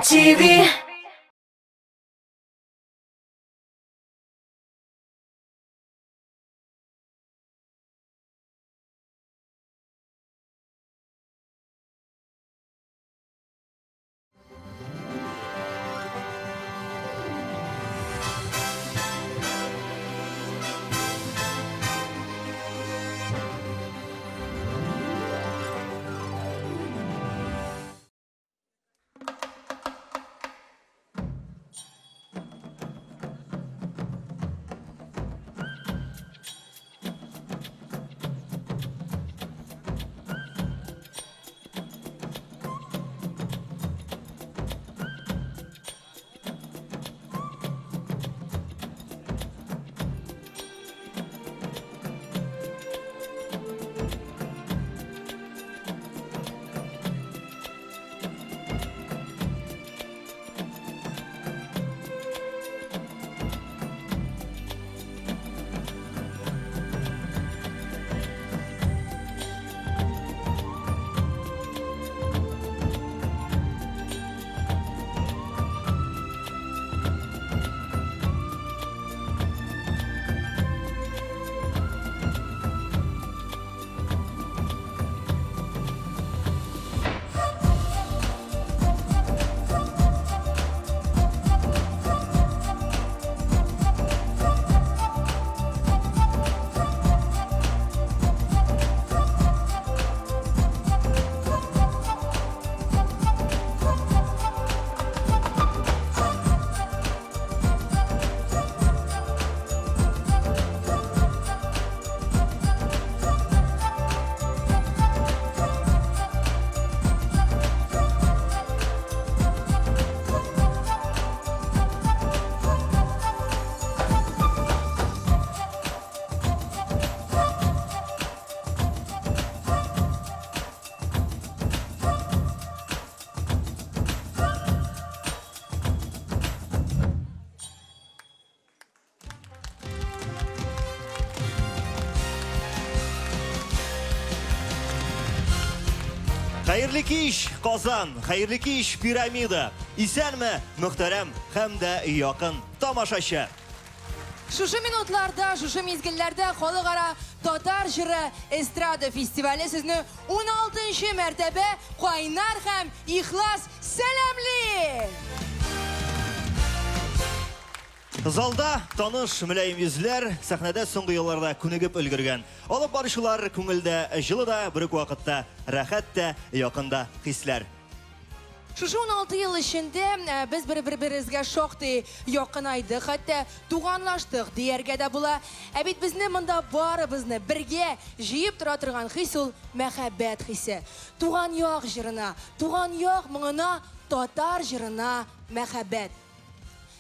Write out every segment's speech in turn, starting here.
TV. Хәерле кич, Казан! Хәерле кич, Пирамида! Исәнме, мөхтәрәм һәм дә якын тамашачы! Шушы минутларда, шушы мизгелләрдә халыкара татар җыры эстрада фестивале сезне 16 мәртәбә кайнар һәм ихлас сәламли! Залда таныш мөлаем йөзләр, сәхнәдә соңгы елларда күнегеп өлгергән. Алып баручылар күңелдә җылы да, бер үк вакытта рәхәт тә, якын да хисләр. Шушы 16 ел эчендә э, без бер-беребезгә шактый якынайдык, хәтта туганлаштык дияргә дә була. Ә бит безне монда барыбызны бергә җыеп тора торган хис ул мәхәббәт хисе. Туган як җырына, туган як моңына, татар җырына мәхәббәт.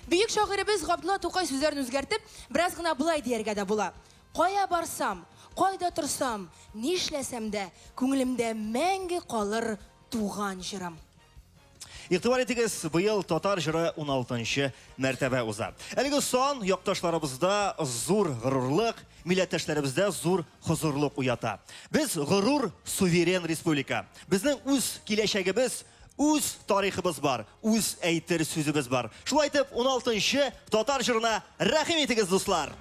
Бөек шагыйребез Габдулла Тукай сүзләрен үзгәртеп, бераз гына болай дияргә дә була. Кая барсам, кайда торсам, нишләсәм дә, күңелемдә мәңге калыр туган җырым. Игътибар итегез, быел татар җыры 16 мәртәбә уза. Әлеге сан якташларыбызда зур горурлык, милләттәшләребездә зур хозурлык уята. Без горур, суверен республика. Безнең үз киләчәгебез, үз тарихыбыз бар, үз әйтер сүзебез бар. Шулай итеп, 16 татар җырына рәхим итегез, дуслар!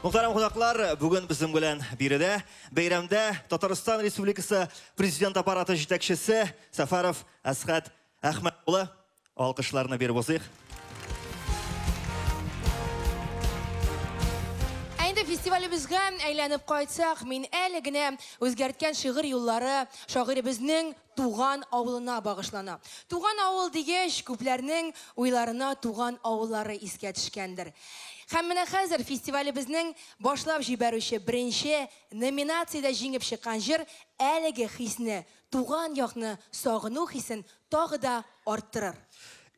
Мөхтәрәм кунаклар, бүген безнең белән биредә бәйрәмдә Татарстан Республикасы Президент аппараты җитәкчесе Сәфәров Әсхәт Әхмәт улы. Алкышларны биреп узыйк. Ә инде фестивалебезгә әйләнеп кайтсак, мин әле генә үзгәрткән шигырь юллары шагыйребезнең туган авылына багышлана. Туган авыл дигәч, күпләрнең уйларына туган авыллары искә төшкәндер. Һәм менә хәзер фестивалебезнең башлап җибәрүче беренче номинациядә җиңеп чыккан җыр әлеге хисне, туган якны сагыну хисен тагы да арттырыр.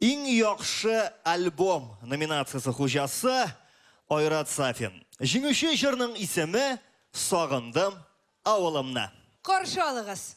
Иң яхшы альбом номинациясе хуҗасы Айрат Сафин. Җиңүче җырның исеме Сагындым авылымны. Каршы алыгыз.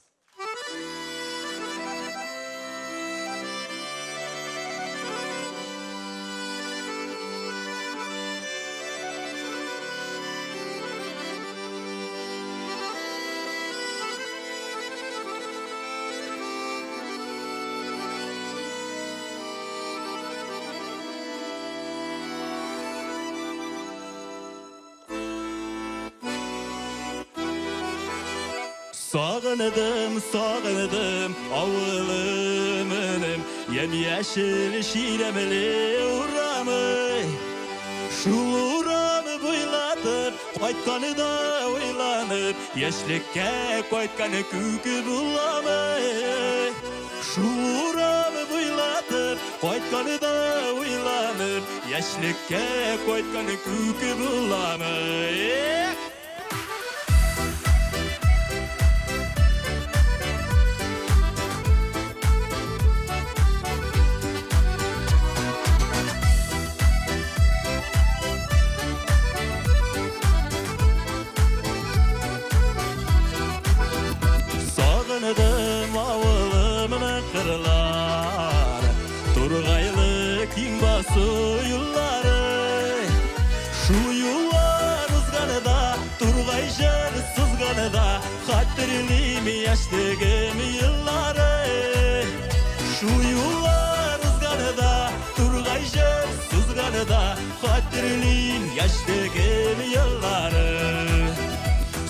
Сагыныдым, сагыныдым авылымыным, Ямь-яшел чирәмле урамы. Шул урамы буйлатып, кайтканы да уйланып, Яшьлеккә кайткан күк буламы. Шул урамы буйлатып, кайтканы да уйланып, Яшьлеккә кайткан күк буламы. Эх! Сагындым авылымның кырлары, Тургайлы киң басу юллары. Шул юллар узганда, Тургай җыр сызганда, Хәтерлим яшьлегем еллары. Шул юллар узганда, Тургай җыр сызганда, Хәтерлим яшьлегем еллары.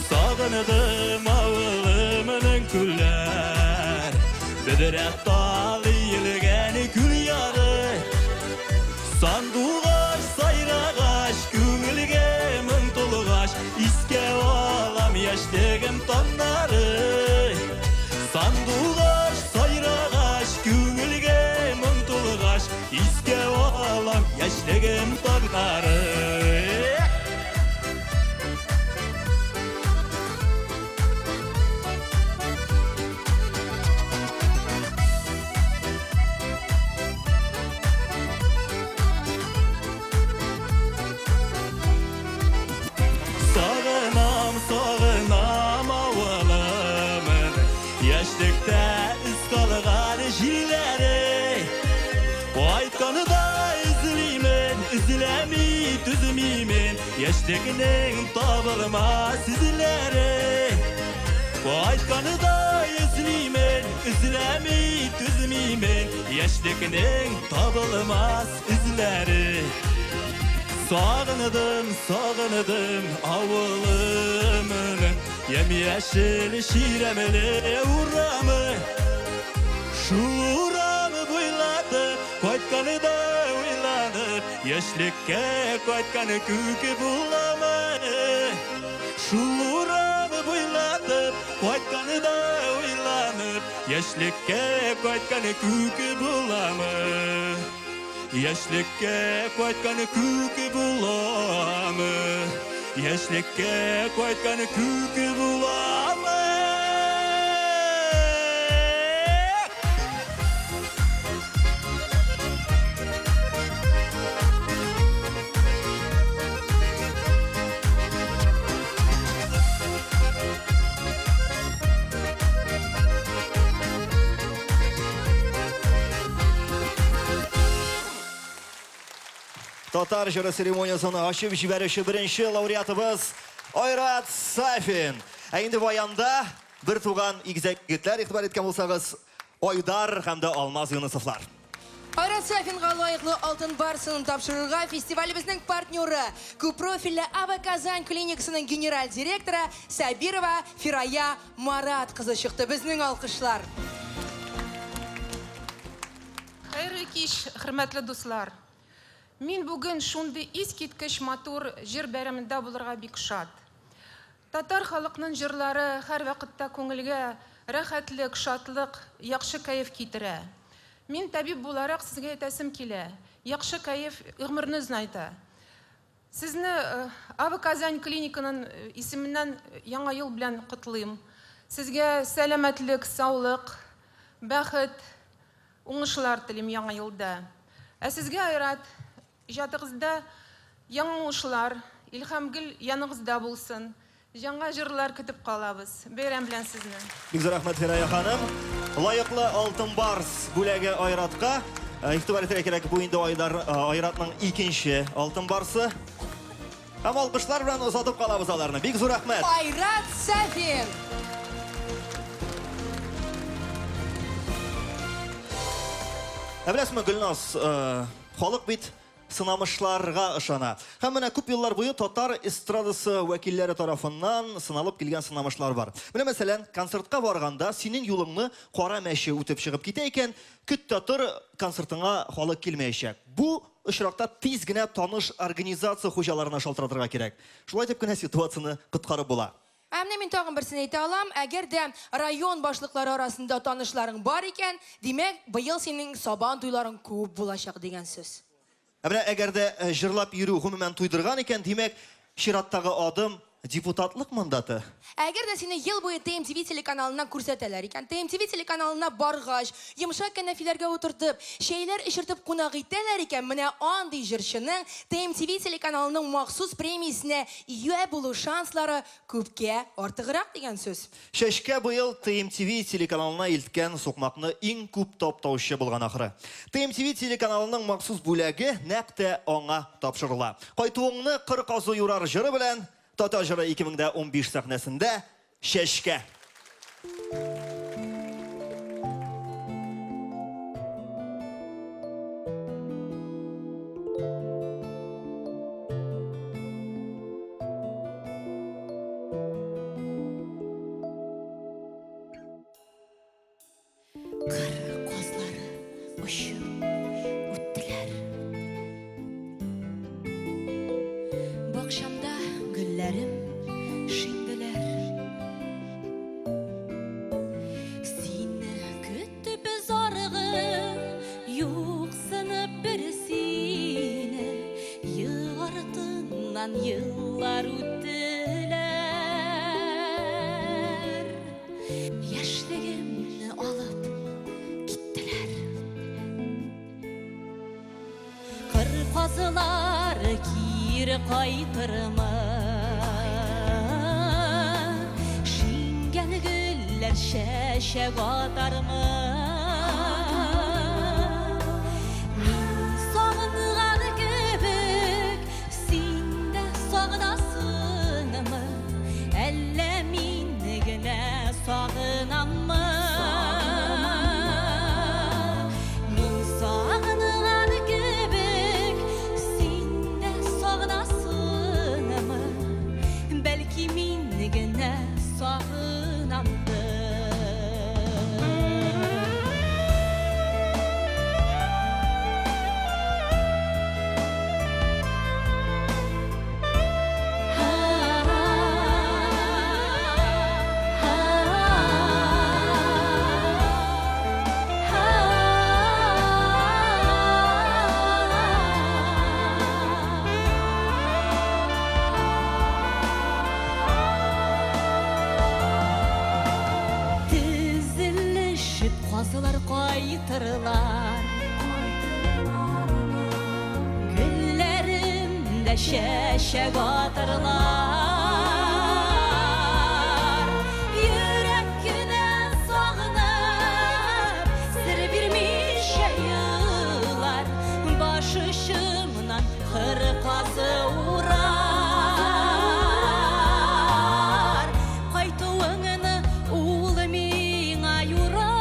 Сагындым авылымның күлләр, Бөдрә тал иелгән күл яры. Сандугач сайрагач, күңелгә моң тулгач, Искә алам яшьлегем таңнары. Сандугач сайрагач, күңелгә моң тулгач, Искә алам яшьлегем таңнары. Сагынам, сагынам авылымны, Яшьлектә эз калган җирләре. Кайтканы да эзлимен, эзләми түзмимен, Яшьлекнең табылмас эзләре. Кайтканы да эзлимен, эзләми түзмимен, Яшьлекнең табылмас эзләре. Сагындым, сагындым авылымны, Ямь-яшел чирәмле урамы. Шул урамы буйлатып, кайтканы да уйланып, Яшьлеккә кайткан күк буламы. Шул урамы буйлатып, кайтканы да уйланып, Яшьлеккә кайткан күк буламы. Яшьлеккә кайткан күк буламы. Яшьлеккә кайткан күк буламы. Татар җыры церемониясен ачып җибәрүче беренче лауреатыбыз Айрат Сафин. Ә инде баянда бер туган игезәк егетләр, игътибар иткән булсагыз, Айдар һәм дә Алмаз Юнысовлар. Айрат Сафинга лаеклы алтын барсын тапшырырга фестивалебезнең партнеры, күппрофильле Ава Казань клиникасының генераль директоры Сабирова Фирая Марат кызы чыкты. Безнең алкышлар. Хәерле кич, хөрмәтле дуслар. Мин бүген шундый искиткеч матур җыр бәйрәмендә булырга бик шат. Татар халыкның җырлары һәрвакытта күңелгә рәхәтлек, шатлык, яхшы кәеф китерә. Мин табиб буларак сезгә әйтәсем килә. Яхшы кәеф гомерне озынайта. Сезне Ава Казань клиниканың исеменнән Яңа ел белән котлыйм. Сезгә сәламәтлек, саулык, бәхет, уңышлар телим Яңа елда. Ә сезгә, Айрат, иҗатыгызда яңа уңышлар, илһам гел яныгызда булсын. Яңа җырлар көтеп калабыз. Бәйрәм белән сезне. Бик зур рәхмәт, Фирая ханым. Лаеклы Алтын Барс бүләге Айратка. Игътибар итәргә кирәк, бу инде Айдар, Айратның икенче Алтын Барсы. Һәм алкышлар белән озатып калабыз аларны. Бик зур рәхмәт. Айрат Сафин. Ә беләсезме, Гөлназ, халык бит сынамышларга ышана. Һәм менә күп еллар буе татар эстрадасы вәкилләре тарафыннан сыналып килгән сынамышлар бар. Менә мәсәлән, концертка барганда синең юлыңны кара мәче үтеп чыгып китә икән, көт тә тор, концертыңа халык килмәячәк. Бу очракта тиз генә таныш организация хуҗаларына шалтыратырга кирәк. Шулай итеп кенә ситуацияне коткарып була. Ә менә мин тагын берсен әйтә алам, әгәр дә район башлыклары арасында танышларың бар икән, димәк, быел синең Сабан туйларың күп булачак дигән сүз. Ә менә әгәр дә җырлап йөрү гомумән туйдырган икән, димәк, чираттагы адым, депутатлык мандаты. Ә әгәр дә сине ел буе ТМТВ телеканалыннан күрсәтәләр икән, ТМТВ телеканалына баргач, йомшак кәнәфиләргә утыртып, чәйләр эчертеп кунак итәләр икән, менә андый җырчының ТМТВ телеканалының махсус премиясенә ия булу шанслары күпкә артыграк дигән сүз. Чәчкә быел ТМТВ телеканалына илткән сукмакны иң күп таптаучы булган ахры. ТМТВ телеканалының махсус бүләге нәкъ тә аңа тапшырыла. Кайтуыңны кыр казы юрар җыры белән Татар җыры 2015 сәхнәсендә Чәчкә. Кыр казлары очып үттеләр. Бакчамда гөлләрем шиңделәр. Сине көтеп зарыгып, юксынып бер сине, ел артыннан еллар үттеләр. Яшьлегемне алып киттеләр. Кыр казылары кире кайтырмы? Шиңгән гөлләр чәчәк атармы? Мин сагынган кебек, син дә сагынасыңмы? Әллә мин генә сагынаммы? Мин сагынган кебек, син дә сагынасыңмы? Бәлки мин генә сагынамдыр. Тезелешеп казлар кайтырлар. Гөлләрем дә чәчәк атырлар. Йөрәк кенә сагынып, сер бирмичә елар. Баш очымнан кыр казы урар. Кайтуыңны ул миңа юрар.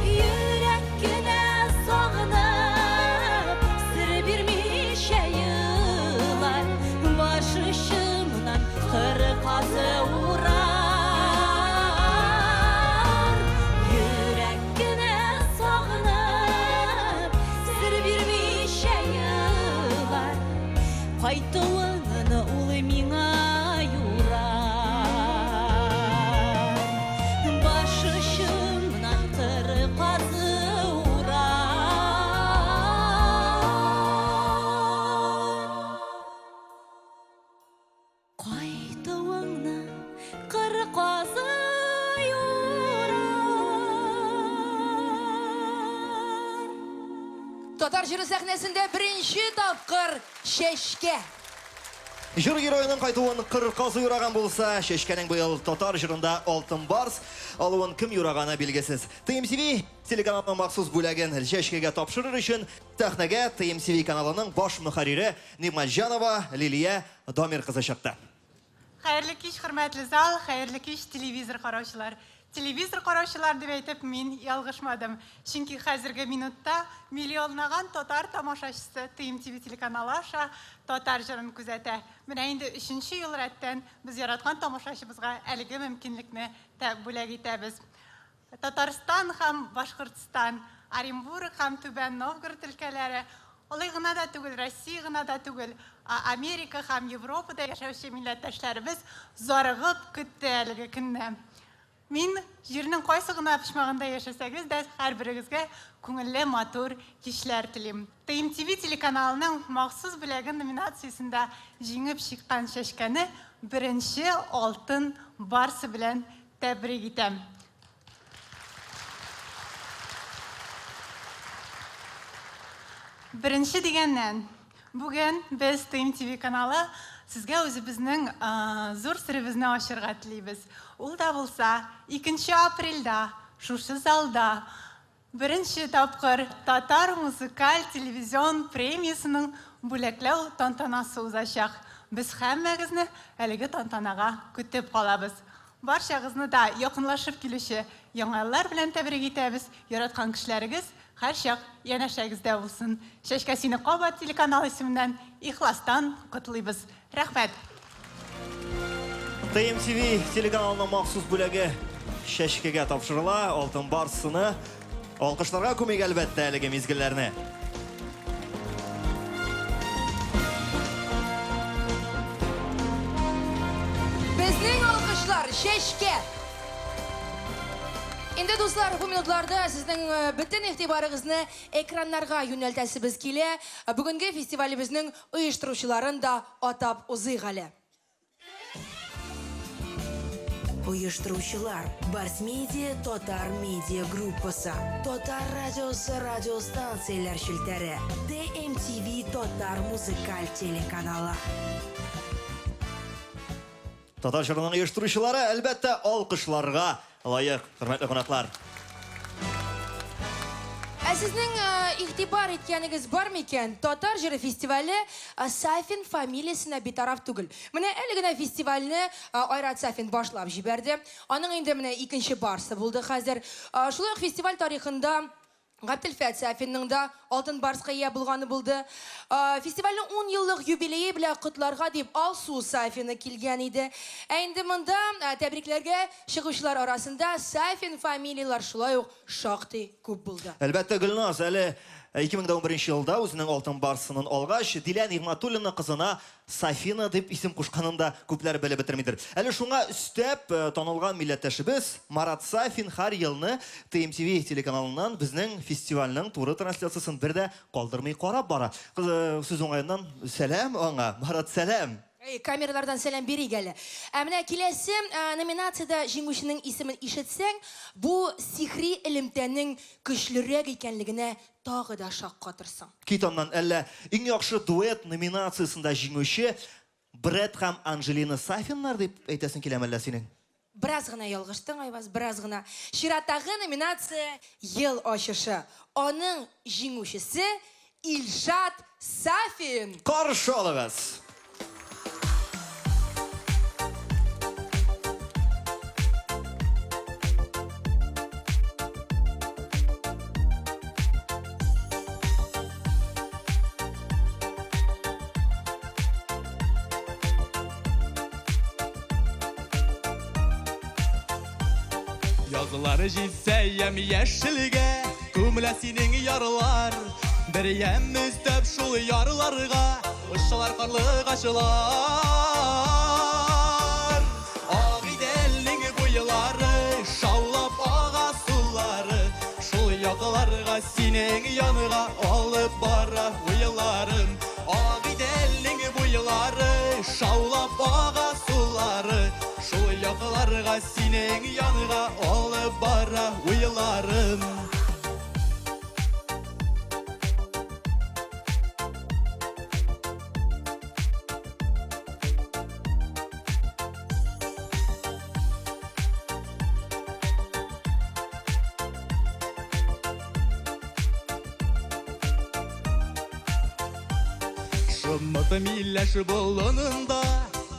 Йөрәк кенә сагынып, сер бирмичә елар. Баш очымнан кыр казы урар. Йөрәк кенә сагынып, сер бирмичә елар. Кайтуыңны ул миңа юрар. Баш очымнан кыр казы урар. Кайтуыңны кыр казы юрар. Татар җыры сәхнәсендә беренче тапкыр Чәчкә. Җыр героеның кайтуын кыр казы юраган булса, Чәчкәнең быел татар җырында Алтын барс алуын кем юраганы билгесез. ТМТВ телеканалының махсус бүләген Чәчкәгә тапшырыр өчен сәхнәгә ТМТВ каналының баш мөхәррире Нигъмәтҗанова Лилия Дамир кызы чыкты. Хәерле кич, хөрмәтле зал, хәерле кич, телевизор караучылар. Телевизор караучылар дип әйтеп мин ялгышмадым. Чөнки хәзерге минутта миллионлаган татар тамашачысы ТМТВ телеканалы аша татар җырын күзәтә. Менә инде өченче ел рәттән без яраткан тамашачыбызга әлеге мөмкинлекне тә бүләк итәбез. Татарстан һәм Башкортстан, Оренбург һәм Түбән Новгород өлкәләре, алай гына да түгел, Россия гына да түгел, Америка һәм Европада яшәүче милләттәшләребез зарыгып көтте әлеге көнне. Мин җирнең кайсы гына почмагында яшәсәгез дә, һәрберегезгә күңелле, матур кичләр телим. ТМТВ телеканалының махсус бүләге номинациясендә җиңеп чыккан Чәчкәне беренче алтын барсы белән тәбрик итәм. Беренче дигәннән, бүген без ТМТВ каналы сезгә үзебезнең зур серебезне ачырга телибез. Ул да булса, 2 апрельдә шушы залда беренче тапкыр Татар музыкаль телевизион премиясенең бүләкләү тантанасы узачак. Без һәммәгезне әлеге тантанага көтеп калабыз. Барчагызны да якынлашып килүче Яңа еллар белән тәбрик итәбез. Яраткан кешеләрегез һәрчак янәшәгездә булсын. Чәчкә сине кабат телеканал исеменнән ихластан котлыйбыз. Рәхмәт! ТМТВ телеканалының махсус бүләге Чәчкәгә тапшырыла. Алтын барс сыны алкышларга күмик, әлбәттә, әлеге мизгелләрне. Безнең алкышлар Чәчкә! Инде, дуслар, бу минутларда сезнең бөтен игътибарыгызны экраннарга юнәлтәсебез килә. Бүгенге фестивалебезнең оештыручыларын да атап узыйк әле. Оештыручылар, Барс Медиа татар медиа группасы, Татар радиосы радиостанцияләр челтәре, ТМТВ татар музыкаль телеканалы. Татар җырының оештыручылары, әлбәттә, алкышларга лаек, хөрмәтле кунаклар. Ә сезнең игътибар иткәнегез бар микән? Татар җыры фестивале Сафин фамилиясенә битараф түгел. Менә әле генә фестивальне Айрат Сафин башлап җибәрде. Аның инде менә икенче барсы булды хәзер. Шулай ук фестиваль тарихында Габделфәт Сафинның да Алтын барска ия булганы булды. Фестивальнең ун еллык юбилее белән котларга дип Алсу Сафина килгән иде. Ә инде монда тәбрикләргә чыгучылар арасында Сафин фамилияләр шулай ук шактый күп булды. Әлбәттә, Гөлназ, әле 2011 елда үзенең Алтын барс сынын алгач, Дилә Нигъмәтуллина кызына Сафина дип исем кушканын да күпләр белеп бетермидер. Әле шуңа өстәп, танылган милләттәшебез Марат Сафин һәр елны ТМТВ телеканалыннан безнең фестивальнең туры трансляциясен бер дә калдырмый карап бара. Сүз уңаеннан, сәлам аңа, Марат, сәлам! Әй, камералардан сәлам бирик әле. Ә менә киләсе номинациядә җиңүченең исемен ишетсәң, бу сихри элемтәнең көчлерәк икәнлегенә тагы да шаккатырсың. Кит аннан, әллә Иң яхшы дуэт номинациясендә җиңүче Брэд һәм Анджелина Сафиннар дип әйтәсең киләме әллә синең? Бераз гына ялгыштың, Айваз, бераз гына. Чираттагы номинация Ел ачышы. Аның җиңүчесе Илшат Сафин! Каршы алыгыз! Язлар җитсә ямь-яшелгә Күмелә синең ярлар. Бер ямь өстәп шул ярларга Очалар карлыгачлар. Агыйделнең буйлары Шаулап ага сулары. Шул якларга синең янга Алып бара уйларым. Агыйделнең буйлары Шаулап ага сулары. Шул якларга синең янга Алып бара уйларым. Шомырт миләш болынында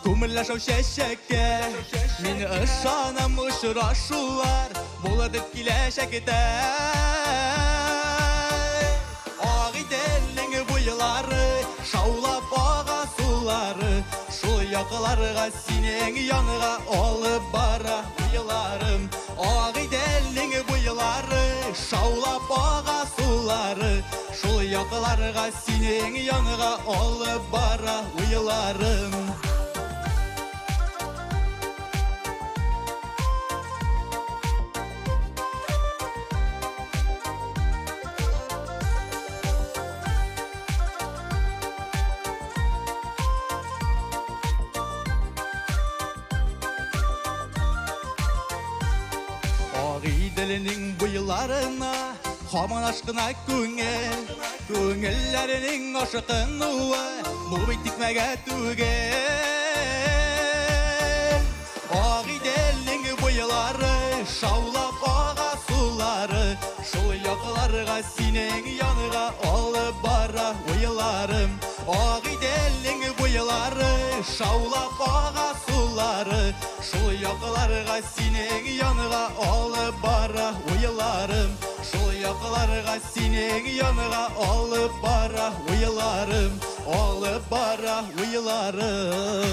Күмелә шау чәчәккә. Мин ышанам очрашулар Булыр дип киләчәктә. Агыйделнең буйлары Шаулап ага сулары Шул якларга синең янга Алып бара уйларым. Агыйделнең буйлары Шаулап ага сулары Шул якларга синең янга Алып бара уйларым. Агыйделнең буйларына Һаман ашкына күңел, Күңелләренең ашкынуы Бу бит тикмәгә түгел. Агыйделнең буйлары Шаулап ага сулары Шул якларга синең янга Алып бара уйларым. Агыйделнең буйлары Шаулап ага сулары Шул якларга синең янга Алып бара уйларым. Шул якларга синең янга Алып бара уйларым, Алып бара уйларым.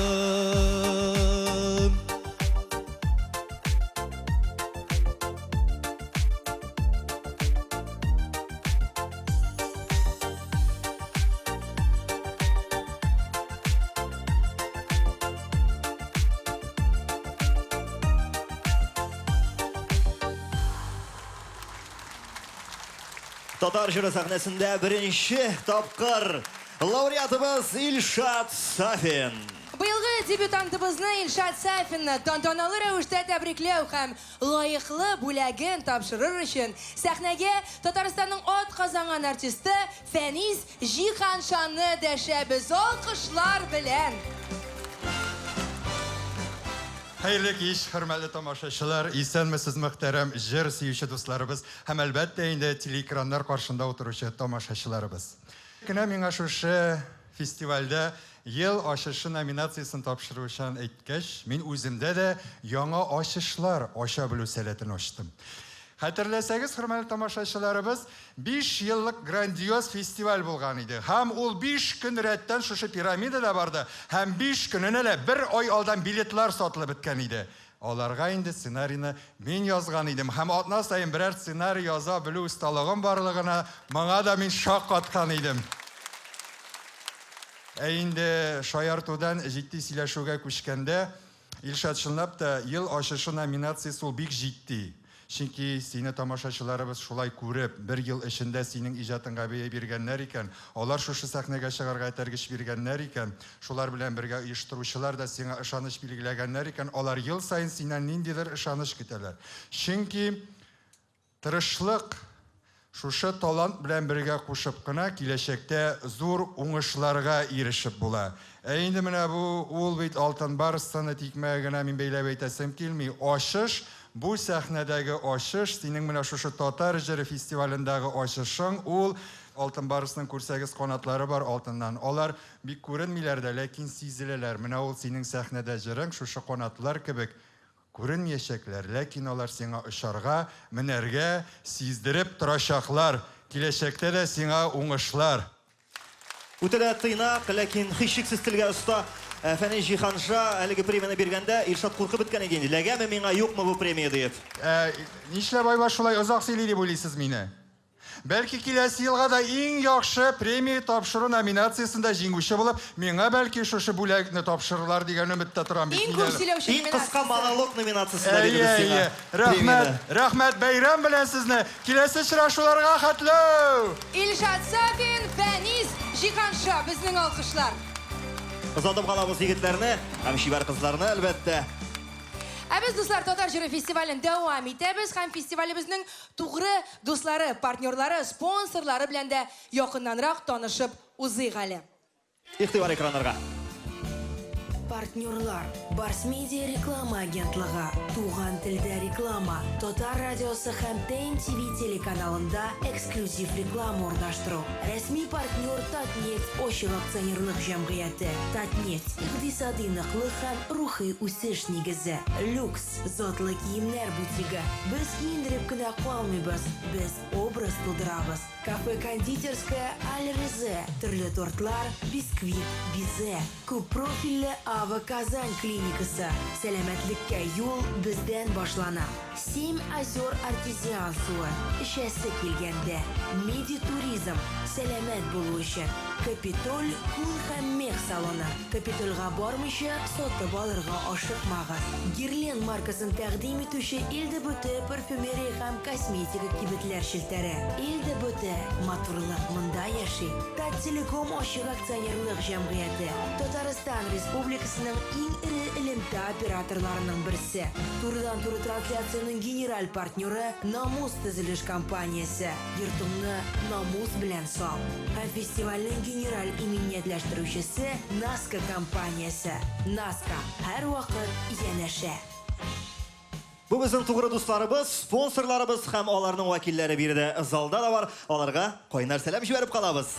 Татар җыры сәхнәсендә беренче тапкыр лауреатыбыз Илшат Сафин. Быелгы дебютантыбызны Илшат Сафинны тантаналы рәвештә тәбрикләү һәм лаеклы бүләген тапшырыр өчен сәхнәгә Татарстанның атказанган артисты Фәнис Җиһаншаны дәшәбез алкышлар белән. Хәерле кич, хөрмәтле тамашачылар, исәнмесез, мөхтәрәм җыр сөюче дусларыбыз һәм әлбәттә инде телеэкраннар каршында утыручы тамашачыларыбыз. Кенә миңа шушы фестивальдә Ел ачышы номинациясен тапшыручан әйткәч, мин үземдә дә яңа ачышлар ача белү сәләтен ачтым. Хәтерләсәгез, хөрмәтле тамашачыларыбыз, 5 еллык грандиоз фестиваль булган иде. Һәм ул 5 көн рәттән шушы пирамидада барды, һәм 5 көненә лә бер ай алдан билетлар сатылып беткән иде. Аларга инде сценарийны мин язган идем, һәм атна саен берәр сценарий яза белү осталыгым барлыгына моңа да мин шаккаткан идем. Ә инде шаяртудан җитди сөйләшүгә күчкәндә, Илшат, чынлап та, Ел ачышы номинациясе ул бик җитди. Чөнки сине тамашачыларыбыз шулай күреп, бер ел эчендә синең иҗатыңга бәя биргәннәр икән, алар шушы сәхнәгә чыгарга этәргеч биргәннәр икән, шулар белән бергә оештыручылар да сиңа ышаныч билгеләгәннәр икән, алар ел саен синнән ниндидер ышаныч көтәләр. Чөнки тырышлык, шушы талант белән бергә кушып кына киләчәктә зур уңышларга ирешеп була. Ә инде менә бу, ул бит Алтын Барс сыны тикмәгә генә мин бәйләп әйтәсем килми. Ачыш, бу сәхнәдәге ачыш, синең менә шушы Татар җыры фестивалендәге ачышың, ул Алтын Барсның күрсәгез канатлары бар алтыннан. Алар бик күренмиләр дә, ләкин сизеләләр. Менә ул синең сәхнәдә җырың, шушы канатлар кебек Күренмиячәкләр, ләкин алар сиңа очарга, менәргә сиздереп торачаклар. Киләчәктә дә сиңа уңышлар! Үтә дә тыйнак, ләкин һичшиксез телгә оста Фәнис Җиһанша әлеге премияне биргәндә Илшат куркып беткән иде инде, эләгәме миңа, юкмы бу премия диеп. Ә нишләп Айбаш шулай озак сөйли дип уйлыйсыз мине? Бәлки киләсе елга да иң яхшы премия тапшыру номинациясендә җиңүче булып, миңа бәлки шушы бүләкне тапшырырлар дигән өметтә торам бит Иң мин күп әле. сөйләүче Иң кыска номинациясе. монолог номинациясендә Әйе, бирербез сиңа әйе. Рәхмәт, премияне. рәхмәт, бәйрәм белән сезне! Киләсе очрашуларга хәтле! Илшат Сафин, Фәнис Җиһанша, безнең алкышлар. Озатып калабыз егетләрне һәм чибәр кызларны, әлбәттә. Ә без, дуслар, Татар җыры фестивален дәвам итәбез һәм фестивалебезнең тугры дуслары, партнерлары, спонсорлары белән дә якыннанрак танышып узыйк әле. Игътибар экраннарга. Партнерлар, Барс Медиа реклама агентлыгы, Туган телдә реклама, Татар радиосы һәм ТНТВ телеканалында эксклюзив реклама урнаштыру. Рәсми партнер Татнефть ачык акционерлык җәмгыяте. Татнефть, икътисади ныклык һәм рухи үсеш нигезе. Люкс, затлы киемнәр бутигы. Без киендереп кенә калмыйбыз, без образ тудырабыз. Кафе-кондитерская Аль-Резе, төрле тортлар, бисквит, бизе. Күп профильле Ава Казань клиникасы. Сәламәтлеккә юл бездән башлана. Семь озер артезиан суы, эчәсе килгәндә. Медитуризм, сәламәт булу өчен. Капитоль күн һәм мех салоны. Капитольга бармыйча сатып алырга ашыкмагыз. Герлен маркасын тәкъдим итүче Ильдебөте парфюмерия һәм косметика кибетләр челтәре. Ильдебөте, матурлык монда яши. Таттелеком ачык акционерлык җәмгыяте, Татарстан Республикасының иң эре элемтә операторларының берсе. Турыдан-туры трансляциянең генераль партнеры, Намус төзелеш компаниясе. Йортыңны намус белән сал! Һәм фестивальнең генераль иминиятләштерүчесе, Наска компаниясе. Наска, һәрвакыт янәшә! Бу безнең тугры дусларыбыз, спонсорларыбыз һәм аларның вәкилләре биредә залда да бар. Аларга кайнар сәлам җибәреп калабыз.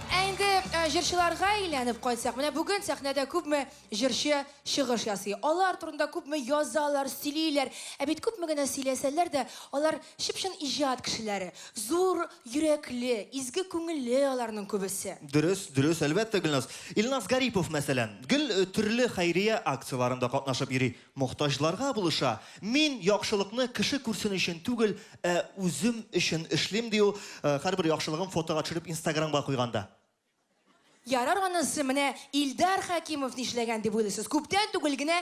Ә инде җырчыларга әйләнеп кайтсак, менә бүген сәхнәдә күпме җырчы чыгыш ясый. Алар турында күпме язалар, сөйлиләр. Ә бит күпме генә сөйләсәләр дә, алар чып-чын иҗат кешеләре. Зур йөрәкле, изге күңелле аларның күбесе. Дөрес, дөрес, әлбәттә, Гөлназ. Илназ Гарипов, мәсәлән, гел төрле хәйрия акцияләрендә катнашып йөри, мохтаҗларга булыша. Мин яхшылыкны кеше күрсен өчен түгел, ә үзем өчен эшлим, ди ул, һәрбер яхшылыгын фотога төшереп Инстаграмга куйганда. Ярар анысы, менә Илдар Хәкимов нишләгән дип уйлыйсыз? Күптән түгел генә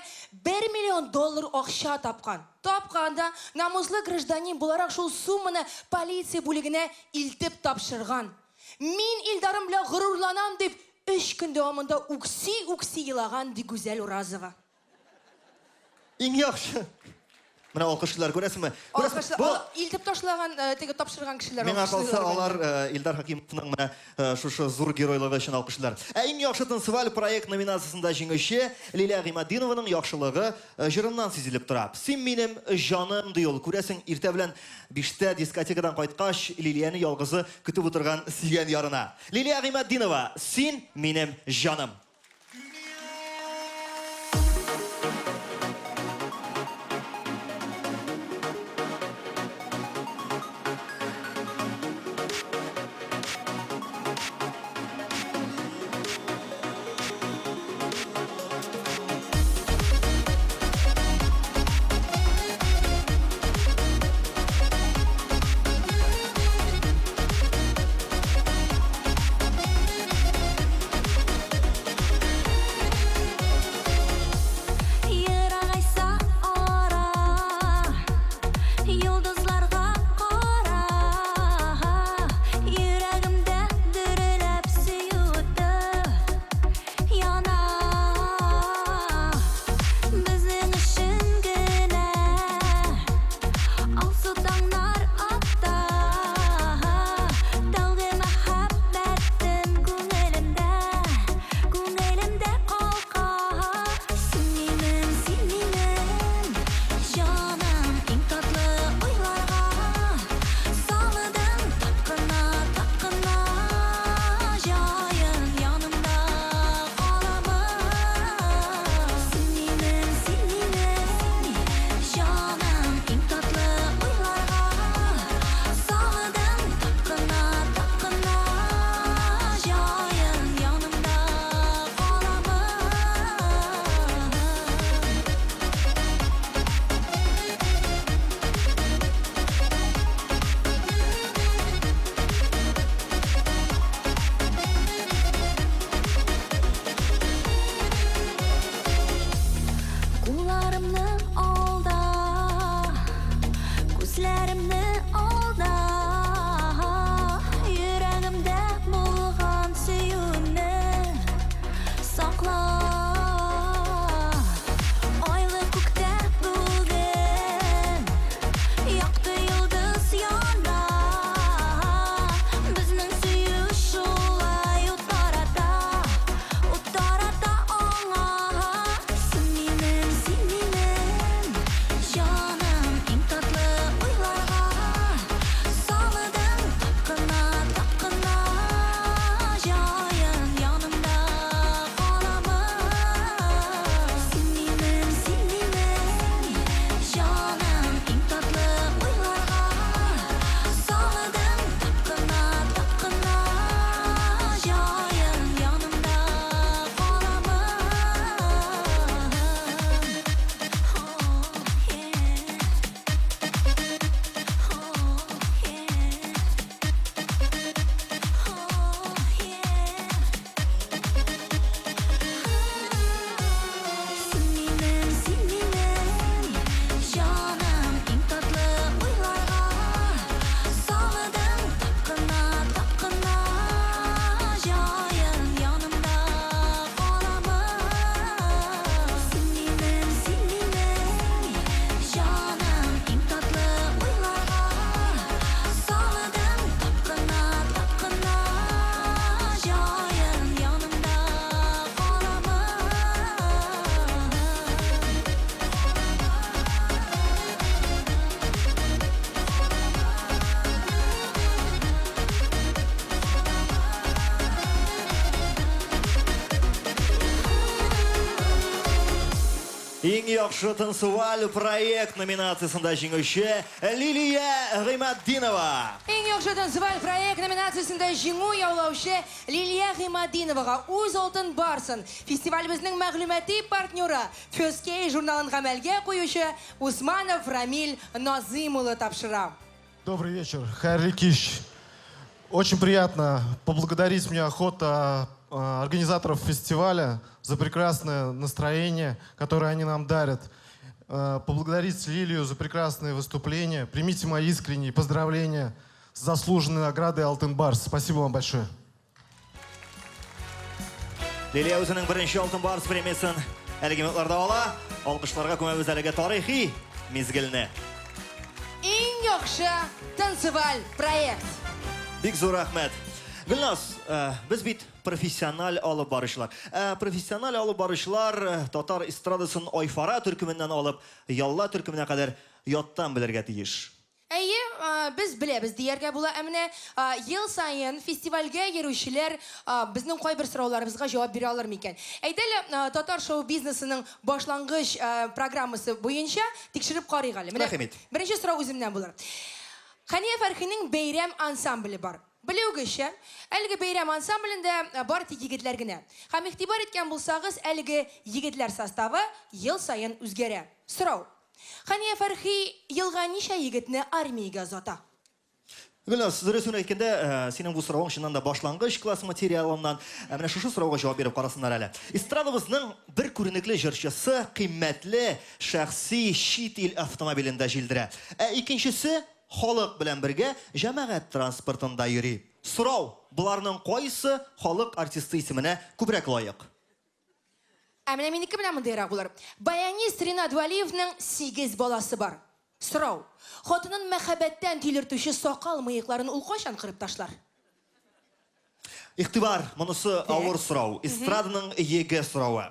бер миллион доллар акча тапкан. Тапкан да, намуслы гражданин буларак шул сумманы полиция бүлегенә илтеп тапшырган. Мин Илдарым белән горурланам, дип, өч көн дәвамында үкси-үкси елаган, ди Гүзәл Уразова. Иң яхшы. Менә алкышлар, күрәсеңме? Күрәсеңме? Бу илтеп ташлаган, э, теге тапшырган кешеләр. Миңа калса, алар э, Илдар Хакимовның менә э, шушы зур геройлыгы өчен алкышлар. Ә иң яхшы танцеваль проект номинациясендә җиңүче Лилия Гыйматдинованың яхшылыгы җырыннан сизелеп тора. Син минем җаным, ди ул. Күрәсең, иртә белән биштә дискотекадан кайткач, Лилияне ялгызы көтеп утырган сөйгән ярына. Лилия Гыйматдинова, Син минем җаным. Иң яхшы танцеваль проект номинациясендә җиңүче Лилия Гыйматдинова. Иң яхшы танцеваль проект номинациясендә җиңү яулаучы Лилия Гыйматдиновага үз Алтын Барсын фестивалебезнең мәгълүмати партнеры Фөскей журналын гамәлгә куючы Усманов Рамиль Назыйм улы тапшыра. Добрый вечер, хәерле кич. Очень приятно поблагодарить, мне охота организаторов фестиваля за прекрасное настроение, которое они нам дарят. Поблагодарить Лилию за прекрасное выступление. Примите мои искренние поздравления с заслуженной наградой «Алтын Барс». Спасибо вам большое. Лилия үзенең беренче Алтын Барс премиясен әлеге минутларда ала. Алкышларга күмәбез әлеге тарихи мизгелне. Иң яхшы танцеваль проект. Бик зур рәхмәт. Гөлназ, без бит профессиональ алып баручылар. Ә профессиональ алып баручылар татар эстрадасын Айфара төркеменнән алып Ялла төркеменә кадәр яттан белергә тиеш. Әйе, без беләбез дияргә була. Ә менә ел саен фестивальгә йөрүчеләр безнең кайбер сорауларыбызга җавап бирә алыр микән? Әйдә әле, татар шоу-бизнесының башлангыч программасы буенча тикшереп карыйк әле. Менә Рәхим ит. беренче сорау үземнән булыр. Хәния Фәрхинең Бәйрәм ансамбле бар. Белүегезчә, әлеге Бәйрәм ансамблендә бары тик егетләр генә. Һәм игътибар иткән булсагыз, әлеге егетләр составы ел саен үзгәрә. Сорау. Хәния Фәрхи елга ничә егетне армиягә озата? Гөлназ, дөресен әйткәндә, синең бу соравың чыннан да башлангыч класс материалыннан. Ә менә шушы сорауга җавап биреп карасыннар әле. Эстрадабызның бер күренекле җырчысы кыйммәтле шәхси чит ил автомобилендә җилдерә. Ә икенчесе халык белән бергә җәмәгать транспортында йөри. Сорау, боларның кайсы халык артисты исеменә күбрәк лаек? Ә менә минеке менә мондыйрак булыр. Баянист Ринат Вәлиевнең 8 баласы бар. Сорау. Хатынын мәхәббәттән тилертүче сакал-мыекларын ул кайчан кырып ташлар? Игътибар, монысы авыр сорау. Эстраданың ЕГЭ соравы.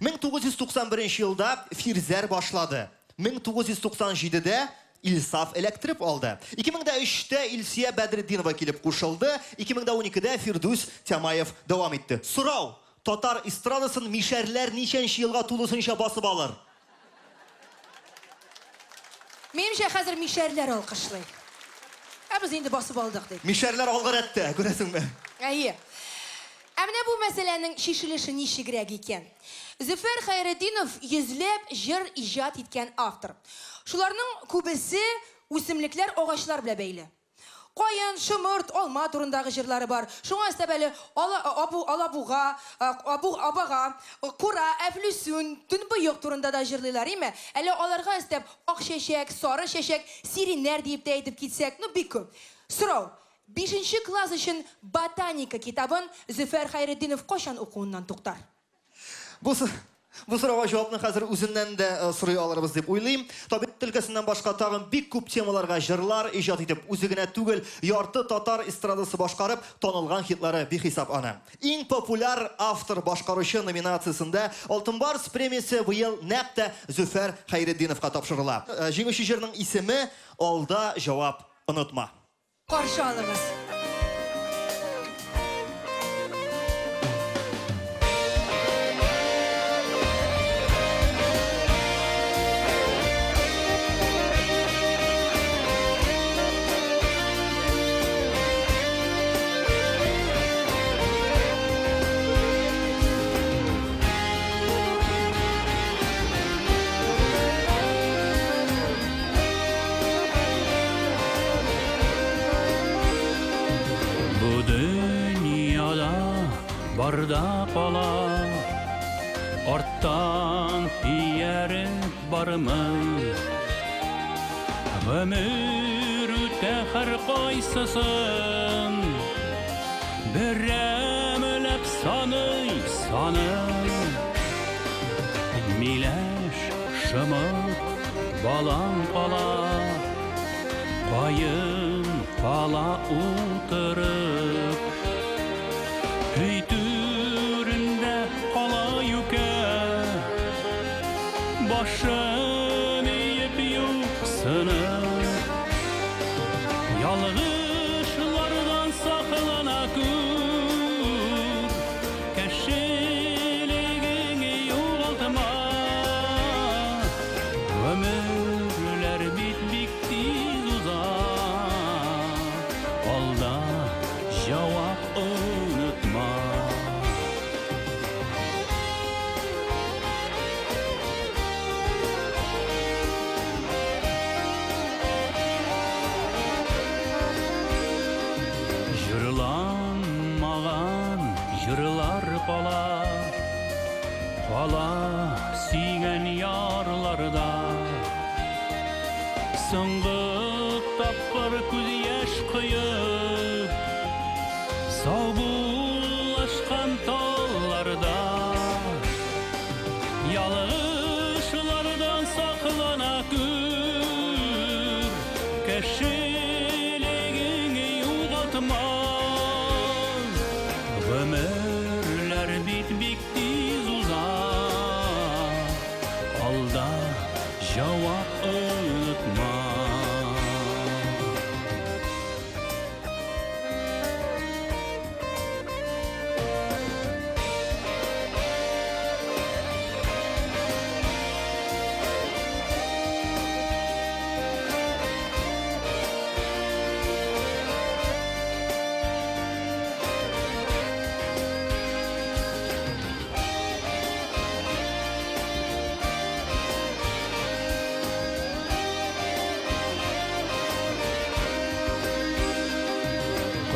1991 елда Фирзәр башлады. 1997-дә Илсаф эләктереп алды. 2003-тә Илсөя Бәдретдинова килеп кушылды. 2012-дә Фирдүс Тямаев дәвам итте. Сорау. Татар эстрадасын мишәрләр ничәнче елга тулысынча басып алыр? Минемчә, хәзер мишәрләр алкышлый. Ә без инде басып алдык, дип. Мишәрләр алгы рәттә, күрәсеңме? Әйе. Ә менә бу мәсьәләнең чишелеше ничегрәк икән? Зөфәр Хәйретдинов йөзләп җыр иҗат иткән автор. Шуларның күбесе үсемлекләр, агачлар белән бәйле. Каен, шомырт, алма турындагы җырлары бар. Шуңа өстәп әле ала, абу, алабуга, абу, абага, кура, әфлүсүн, төнбоек турында да җырлыйлар, име? Әле аларга өстәп ак чәчәк, сары чәчәк, сиреннәр диеп тә әйтеп китсәк, ну бик күп. Сорау. Бишенче класс өчен ботаника китабын Зөфәр Хәйретдинов кайчан укуыннан туктар? Бу бу сорауга җавапны хәзер үзеннән дә сорый алырбыз дип уйлыйм. Табигать өлкәсеннән башка тагын бик күп темаларга җырлар иҗат итеп, үзе генә түгел, ярты татар эстрадасы башкарып, танылган хитлары бихисап аны. Иң популяр автор башкаручы номинациясендә Алтын Барс премиясе быел нәкъ тә Зөфәр Хәйретдиновка тапшырыла. Җиңүче җырның исеме Алда җавап онытма. Каршы алыгыз. Бу дөньяда барда кала, арттан ияреп бармый. Гомер үтә һәркайсысын, берәмләп саный, саный. Миләш, шомырт, балан кала, каен кала утырып. Өй түрендә кала юкә, башын иеп юксынып. Ялгышлардан саклана күр, кешелегең югалтма. Җырлар кала, кала сөйгән ярларда. Соңгы тапкыр күз яшь коеп, саубуллашкан талларда. Ялгышлардан саклана күр, кешелегең югалтма. Гомерләр бит бик тиз уза, алда җавап онытма.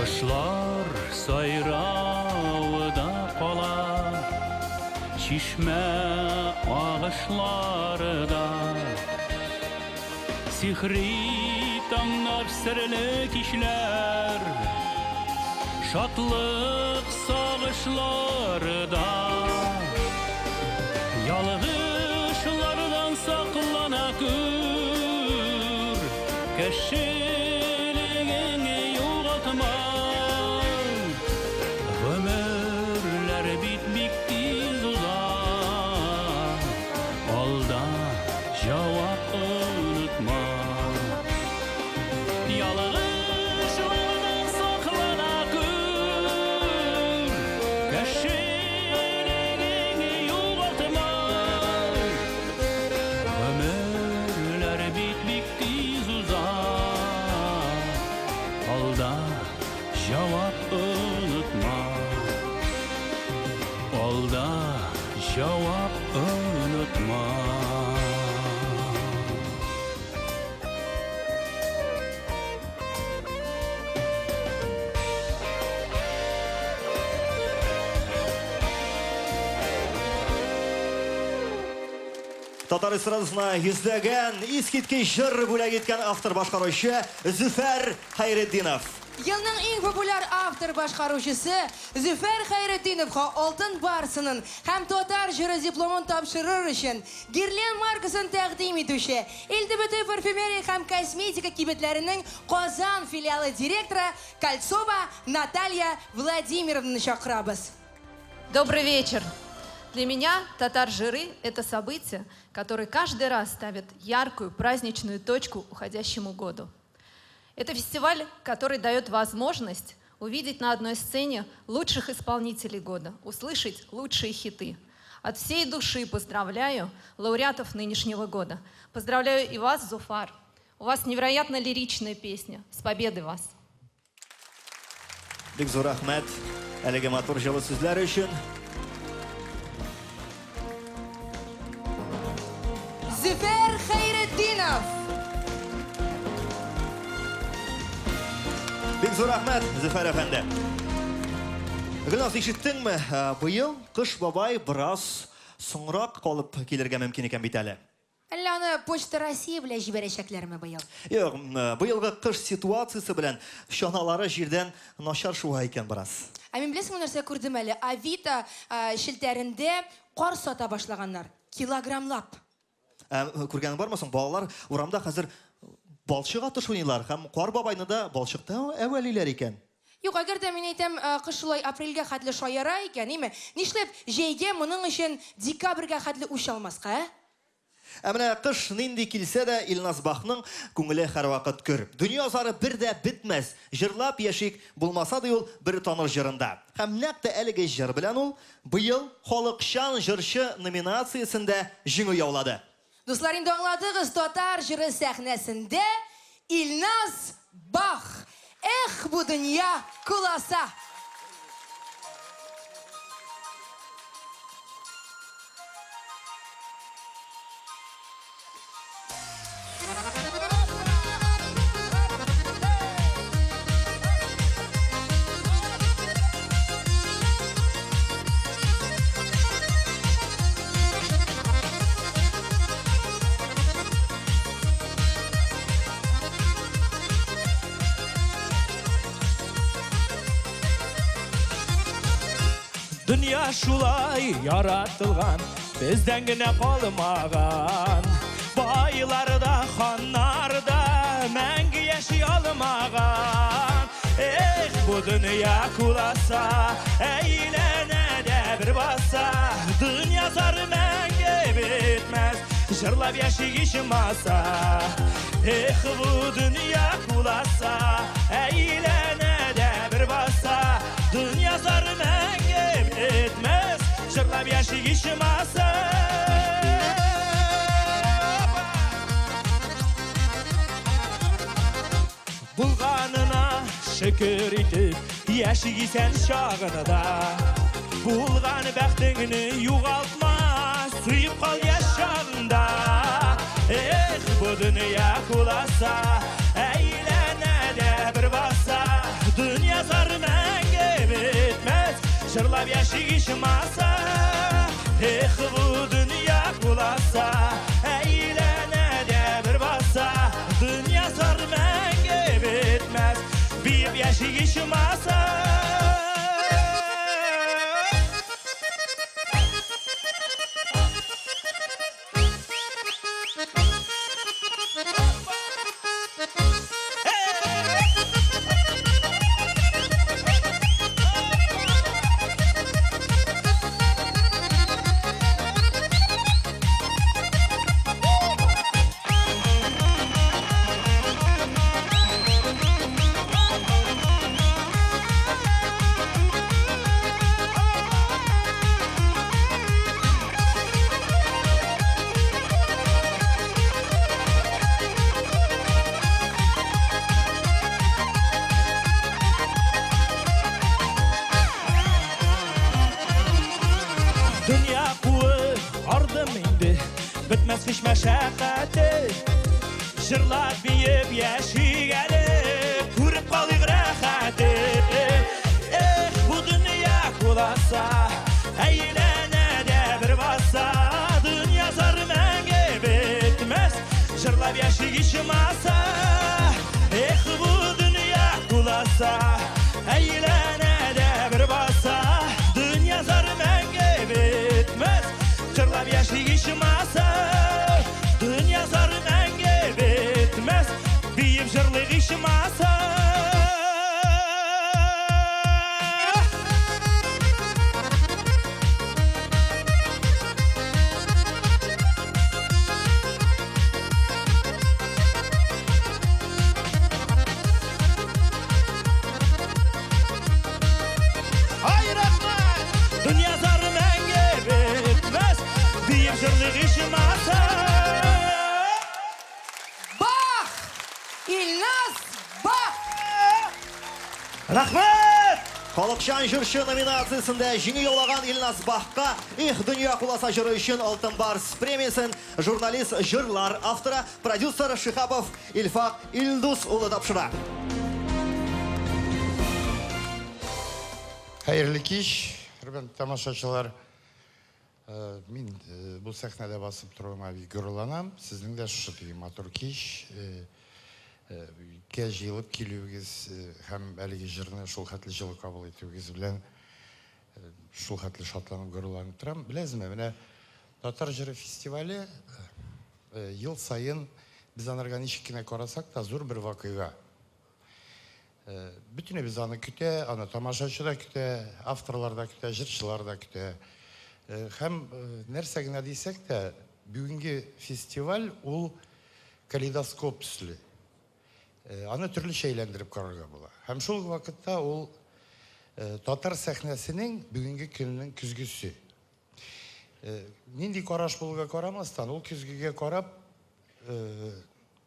Кошлар сайравы да кала, чишмә агышлары да. Сихри таңнар, серле кичләр, шатлык сагышлары да. Ялгышлардан саклана күр, кешелегең югалтма. Гомерләр бит бик тиз уза, алда җавап онытма. Ялгышлардан саклана күр, кешелегең югалтма. Гомерләр бит бик тиз уза, алда җавап онытма. Алда җавап онытма. Татар эстрадасына йөзләгән искиткеч җыр бүләк иткән автор-башкаручы Зөфәр Хәйретдинов. Елның иң популяр автор-башкаручысы Зөфәр Хәйретдиновка Алтын барсынын һәм Татар җыры дипломын тапшырыр өчен Гирлен маркасын тәкъдим итүче ЛДБТ парфюмерия һәм косметика кибетләренең Казан филиалы директоры Кольцова Наталья Владимировнаны чакырабыз. Добрый вечер. Для меня Татар Жыры – это событие, которое каждый раз ставит яркую праздничную точку уходящему году. Это фестиваль, который дает возможность увидеть на одной сцене лучших исполнителей года, услышать лучшие хиты. От всей души поздравляю лауреатов нынешнего года. Поздравляю и вас, Зуфар. У вас невероятно лиричная песня. С победой вас! Бик зур рәхмәт әлеге матур җылы сүзләр өчен. Зөфәр Хәйретдинов. Бик зур рәхмәт, Зөфәр әфәнде. Гөлназ, ишеттеңме? Быел Кыш бабай бераз соңрак калып килергә мөмкин икән бит әле. Әллә аны Почта России белән җибәрәчәкләрме быел? Юк, быелгы кыш ситуациясе белән чаналары җирдән начар шуа икән бераз. Ә мин беләсеңме нәрсә күрдем әле? Авито челтәрендә кар сата башлаганнар. Килограммлап. Ә күргәнең бармы соң, балалар урамда хәзер балчык атыш уйныйлар һәм кар бабайны да балчыкта әвәлиләр икән. Юк, әгәр дә мин әйтәм, кыш шулай апрельгә хәтле шаяра икән, име? Нишләп җәйгә моның өчен декабрьгә хәтле үч алмаска, ә? Ә менә кыш нинди килсә дә, Илназ Бахның күңеле һәрвакыт көр. Дөнья зары бер дә бетмәс, җырлап яшик, булмаса, ди ул бер таныш җырында. Һәм нәкъ тә әлеге җыр белән ул быел Халыкчан җырчы номинациясендә җиңү яулады. Дуслар, инде аңладыгыз, татар җыры сәхнәсендә Илназ Бах! Эх, бу дөнья куласа! Дөнья шулай яратылган, бездән генә калмаган. Байлар да, ханнар да мәңге яши алмаган. Эх, бу дөнья куласа, әйләнә дә бер баса. Дөнья зары мәңге бетмәс, җырлап яшик ичмаса. Эх, бу дөнья куласа, әйләнә дә бер баса. Дөнья зары мәңге бетмәс, җырлап яшик ичмаса. Булганына шөкер итеп, яшик исән чагында. Булган бәхтеңне югалтма, сөеп кал яшь чагында. Эх, бу дөнья куласа, әйләнә дә бер баса. Дөнья зары мәңге бетмәс, җырлап яшик ичмаса. Эх, бу дөнья куласа, әйләнә дә бер баса. Дөнья зары мәңге бетмәс, биеп яшик ичмаса. Дөнья куып ардым инде, бетмәс һич мәшәкате. Җырлап биеп яшик әле, күреп калыйк рәхәте. Эх, бу дөнья куласа, әйләнә дә бер баса. Дөнья зары мәңге бетмәс, җырлап яшик ичмаса. Эх, бу дөнья куласа, әйләнә дә бер баса. Дөнья зары мәңге бетмәс, җырлап яшик ичмаса. Дөнья зары мәңге бетмәс, биеп җырлыйк ичмаса. Ай, рәхмәт! Дөнья зары мәңге бетмәс, биеп җырлыйк ичмаса. Бах! Илназ Бах! Рәхмәт! Халыкчан җырчы номинациясендә җиңү яулаган Илназ Бахка Эх, дөнья куласа җыры өчен Алтын Барс премиясен журналист, җырлар авторы, продюсер Шихапов Илфак Илдус улы тапшыра. Хәерле кич, хөрмәтле тамашачылар. Мин бу сәхнәдә басып торуыма бик горурланам. Сезнең дә шушы теге матур кич кә җыелып килүегез һәм әлеге җырны шул хәтле җылы кабул итүегез белән шул хәтле шатланып, горурланып торам. Беләсезме, менә Татар җыры фестивале ел саен без анарга ничек кенә карасак та, зур бер вакыйга. Бөтенебез аны көтә, аны тамашачы да көтә, авторлар да көтә, җырчылар да көтә. Һәм нәрсә генә дисәк тә, бүгенге фестиваль ул калейдоскоп төсле. Аны төрлечә әйләндереп карарга була. Һәм шул ук вакытта ул татар сәхнәсенең бүгенге көненең көзгесе. Нинди караш булуга карамастан, ул көзгегә карап,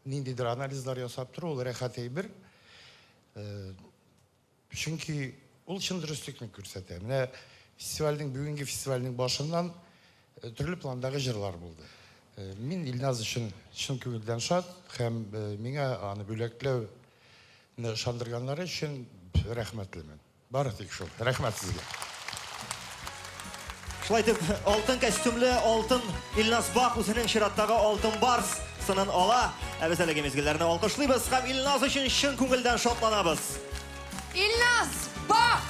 ниндидер анализлар ясап тору ул рәхәт әйбер. Чөнки ул чын дөреслекне күрсәтә. Менә фестивальнең, бүгенге фестивальнең башыннан төрле пландагы җырлар булды. Мин Илназ өчен чын күңелдән шат һәм миңа аны бүләкләүне ышандырганнары өчен рәхмәтлемен. Бары тик шул. Рәхмәт сезгә. Шулай итеп, алтын костюмлы алтын Илназ Бах үзенең чираттагы алтын барс сынын ала. Ә без әлеге мизгелләрне алкышлыйбыз һәм Илназ өчен чын күңелдән шатланабыз. Илназ Бах!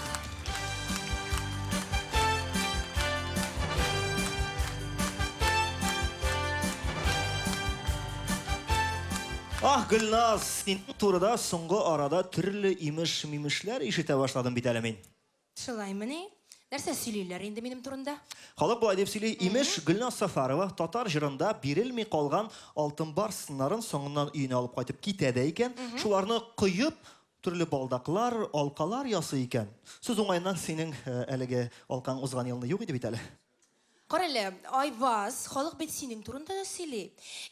Ах, Гөлназ, синең турыда соңгы арада төрле имеш-мимешләр ишетә башладым бит әле мин. Шулаймыни? Нәрсә сөйлиләр инде минем турында? Халык болай дип сөйли, имеш, Гөлназ Сафарова татар җырында бирелми калган алтын барс сыннарын соңыннан өенә алып кайтып китә дә икән, шуларны коеп, төрле балдаклар, алкалар ясый икән. Сүз уңаеннан, синең әлеге алкаң узган елны юк иде бит әле. Карале, Айваз, халык бит синең турында да сөйли.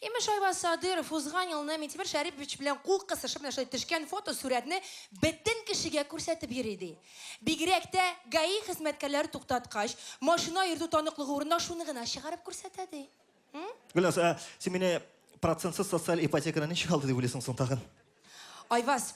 Имеш, Айваз Садыров узган елны Минтимер Шәрипович белән кул кысышып менә шулай төшкән фотосурәтне бөтен кешегә күрсәтеп йөри, ди. Бигрәк тә ГАИ хезмәткәрләре туктаткач, машина йөртү таныклыгы урынына шуны гына чыгарып күрсәтә, ди. Гөлназ, ә син мине процентсыз социаль ипотеканы ничек алды дип уйлыйсың соң тагын? Айваз,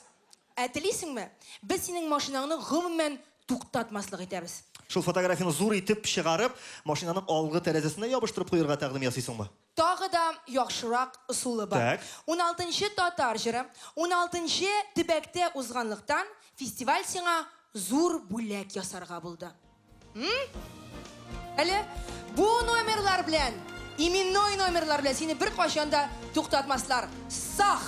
Ә телисеңме, без синең машинаңны гомумән туктатмаслык итәбез. Шул фотографияне зур итеп чыгарып, машинаның алгы тәрәзәсенә ябыштырып куерга тәкъдим ясыйсыңмы? Тагы да яхшырак ысулы бар. Так. Уналтынчы татар җыры уналтынчы төбәктә узганлыктан, фестиваль сиңа зур бүләк ясарга булды. Әле бу номерлар белән, именной номерлар белән сине беркайчан да туктатмаслар. Сах!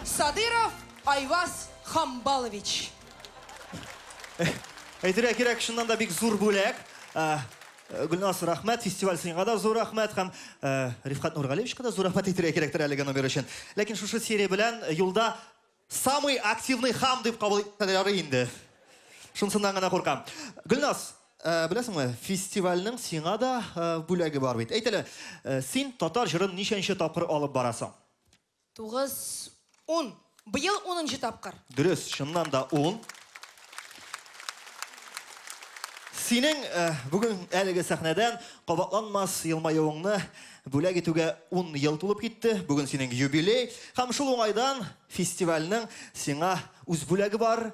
Садыров Айваз Хамбалович. Әйтергә кирәк, чыннан да бик зур бүләк. Гөлназ, рәхмәт, фестиваль сиңа да зур рәхмәт һәм Рифкать Нургалиевичка да зур рәхмәт әйтергә кирәктер әлеге номер өчен. Ләкин шушы серия белән юлда Самый активный хам дип кабул итсәләр ярый инде. Шунсыннан гына куркам. Гөлназ, э, беләсеңме, фестивальнең сиңа да э, бүләге бар бит. Әйт әле, э, син татар җырын ничәнче тапкыр алып барасың? Тугыз, ун. Быел унынчы тапкыр. Дөрес, чыннан да ун. Синең бүген әлеге сәхнәдән кабатланмас елмаюыңны бүләк итүгә ун ел тулып китте. Бүген синең юбилей. Һәм шул уңайдан фестивальнең сиңа үз бүләге бар.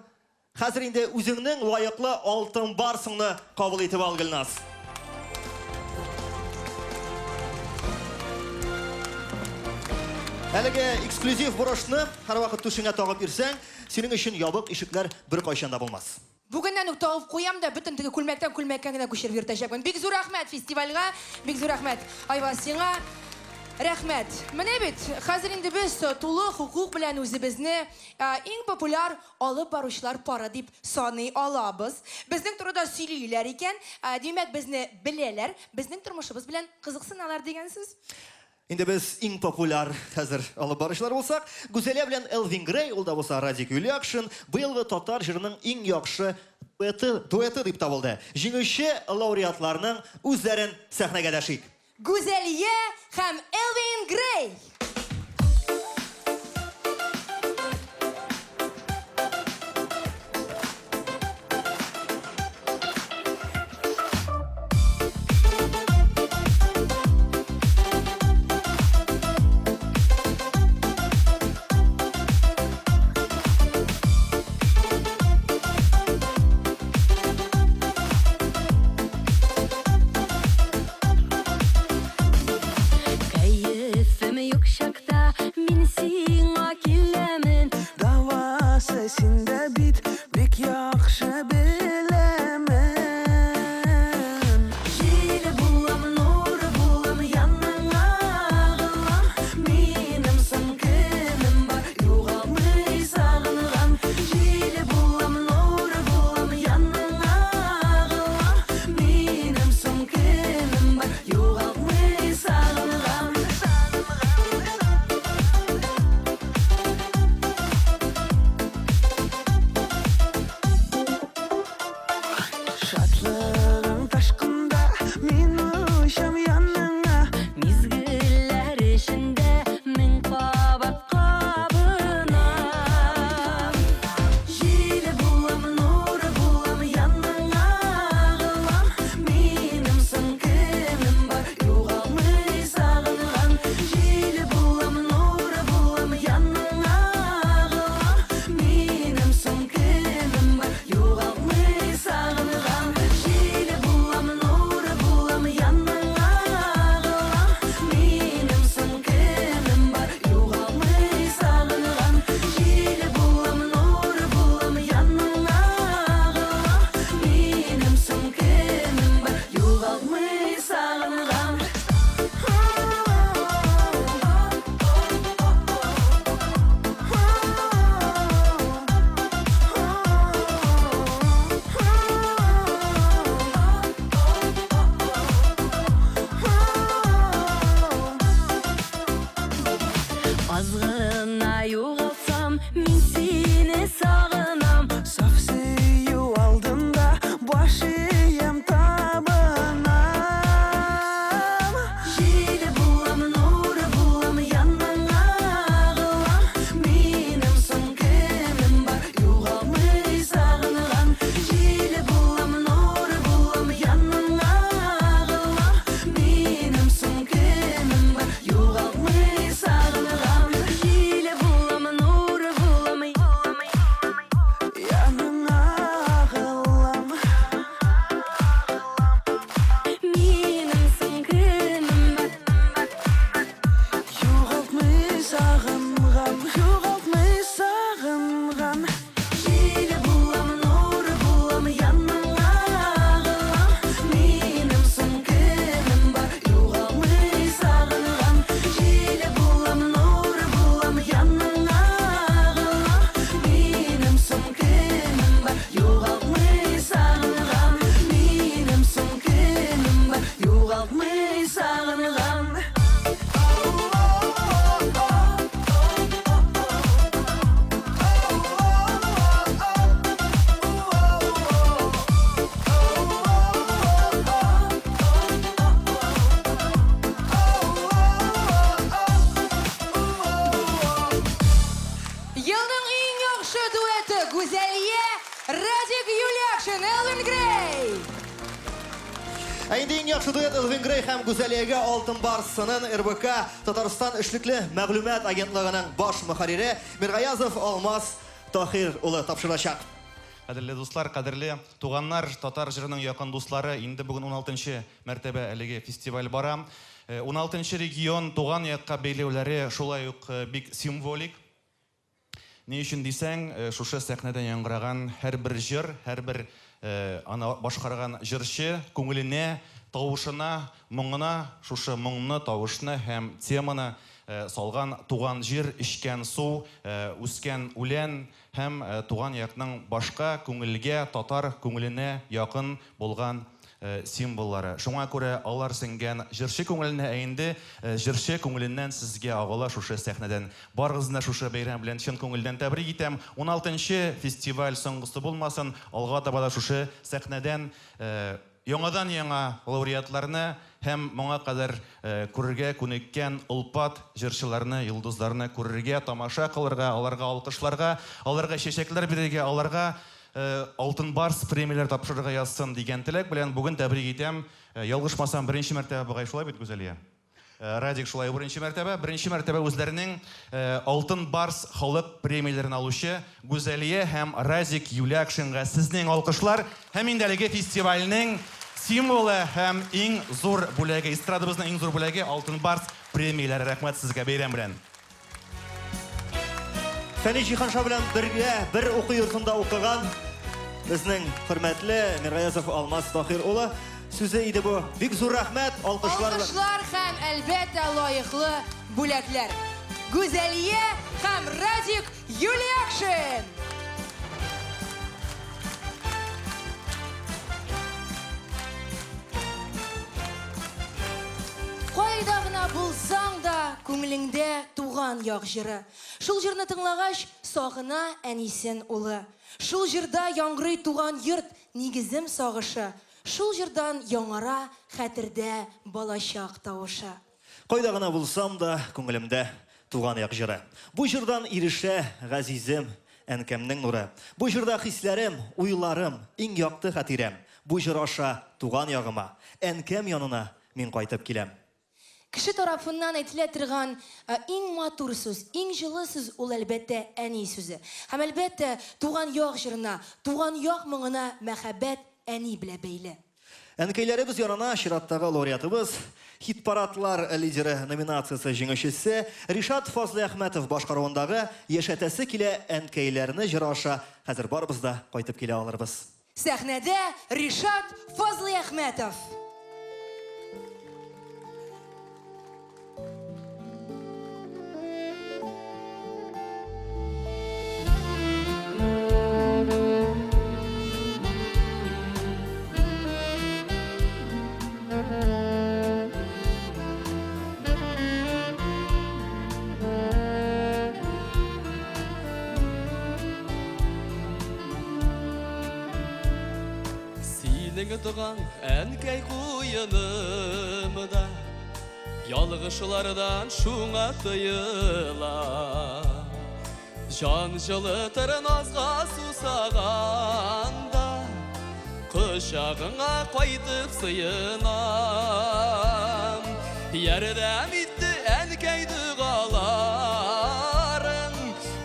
Хәзер инде үзеңнең лаеклы алтын барсыңны кабул итеп ал, Гөлназ. Әлеге эксклюзив брошны һәрвакыт түшеңә тагып йөрсәң, синең өчен ябык ишекләр беркайчан да булмас. Бүгеннән үк тагып куям да, бөтен теге күлмәктән күлмәккә генә күчереп йөртәчәкмен. Бик зур рәхмәт фестивальгә, бик зур рәхмәт, Айваз, сиңа. Рәхмәт. Менә бит, хәзер инде без тулы хокук белән үзебезне иң популяр алып баручылар пары дип саный алабыз. Безнең турыда сөйлиләр икән, димәк, безне беләләр, безнең тормышыбыз белән кызыксыналар дигән сүз. Инде без иң популяр хәзер алып баручылар булсак, Гүзәлия белән Элвин Грей, ул да булса Радик Юльякшин, быелгы татар җырының иң яхшы дуэты, дуэты дип табылды. Җиңүче лауреатларның үзләрен сәхнәгә дәшик. Гүзәлия һәм Элвин Грей! Кәефем юк. Ә инде иң яхшы дуэт Элвин Грей һәм Гүзәлиягә Алтын Барс сынын РБК Татарстан эшлекле мәгълүмат агентлыгының баш мөхәррире Миргаязов Алмаз Таһир улы тапшырачак. Кадерле дуслар, кадерле туганнар, татар җырының якын дуслары, инде бүген уналтынчы мәртәбә әлеге фестиваль бара. Уналтынчы регион туган якка бәйләүләре шулай ук бик символик. Ни өчен дисәң, шушы сәхнәдән яңгыраган һәрбер җыр, һәрбер аны башкарган җырчы күңеленә, тавышына, моңына шушы моңны, тавышны һәм теманы салган туган җир, эчкән су, үскән үлән һәм туган якның башка күңелгә, татар күңеленә якын булган символлары. Шуңа күрә алар сеңгән җырчы күңеленә, ә инде җырчы күңеленнән сезгә агыла шушы сәхнәдән. Барыгызны да шушы бәйрәм белән чын күңелдән тәбрик итәм. Уналтынчы фестиваль соңгысы булмасын, алга таба да шушы сәхнәдән яңадан-яңа лауреатларны һәм моңа кадәр күрергә күнеккән олпат җырчыларны, йолдызларны күрергә, тамаша кылырга, аларга алкышларга, аларга чәчәкләр бирергә, аларга Алтын Барс премияләре тапшырырга язсын дигән теләк белән бүген тәбрик итәм. Ялгышмасам, беренче мәртәбә бугай, шулай бит, Гүзәлия? Радик шулай ук беренче мәртәбә. Беренче мәртәбә үзләренең Алтын Барс халык премияләрен алучы Гүзәлия һәм Радик Юлякшинга сезнең алкышлар һәм инде әлеге фестивальнең символы һәм иң зур бүләге, эстрадабызның иң зур бүләге Алтын Барс премияләре. Рәхмәт сезгә бәйрәм белән! Фәнис Җиһанша белән бергә бер уку йортында укыган безнең хөрмәтле Миргаязов Алмаз Таһир улы сүзе иде бу. Бик зур рәхмәт, алкышлар. Алкышлар һәм, әлбәттә, лаеклы бүләкләр. Гүзәлия һәм Радик Юльякшин! Кайда гына булсаң да, күңелеңдә туган як җыры. Шул җырны тыңлагач, сагына әнисен улы. Шул җырда яңгырый туган йорт, нигезем сагышы. Шул җырдан яңара хәтердә балачак тавышы. Кайда гына булсам да, күңелемдә туган як җыры. Бу җырдан ирешә, газизем, әнкәмнең нуры. Бу җырда хисләрем, уйларым, иң якты хатирәм. Бу җыр аша туган ягыма, әнкәм янына мин кайтып киләм. Кеше тарафыннан әйтелә торган иң матур сүз, иң җылы сүз ул, әлбәттә, әни сүзе. Һәм, әлбәттә, туган як җырына, туган як моңына мәхәббәт әни белә бәйле. Әнкәйләребез янына чираттагы лауреатыбыз, Хит-парадлар лидеры номинациясе җиңүчесе Ришат Фазлыәхмәтов башкаруындагы Яшәтәсе килә әнкәйләрне җыры аша хәзер барыбыз да кайтып килә алырбыз. Сәхнәдә Ришат Фазлыәхмәтов. Синең туган әнкәй куенымда Ялгышлардан шуңа тыела. Җан җылытыр назга сусаганда, Кочагыңа кайтып сыенам. Ярдәм итте әнкәй догаларың,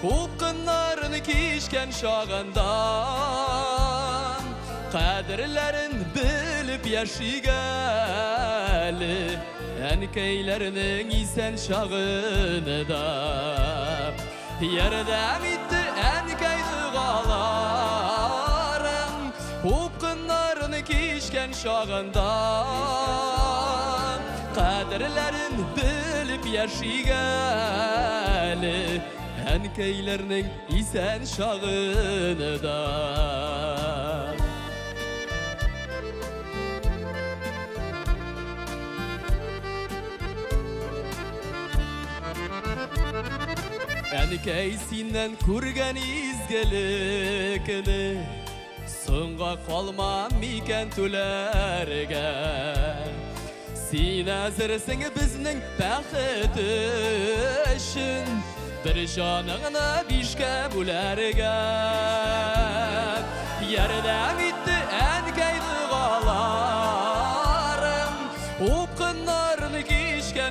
Упкыннарын кичкән чагында. Кадерләрен белеп яшик әле, Әнкәйләрнең исән чагында. Ярдәм итте әнкәй догаларың, Упкыннарын кичкән чагында. Кадерләрен белеп яшик әле, Әнкәйләрнең исән чагында. Әнкәй синнән күргән изгелекне Соңга калмам микән түләргә? Син әзерсең безнең бәхет өчен Бер җаныңны бишкә бүләргә. Ярдәм итте әнкәй догаларың.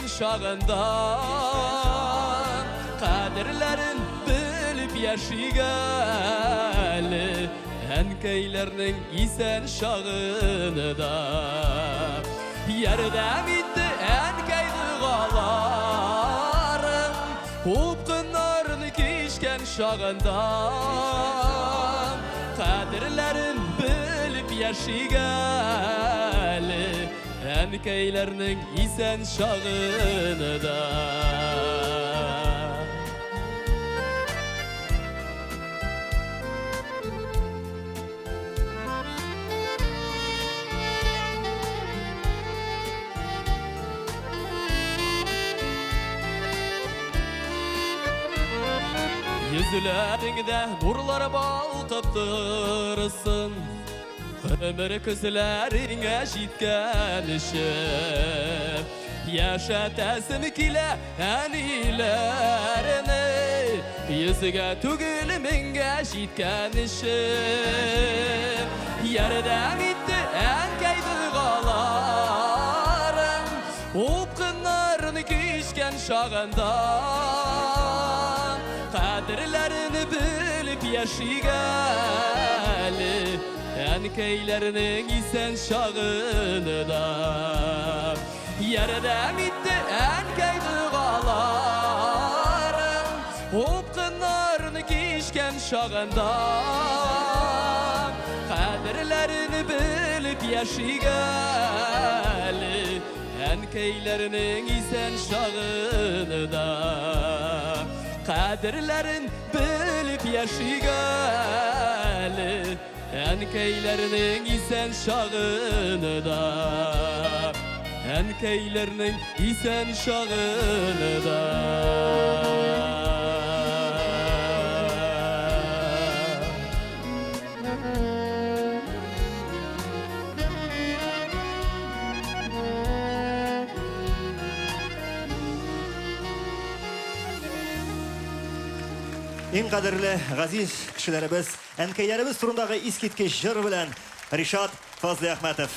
чагында Кадерләрен белеп яшик әле Әнкәйләрнең исән чагында. Ярдәм итте әнкәй догаларың, Упкыннарны кичкән чагында. Кадерләрен белеп яшик әле Әнкәйләрнең исән чагында. Йөзләреңдә нурлар балкып торсын, Гомер көзләреңә җиткәнче. Яшәтәсем килә әниләрне, Йөзгә түгел меңгә җиткәнче. Ярдәм итте әнкәй догаларың, Упкыннарны кичкән чагында. Кадерләрен белеп яшик әле Әнкәйләрнең исән чагында. Ярдәм итте әнкәй догаларың, Упкыннарны кичкән чагында. Кадерләрен белеп яшик әле Әнкәйләрнең исән чагында. Кадерләрен белеп яшик әле Әнкәйләрнең исән чагында. Әнкәйләрнең исән чагында. Иң кадерле, газиз кешеләребез, әнкәйләребез турындагы искиткеч җыр белән Ришат Фазлыәхмәтов.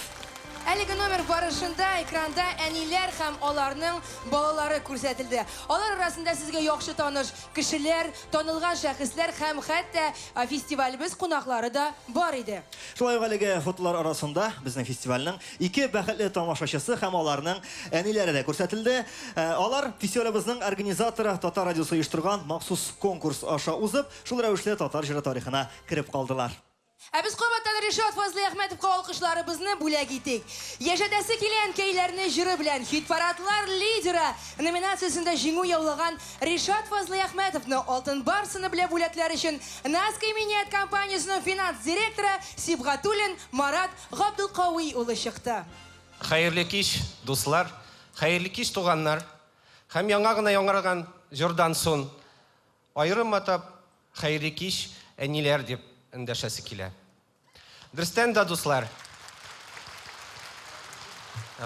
Әлеге номер барышында экранда әниләр һәм аларның балалары күрсәтелде. Алар арасында сезгә яхшы таныш кешеләр, танылган шәхесләр һәм хәтта фестивалебез кунаклары да бар иде. Шулай ук әлеге фотолар арасында безнең фестивальнең ике бәхетле тамашачысы һәм аларның әниләре дә күрсәтелде. Алар фестивалебезнең организаторы Татар радиосы оештырган махсус конкурс аша узып, шул рәвешле татар җыры тарихына кереп калдылар. Ә без кабаттан Ришат Фазлыәхмәтовка алкышларыбызны бүләк итик. Яшәтәсе килә әнкәйләрне җыры белән хит-парадлар лидеры номинациясендә җиңү яулаган Ришат Фазлыәхмәтовны Алтын Барс сыны белән бүләкләр өчен Наска иминият компаниясенең финанс директоры Сибгатуллин Марат Габдулкави улы чыкты. Хәерле кич, дуслар! Хәерле кич, туганнар! Һәм яңа гына яңгыраган җырдан сон аерым атап, хәерле кич, әниләр дип эндәшәсе килә. Дөрестән дә, дуслар,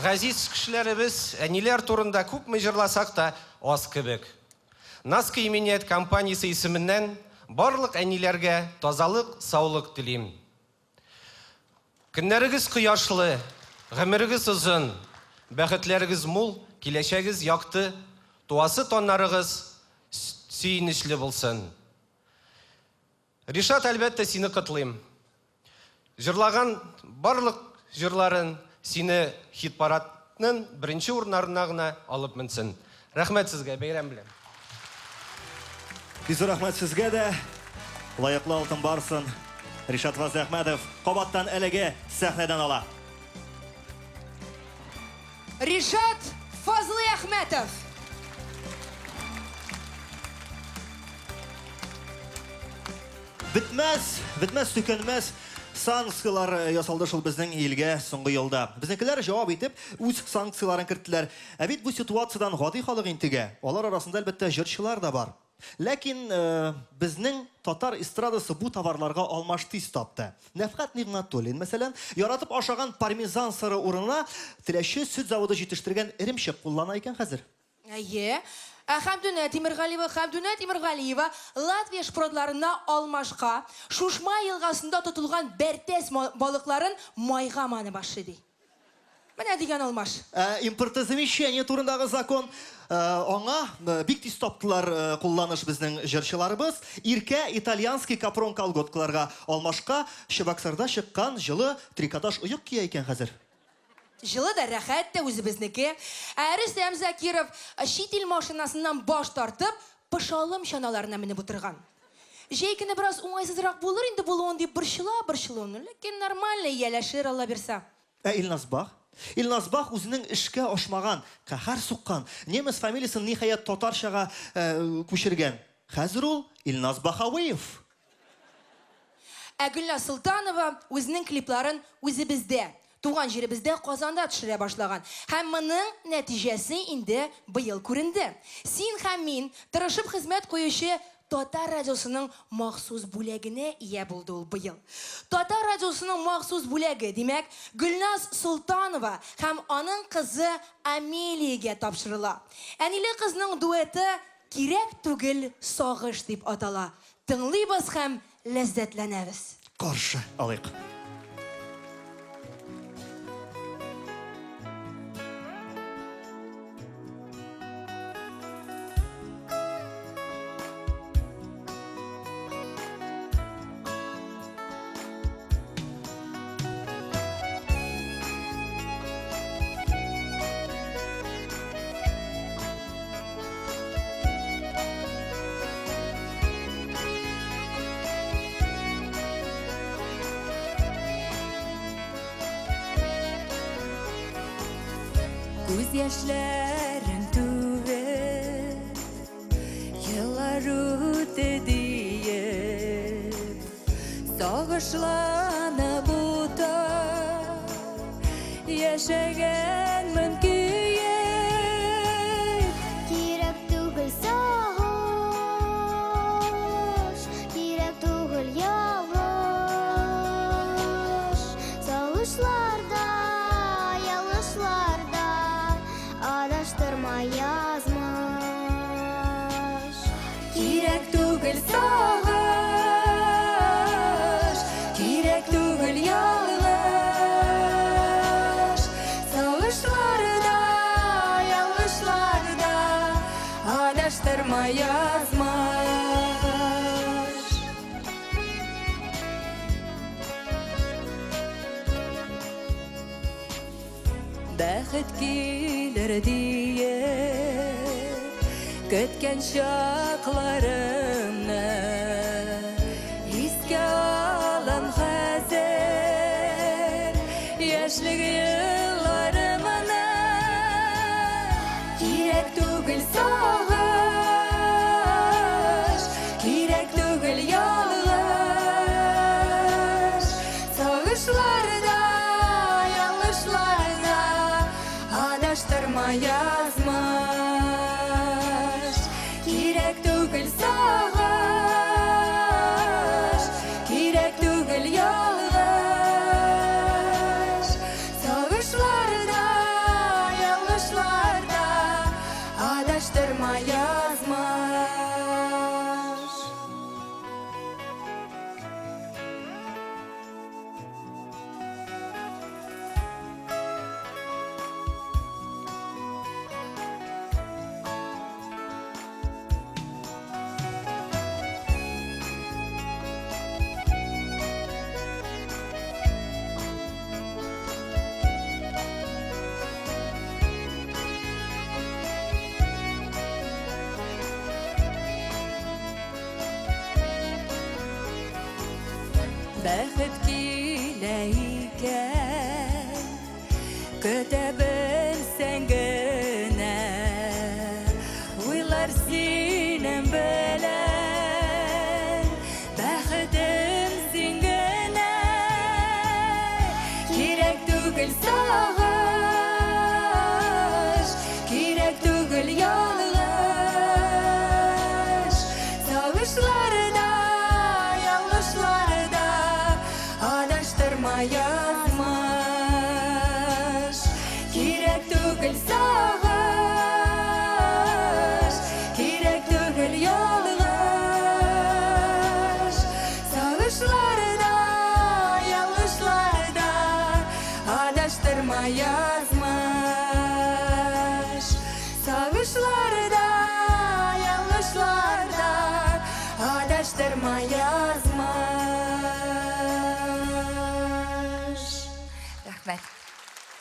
газиз кешеләребез, әниләр турында күпме җырласак та аз кебек. Наска иминият компаниясе исеменнән барлык әниләргә тазалык, саулык телим. Көннәрегез кояшлы, гомерегез озын, бәхетләрегез мул, киләчәгез якты, туасы таннарыгыз сөенечле булсын. Ришат, әлбәттә, сине котлыйм. Җырлаган барлык җырларын сине хит-парадның беренче урыннарына гына алып менсен. Рәхмәт сезгә, бәйрәм белән. Бик зур рәхмәт сезгә дә. Лаеклы алтын барсын. Ришат Фазлыәхмәтов кабаттан әлеге сәхнәдән ала. Ришат Фазлыәхмәтов. Бетмәс, бетмәс, төкәнмәс санкцияләр ясалды шул безнең илгә соңгы елда. Безнекеләр җавап итеп үз санкцияләрен керттеләр. Ә бит бу ситуациядән гади халык интегә. Алар арасында, әлбәттә, җырчылар да бар. Ләкин безнең татар эстрадасы бу товарларга алмаш тиз тапты. Нәфкать Нигъмәтуллин, мәсәлән, яратып ашаган пармезан сыры урынына Теләче сөт заводы җитештергән эремчек куллана икән хәзер. Әйе. Ә Хәмдүнә Тимергалиева Хәмдүнә Тимергалиева Латвия шпротларына алмашка Шушма елгасында тотылган бәртәс балыкларын майга манып ашый, ди. Менә дигән алмаш. Ә импортозамещение турындагы закон аңа бик тиз таптылар кулланыш безнең җырчыларыбыз. Иркә итальянский капрон колготкаларга алмашка Чебоксарда чыккан җылы трикотаж оек кия икән хәзер. Җылы да, рәхәт тә, үзебезнеке. Ә Рөстәм Закиров чит ил машинасыннан баш тартып, Пошалым чаналарына менеп утырган. Җәй көне бераз уңайсызрак булыр инде булуын дип борчыла борчылуын, ләкин нормально ияләшер, Алла бирса. Ә Илназ Бах? Илназ Бах үзенең эшкә ашмаган, каһәр суккан немец фамилиясен ниһаять татарчага күчергән. Хәзер ул Илназ Баһавиев. Ә Гөлназ Солтанова үзенең клипларын үзебездә, туган җиребездә Казанда төшерә башлаган. Һәм моның нәтиҗәсе инде быел күренде. Син һәм мин, тырышып хезмәт куючы Татар радиосының махсус бүләгенә ия булды ул быел. Татар радиосының махсус бүләге, димәк, Гөлназ Солтанова һәм аның кызы Амелиягә тапшырыла. Әниле кызның дуэты Кирәк түгел сагыш дип атала. Тыңлыйбыз һәм ләззәтләнәбез. Каршы алыйк. Күз яшьләрен түгеп, еллар үтте диеп, сагышланып утыр, яшәгәнмен көеп. Кирәк түгел сагыш, кирәк түгел ялгыш. Сагышларда, ялгышларда адаштырма язмыш. Кирәк түгел сагыш, кирәк түгел ялгыш. Сагышларда, ялгышларда адаштырма язмыш. Бәхет килер диеп көткән чакларымны искә алам хәзер. Яшьлек елларымны кирәк түгел сагыш, кирәк түгел ялгыш. Сагышларда, ялгышларда адаштырма язмыш. Кирәк түгел сагыш, кирәк түгел ялгыш. Сагышларда, ялгышларда адаштырма язмыш. Бәхет килә икән, көтә белсәң генә, уйлар синең белән, бәхетем син генә. Кирәк түгел сагыш, кирәк түгел ялгыш. Сагышларда, ялгышларда адаштырма язмыш. Кирәк түгел сагыш. Адаштырма язмыш. Сагышларда, ялгышларда Адаштырма язмыш. Рәхмәт.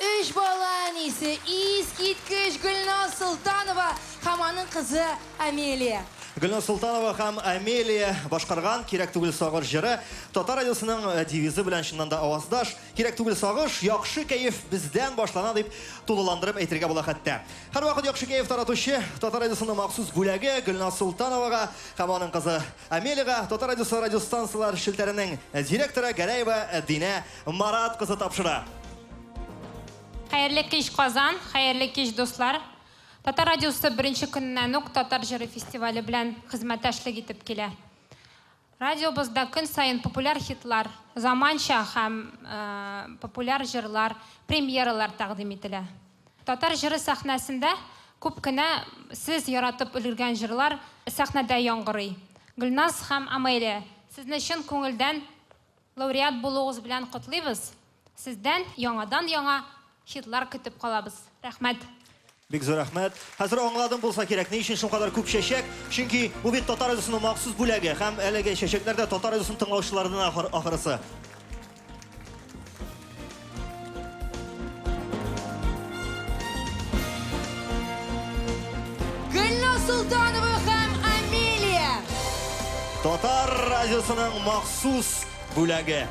Өч бала әнисе, искиткеч Гөлназ Солтанова һәм аның кызы Амелия. Гөлназ Солтанова һәм Амелия башкарган Кирәк түгел сагыш җыры Татар радиосының э, девизы белән чыннан да аваздаш. Кирәк түгел сагыш, яхшы кәеф бездән башлана дип тулыландырып әйтергә була хәтта. Һәрвакыт яхшы кәеф таратучы Татар радиосының махсус бүләге Гөлназ Солтановага һәм аның кызы Амелиягә Татар радиосы радиостанцияләр челтәренең директоры Гәрәева Динә Марат кызы тапшыра. Хәерле кич, Казан! Хәерле кич, дуслар! Татар радиосы беренче көненнән үк Татар җыры фестивале белән хезмәттәшлек итеп килә. Радиобызда көн саен популяр хитлар, заманча һәм популяр җырлар, премьералар тәкъдим ителә. Татар җыры сәхнәсендә күп кенә сез яратып өлгергән җырлар сәхнәдә яңгырый. Гөлназ һәм Амелия, сезне чын күңелдән Лауреат булуыгыз белән котлыйбыз! Сездән яңадан-яңа хитлар көтеп калабыз. Рәхмәт! Бик зур рәхмәт. Хәзер аңладым булса кирәк, ни өчен шулкадәр күп чәчәк. Чөнки бу бит Татар радиосының махсус бүләге һәм әлеге чәчәкләр дә Татар радиосын тыңлаучылардан ахрысы. Гөлназ Солтанова һәм Амелия. Татар радиосының махсус бүләге.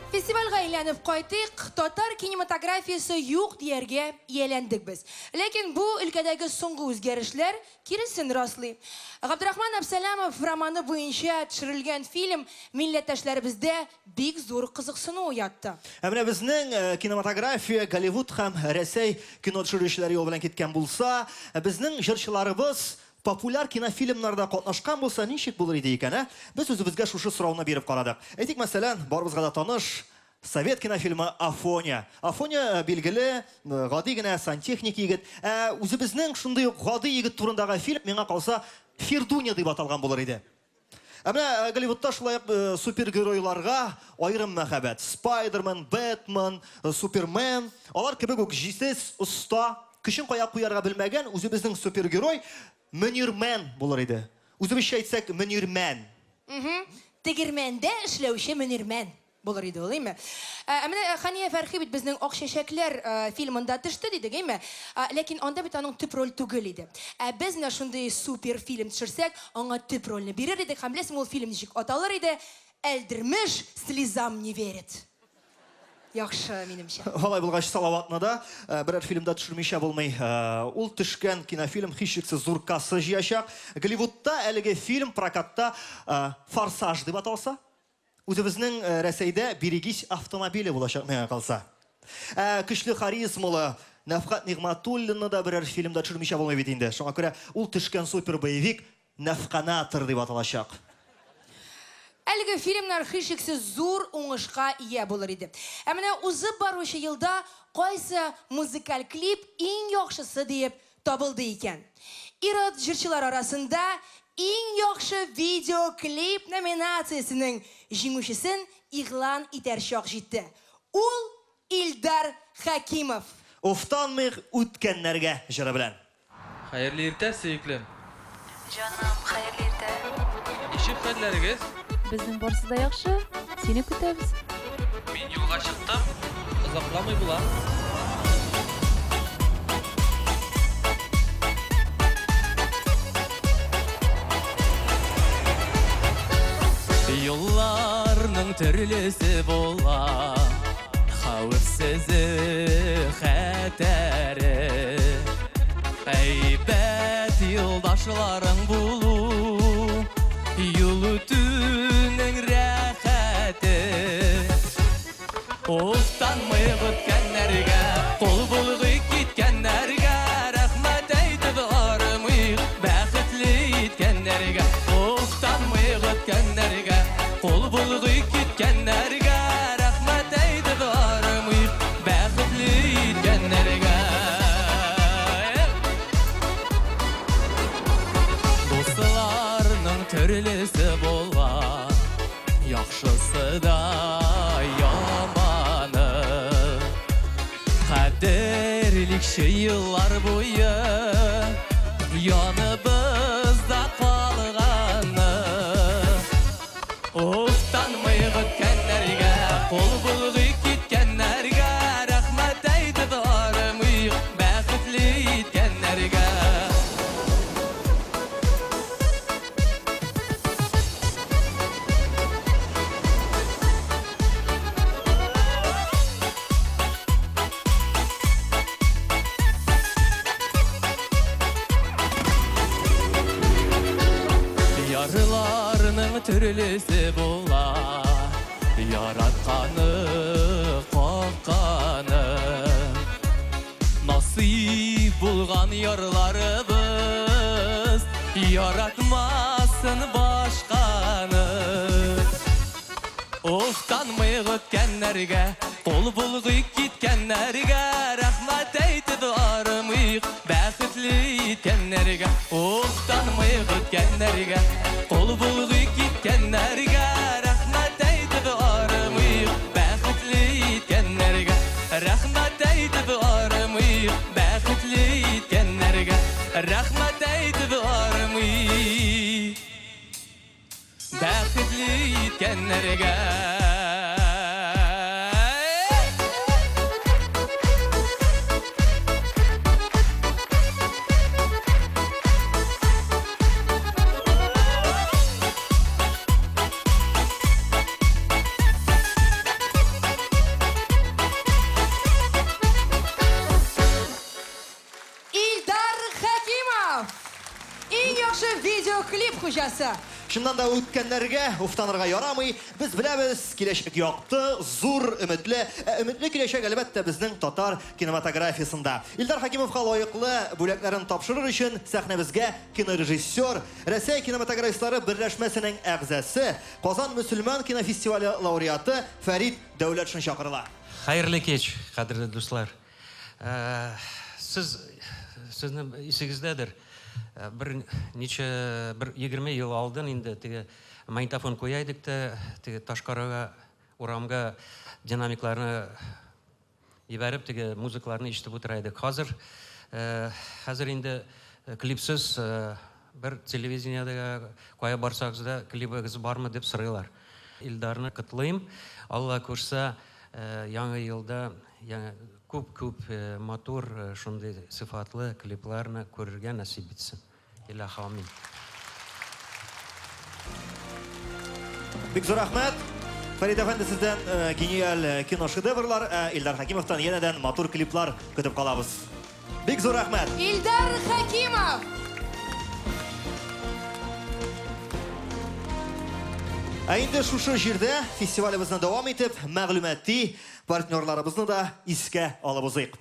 Фестивальгә әйләнеп кайтыйк. Татар кинематографиясе юк дияргә ияләндек без. Ләкин бу өлкәдәге соңгы үзгәрешләр киресен раслый. Габдрахман Әбсәләмов романы буенча төшерелгән фильм милләттәшләребездә бик зур кызыксыну уятты. Ә менә безнең кинематография Голливуд һәм Рәсәй кино төшерүчеләре юлы белән киткән булса, безнең җырчыларыбыз популяр кинофильмнарда катнашкан булса, ничек булыр иде икән, ә? Без үзебезгә шушы сорауны биреп карадык. Әйтик, мәсәлән, барыбызга да таныш совет кинофильмы Афоня. Афоня, билгеле, гади генә сантехник егет. Ә үзебезнең шундый ук гади егет турындагы фильм, миңа калса, Фирдуня дип аталган булыр иде. Ә менә э, Голливудта шулай ук э, супергеройларга аерым мәхәббәт. Спайдермен, Бэтмен, э, Супермен, алар кебек үк җитез, оста, көчен кая куярга белмәгән үзебезнең супергерой Мөнирмен булыр иде. Үзебезчә әйтсәк, Мөнирмән. Тегермәндә эшләүче Мөнирмән. Булыр иде ул, әйме? Ә менә Хәния Фәрхи бит безнең Ак чәчәкләр фильмында төште дидек, әйме? Ләкин анда бит аның төп роль түгел иде. Ә без менә шундый супер фильм төшерсәк, аңа төп рольне бирер идек һәм беләсеңме ул фильм ничек аталыр иде? Әлдермеш слезам не верит. Яхшы, минемчә. Алай булгач, Салаватны да берәр фильмда төшермичә булмый. Ул төшкән кинофильм һичшиксез зур касса җыячак. Голливудта әлеге фильм прокатта Форсаж дип аталса, Үзебезнең Рәсәйдә Берегись автомобиле булачак миңа калса. Ә көчле харизмалы Нәфкать Нигъмәтуллинны да берәр фильмда төшермичә булмый бит инде. Шуңа күрә ул төшкән супербоевик Нәфканатор дип аталачак. Әлеге фильмнар һичшиксез зур уңышка ия булыр иде. Ә менә узып баручы елда кайсы музыкаль клип иң яхшысы диеп табылды икән. Ир-ат җырчылар арасында Иң яхшы видеоклип номинациясенең җиңүчесен игълан итәр чак җитте. Ул, Илдар Хәкимов! Уфтанмыйк үткәннәргә җыры белән. Хәерле иртә, сөеклем! Җаным, хәерле иртә! Ничек хәлләрегез? Безнең барсы да яхшы, сине көтәбез. Мин юлга чыктым, озакламый булам. Юлларның төрлесе була, хәвефсезе, хәтәре. Әйбәт юлдашларың булу, юл үтүнең рәхәте. Уфтанмыйк үткәннәргә, кул болгый киткәннәргә, рәхмәт әйтеп арымыйк, бәхетле иткәннәргә. Уфтанмыйк үткәннәргә, кул болгый киткәннәргә, рәхмәт әйтеп арымыйк, бәхетле иткәннәргә. Дусларның төрлесе була, яхшысы да, яманы. Әйтикче еллар буе яныбызда калганы. Уфтанмыйк үткәннәргә, кул болгый киткәннәргә, рәхмәт әйтеп армыйк бәхетле иткәннәргә. Ярларның төрлесе була, яратканы, какканы. Насыйп булган ярларыбыз яратмасын башканы. Уфтанмыйк үткәннәргә, кул болгый киткәннәргә, рәхмәт әйтеп армыйк бәхетле иткәннәргә. Уфтанмыйк үткәннәргә, кул болгый киткәннәргә, рәхмәт әйтеп армыйк бәхетле иткәннәргә. Рәхмәт әйтеп армыйк бәхетле иткәннәргә. Рәхмәт әйтеп армыйк бәхетле иткәннәргә. Илдар Хәкимов! Иң яхшы видеоклип хуҗасы! Чыннан да үткәннәргә уфтанырга ярамый. Без беләбез, киләчәк якты, зур, өметле. Ә өметле киләчәк, әлбәттә, безнең татар кинематографиясендә. Илдар Хәкимовка лаеклы бүләкләрен тапшырыр өчен сәхнәбезгә кинорежиссер, Рәсәй кинематографистлары берләшмәсенең әгъзасы, Казан мөселман кинофестивале лауреаты Фәрит Дәүләтшин чакырыла. Хәерле кич, кадерле дуслар! Сез, сезнең исегездәдер, бер ничә, бер 20 ел алдын инде теге магнитофон куя идек тә, теге Ташкарага, урамга динамикларны җибәреп, теге музыкларны ишетеп утыра идек. Хәзер, хәзер инде клипсыз бер телевидениедә кая барсагыз да, клибыгыз бармы дип сорыйлар. Илдарны котлыйм. Алла кушса, яңа елда Яңа күп-күп матур шундый сыйфатлы клипларны күрергә насыйп итсен. Илаһи амин. Бик зур рәхмәт. Фәрит әфәнде, сездән гениаль киношедеврлар, ә Илдар Хәкимовтан янәдән матур клиплар көтеп калабыз. Бик зур рәхмәт. Илдар Хәкимов! Ә инде шушы җирдә фестивалебезне дәвам итеп, мәгълүмати партнерларыбызны да искә алып узыйк.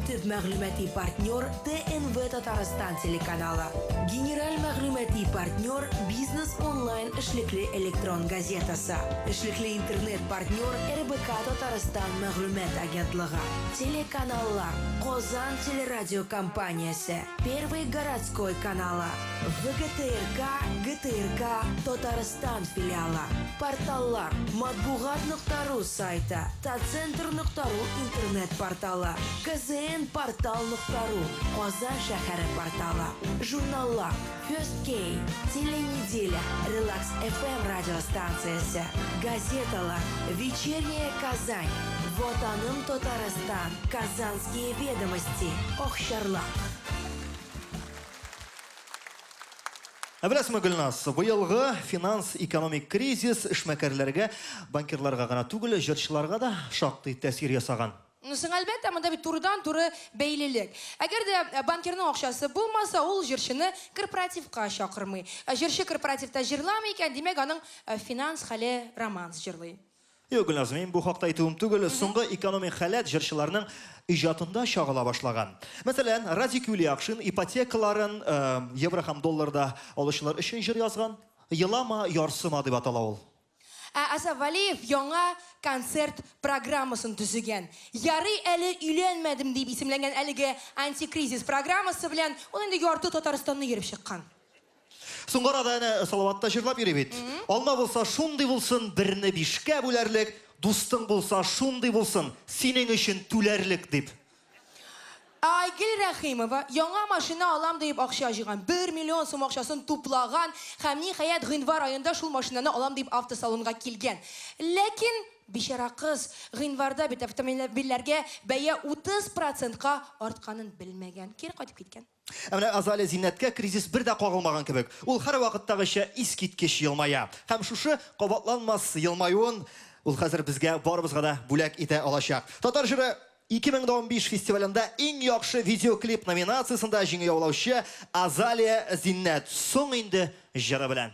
Төп мәгълүмати партнер ТНВ Татарстан телеканалы. Генераль мәгълүмати партнер Бизнес онлайн эшлекле электрон газетасы. Эшлекле интернет партнер РБК Татарстан мәгълүмат агентлыгы. Телеканаллар Казан телерадиокомпаниясе, Первый городской каналы, ВГТРК, ГТРК, Татарстан филиалы. Порталлар Матбугат нокта ру сайты, Татцентр нокта ру интернет порталы, КЗН портал нокта ру, Казан шәһәре порталы. Журналлар First K, Теленеделя, Релакс FM радиостанциясе, газеталар Вечерняя Казань, Ватаным Татарстан, Казанские ведомости, Акчарлак. Ә беләсеңме, Гөлназ, быелгы финанс-экономик кризис эшмәкәрләргә, банкирларга гына түгел, җырчыларга да шактый тәэсир ясаган. Ну соң, әлбәттә, монда бит турыдан-туры бәйлелек. Әгәр дә банкирның акчасы булмаса, ул җырчыны корпоративка чакырмый. Ә җырчы корпоративта җырламый икән, димәк, аның финанс хәле романс җырлый. Юк, Гөлназ, мин бу хакта әйтүем түгел. Соңгы экономик халәт җырчыларның иҗатында чагыла башлаган. Мәсәлән, Радик Юльякшин ипотекаларын евро һәм долларда алучылар өчен җыр язган. Елама, ярсыма дип атала ул. Ә Асаф Вәлиев яңа концерт программасын төзегән. Ярый әле өйләнмәдем дип исемләнгән әлеге антикризис программасы белән ул инде ярты Татарстанны йөреп чыккан. Соңгы арада әнә Салават та җырлап йөри бит. Алма булса шундый булсын, берне бишкә бүләрлек, Дустың булса, шундый булсын, синең өчен түләрлек, дип. Ә Айгөл Рәхимова яңа машина алам диеп акча җыйган, бер миллион сум акчасын туплаган һәм, ниһаять, гыйнвар аенда шул машинаны алам дип автосалонга килгән. Ләкин, бичара кыз, гыйнварда бит автомобильләргә бәя 30 процентка артканын белмәгән, кире кайтып киткән. Ә менә Азалия Зиннәткә кризис бер дә кагылмаган кебек. Ул һәрвакыттагыча искиткеч елмая. Һәм шушы кабатланмас елмаюын ул хәзер безгә барыбызга да бүләк итә алачак. Татар җыры 2015 фестивалендә иң яхшы видеоклип номинациясендә җиңү яулаучы Азалия Зиннәт Соң инде җыры белән.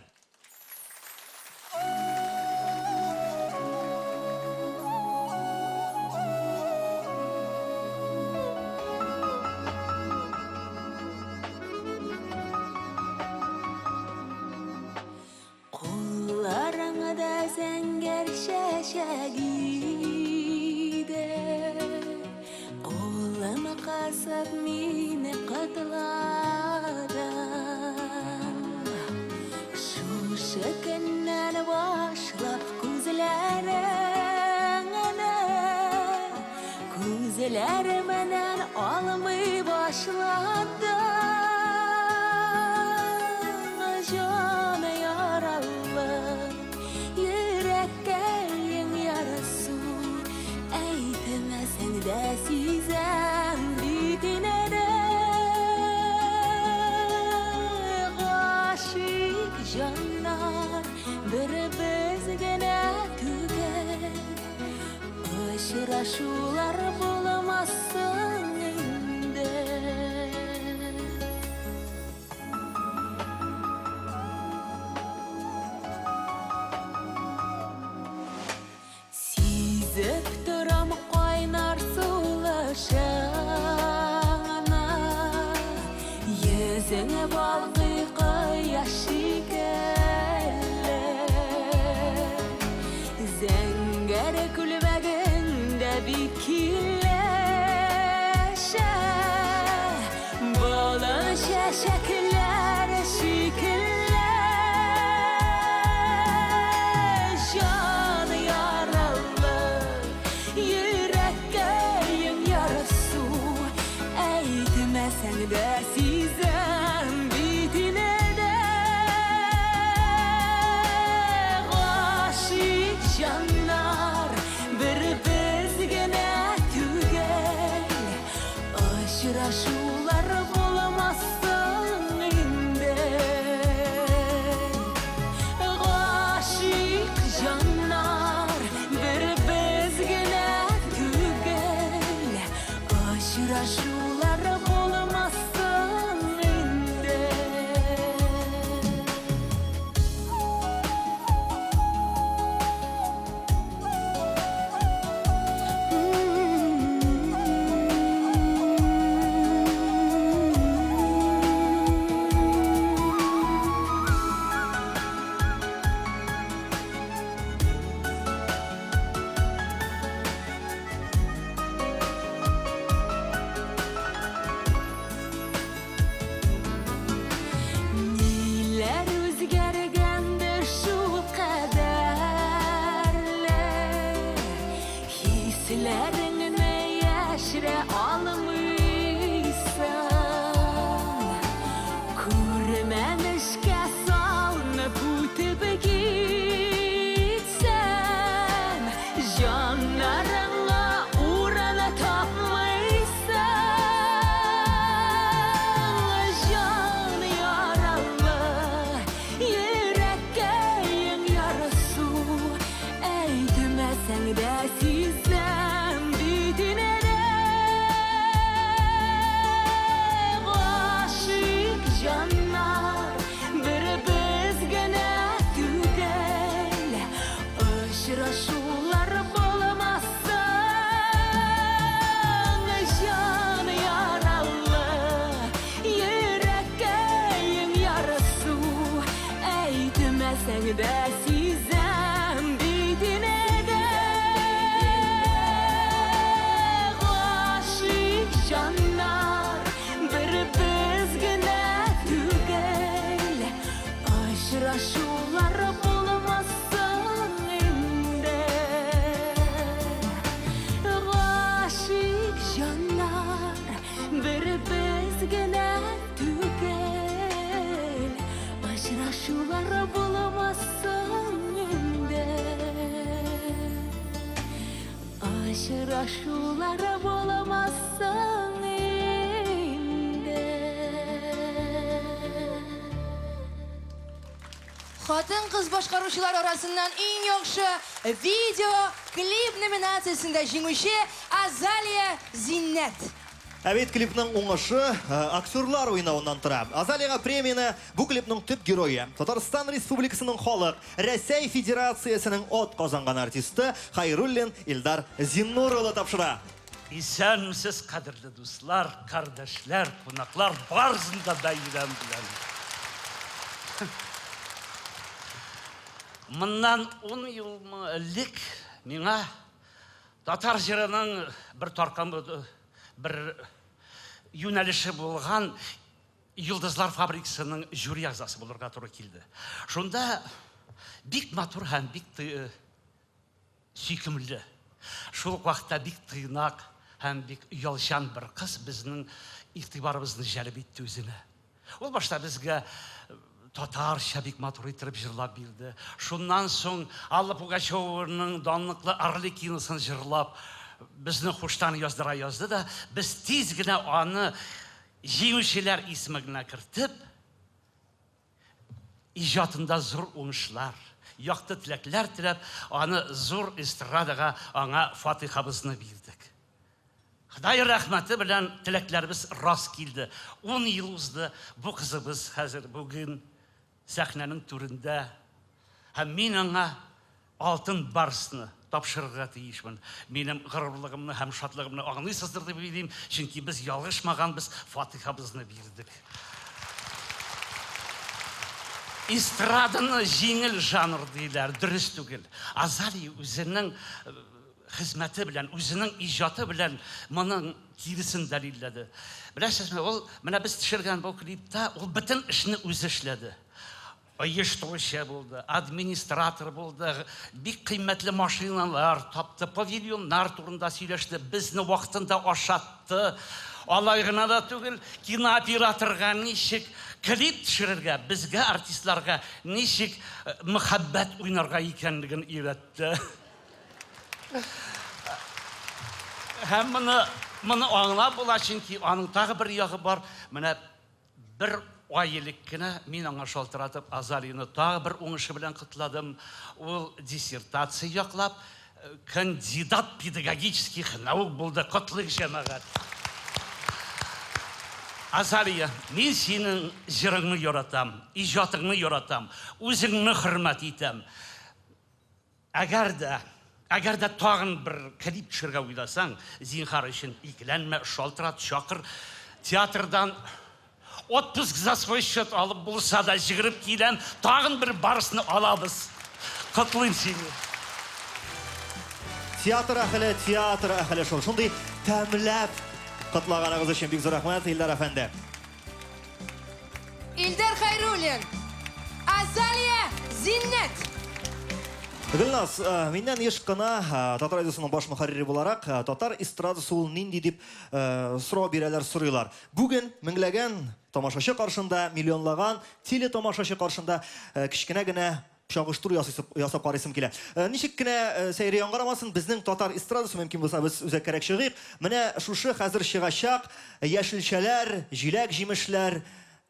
Кулларыңда зәңгәр чәчәк иде. Кулым кысып мине котладың. Шушы көннән башлап күзләреңне күзләремнән алмый башладым. Җан яралы, йөрәккәең ярасу, әйтмәсәң дә сизәм бит инде. Гашыйк җаннар бер без генә түгел, очрашулар булмасын инде. Сизеп торам кайнар сулышыңны, Йөзең балкый кояш шикелле. Зәңгәр күлмәгең дә бик килешә, Болын чәчәкләре шикелле. Җан яралы, йөрәккәем ярасу, Әйтмәсәң дә сизәм бит инде. Гашыйк җаннар бер без генә түгел, Очрашулар булмасын инде. Гашыйк җаннар бер без генә түгел, Очрашулар булмасын инде. Ниләр үзгәргәндер шул кадәрле, Хисләреңне яшерә алмыйсың. Күрмәмешкә салынып үтеп китсәм, Җаннарыңа урын тапмыйсың. Җан яралы, йөрәккәең ярасу, Әйтмәсәң дә сизәм бит инде. Гашыйк җаннар бер без генә түгел, Очрашулар булмасын. Җан яралы, йөрәккәең ярасу, Әйтмәсәң дә сизәм бит инде. Очрашулар буламасын инде. Хатын-кыз башкаручылар арасыннан иң яхшы видео клип номинациясендә җиңүче Азалия Зиннәт. Ә бит клипның уңышы э, актерлар уйнавыннан тора. Азалиягә премияне бу клипның төп герое, Татарстан Республикасының халык, Рәсәй Федерациясенең ат казанган артисты Хайруллин Илдар Зиннур улы тапшыра. Исәнмесез, кадерле дуслар, кардәшләр, кунаклар, барысын да бәйрәм белән. Моннан 10 елмы элек миңа татар җырының бер таркамы, бер юнәлеше булган Йолдызлар фабрикасының жюри әгъзасы булырга туры килде. Шунда бик матур һәм бик сөйкемле, шул ук вакытта бик тыйнак һәм бик оялчан бер кыз безнең игътибарыбызны җәлеп итте үзенә. Ул башта безгә татарча бик матур иттереп җырлап бирде. Шуннан соң Алла Пугачеваның данлыклы Арлекиносын җырлап, безне хуштан яздыра язды да, без тиз генә аны җиңүчеләр исемлегенә кертеп, иҗатында зур уңышлар, якты теләкләр теләп, аны зур эстрадага аңа фатихабызны бирдек. Ходай рәхмәте белән теләкләребез рас килде. Ун ел узды, бу кызыбыз хәзер бүген сәхнәнең түрендә. Һәм мин аңа алтын барсны тапшырырга тиешмен. Минем горурлыгымны һәм шатлыгымны аңлыйсыздыр дип уйлыйм, чөнки без ялгышмаганбыз, фатихабызны бирдек. Эстраданы җиңел жанр диләр, дөрес түгел. Азалия үзенең э, хезмәте белән, үзенең иҗаты белән моның киресен дәлилләде. Беләсезме, ул менә без төшергән бу клипта ул бөтен эшне үзе эшләде. Оештыручы булды, администратор булды, бик кыйммәтле машиналар тапты, павильоннар турында сөйләште, безне вакытында ашатты. Алай гына да түгел, кинооператорга ничек клип төшерергә, безгә, артистларга ничек э, мәхәббәт уйнарга икәнлеген өйрәтте. Һәм моны, моны аңлап була, чөнки аның тагы бер ягы бар. Менә Бер ай элек кенә мин аңа шалтыратып, Азалияне тагы бер уңышы белән котладым. Ул диссертация яклап, кандидат педагогических наук булды. Котлыйк, җәмәгать! Азалия, мин синең җырыңны яратам, иҗатыңны яратам, үзеңне хөрмәт итәм. Әгәр дә, әгәр дә тагын бер клип төшерергә уйласаң, зинһар өчен икеләнмә, шалтырат, чакыр. Театрдан отпуск за свой счет алып булса да җигереп киләм, тагын бер барысны алабыз. Котлыйм сине. Театр әһеле, театр әһеле шул. Шундый тәмләп котлаганыгыз өчен бик зур рәхмәт, Илдар әфәнде. Илдар Хайруллин, Азалия Зиннәт. Гөлназ, э, миннән еш кына э, Татар радиосының баш мөхәррире буларак, э, татар эстрадасы ул нинди дип сорау бирәләр, сорыйлар. Бүген меңләгән тамашачы каршында, миллионлаган телетамашачы каршында кечкенә генә чагыштыру ясыйсы, ясап карыйсым килә. Э, ничек кенә э, сәйре яңгырамасын, безнең татар эстрадасы мөмкин булса без үзәккәрәк чыгыйк. Менә шушы хәзер чыгачак яшелчәләр, җиләк-җимешләр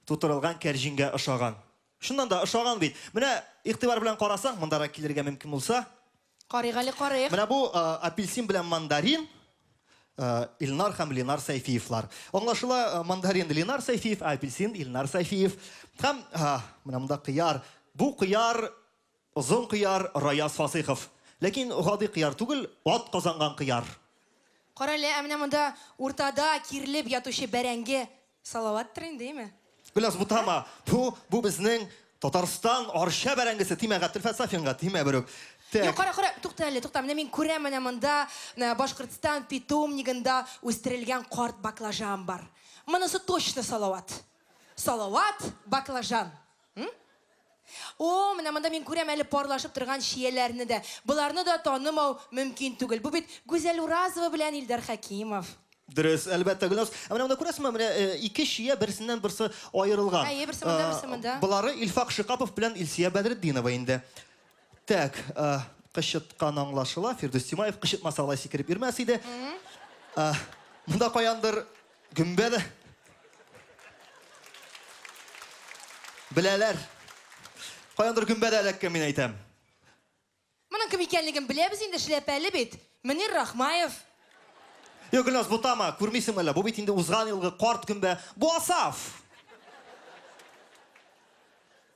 тутырылган кәрҗингә ошаган. Чыннан да ошаган бит. Менә игътибар белән карасаң, мондарак килергә мөмкин булса. Карыйк әле, карыйк. Менә бу э, апельсин белән мандарин Илнар һәм Ленар Сәйфиевлар. Аңлашыла, мандарин Ленар Сәйфиев, ә апельсин Илнар Сәйфиев. Һәм менә монда кыяр. Бу кыяр, озын кыяр Раяз Фасыйхов. Ләкин гади кыяр түгел, ат казанган кыяр. Кара әле, ә менә монда уртада кирелеп ятучы бәрәңге Салаваттыр инде, име? Гөлназ, бутама. Бу, бу безнең Татарстан Арча бәрәңгесе. Тимә Габделфәт Сафинга, тимә берүк. Так. Юк, кара, кара, тукта әле, тукта. Менә мин күрәм, менә монда менә Башкортстан питомнигында үстерелгән карт баклажан бар. Монысы точно Салават. Салават баклажан. М? О, менә монда мин күрәм әле парлашып торган чияләрне дә. Боларны да танымау мөмкин түгел. Бу бит Гүзәл Уразова белән Илдар Хәкимов. Дөрес, әлбәттә, Гөлназ. Ә менә монда күрәсеңме, менә э, ике чия берсеннән берсе аерылган. Әйе, берсе монда, берсе монда. Болары Илфак Шикапов белән Илсия Бәдретдинова инде. Так, э, Кычыткан аңлашыла, Фирдүс Тимаев кычытмаса алай сикереп йөрмәс иде. Монда каяндыр гөмбә дә. Беләләр. Каяндыр гөмбә дә эләккән, мин әйтәм. Моның кем икәнлеген беләбез инде, шляпәле бит. Мөнир Рахмаев. Юк, Гөлназ, бутама, күрмисеңме әллә? Бу бит инде узган елгы карт гөмбә. Бу Асаф!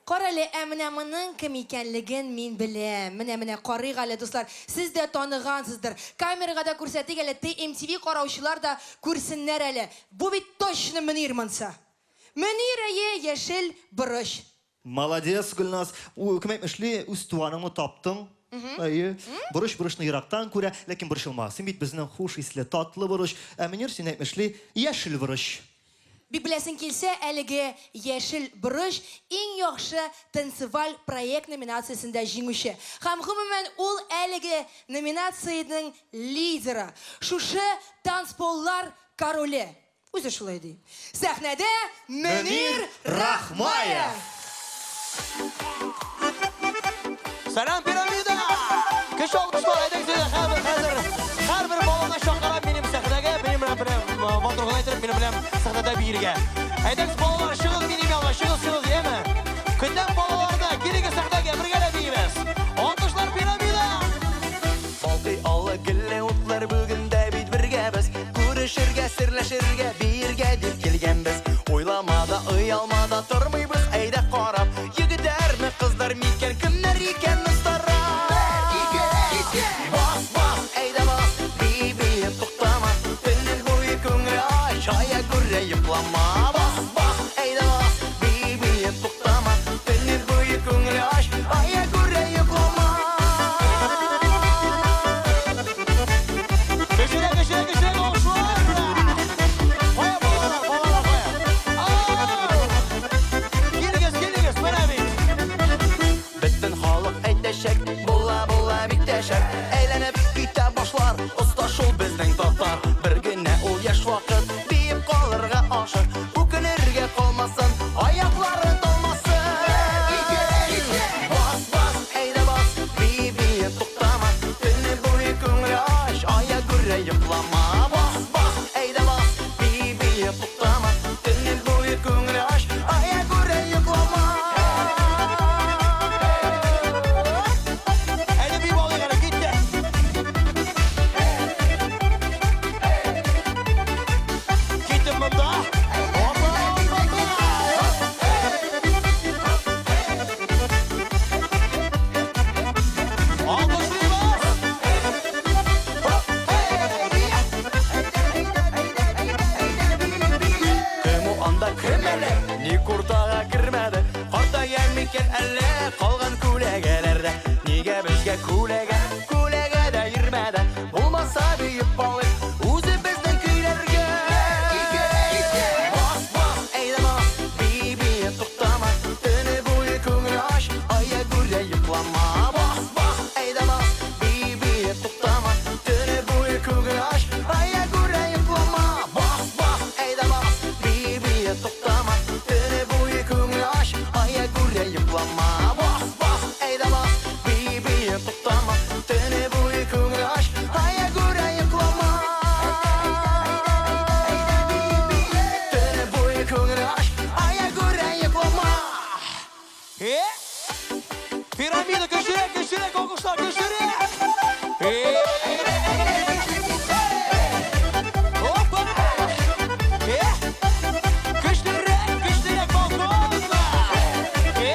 Карале, ә менә моның кем икәнлеген мин беләм. Менә, менә, карыйк әле, дуслар. Сез дә таныгансыздыр. Камерага да күрсәтик әле, TMTV караучылар да күрсеннәр әле. Бу бит точно Мөнир монсы. Мөнир, әйе, яшел борыч. Молодец, Гөлназ. Кем әйтмешли, үз туганыңны таптың. Әйе. Борыч борычны ерактан күрә, ләкин борчылма. Син бит безнең хуш исле, татлы борыч. Ә Мөнир, син әйтмешли, яшел борыч. Бик беләсең килсә, әлеге Яшел борыч иң яхшы танцеваль проект номинациясендә җиңүче. Һәм гомумән ул әлеге номинациянең лидеры. Шушы танцполлар короле. Үзе шулай ди. Сәхнәдә Мөнир Рахмаев! Сәлам, пирамида! Көч алкышлар, әйдәгез, әйдә, хәзер, хәзер. Һәрбер баланы чакырам минем сәхнәгә, минем белән белән матур гына итеп, минем белән сәхнәдә биергә. Әйдәгез, балалар, чыгыз минем янга, чыгыз, чыгыз, яме. Көтәм балаларны, килегез сәхнәгә, бергәләп биибез. Алкышлар, пирамида! Балкый аллы гөлле утлар бүген дә бит бергә без. Күрешергә, серләшергә, биергә дип килгәнбез. Уйлама да, оялма да тормыйбыз, әйдә карап. Егетләрме, кызлар микән, кемнәр икән остарак? Бер, ике, китте! Бас, бас, әйдә бас, бии, бии, туктама. Төнем буе күңел ач, ая күрә йоклама. Бас, бас, әйдә бас, бии, бии, туктама. Төнем буе күңел ач, ая күрә йоклама. Көчерә, көчерә, көчерә, алкышлар! Кая балалар, балалар, кая? Килегез, килегез, менә бит. Бөтен халык әйтәчәк, була, була бик тә шәп. Әйләнеп китә башлар, оста шул безнең татар. Бер генә ул яшь вакыт, биеп калырга ашык. Үкенергә калмасын, аяклары талмасын. Бас, бас, әйдә бас, бии, бии, туктама. Төне буе күңел ач, ая күрә йоклама. Бас, бас, әйдә бас, бии, бии, туктама. Төне буе күңел ач, ая күрә йоклама. Әйдә биеп алыйк әле, китте. Киттем монда. Опа, опа, Алкышлыйбыз. Кем ул анда, кем әле? Ник уртага кермәде? Картая микән әллә калган күләгәләрдә? Нигә безгә күләгә, күләгә дә йөрмәде? Булмаса биеп алыйк үзебезнең көйләргә. Бас, бас, әйдә бас, бии, бии, туктама. Төне буе күңел ач, ая күрә йоклама. Бас, бас, әйдә бас, бии, бии, туктама. Төне буе күңел ач, ая күрә йоклама. Бас, бас, әйдә бас, бии, бии, туктама. Төне буе күңел ач, ая күрә йоклама. Бас, бас, әйдә бас, бии, бии, туктама. Төне буе күңел ач, ая күрә йоклама. Төне буе күңел ач, ая күрә йоклама. Э? Пирамида, көчлерәк, көчлерәк, алкышлар, көчлерәк! Э? Опа! Э? Көчлерәк, көчлерәк, балконга! Э?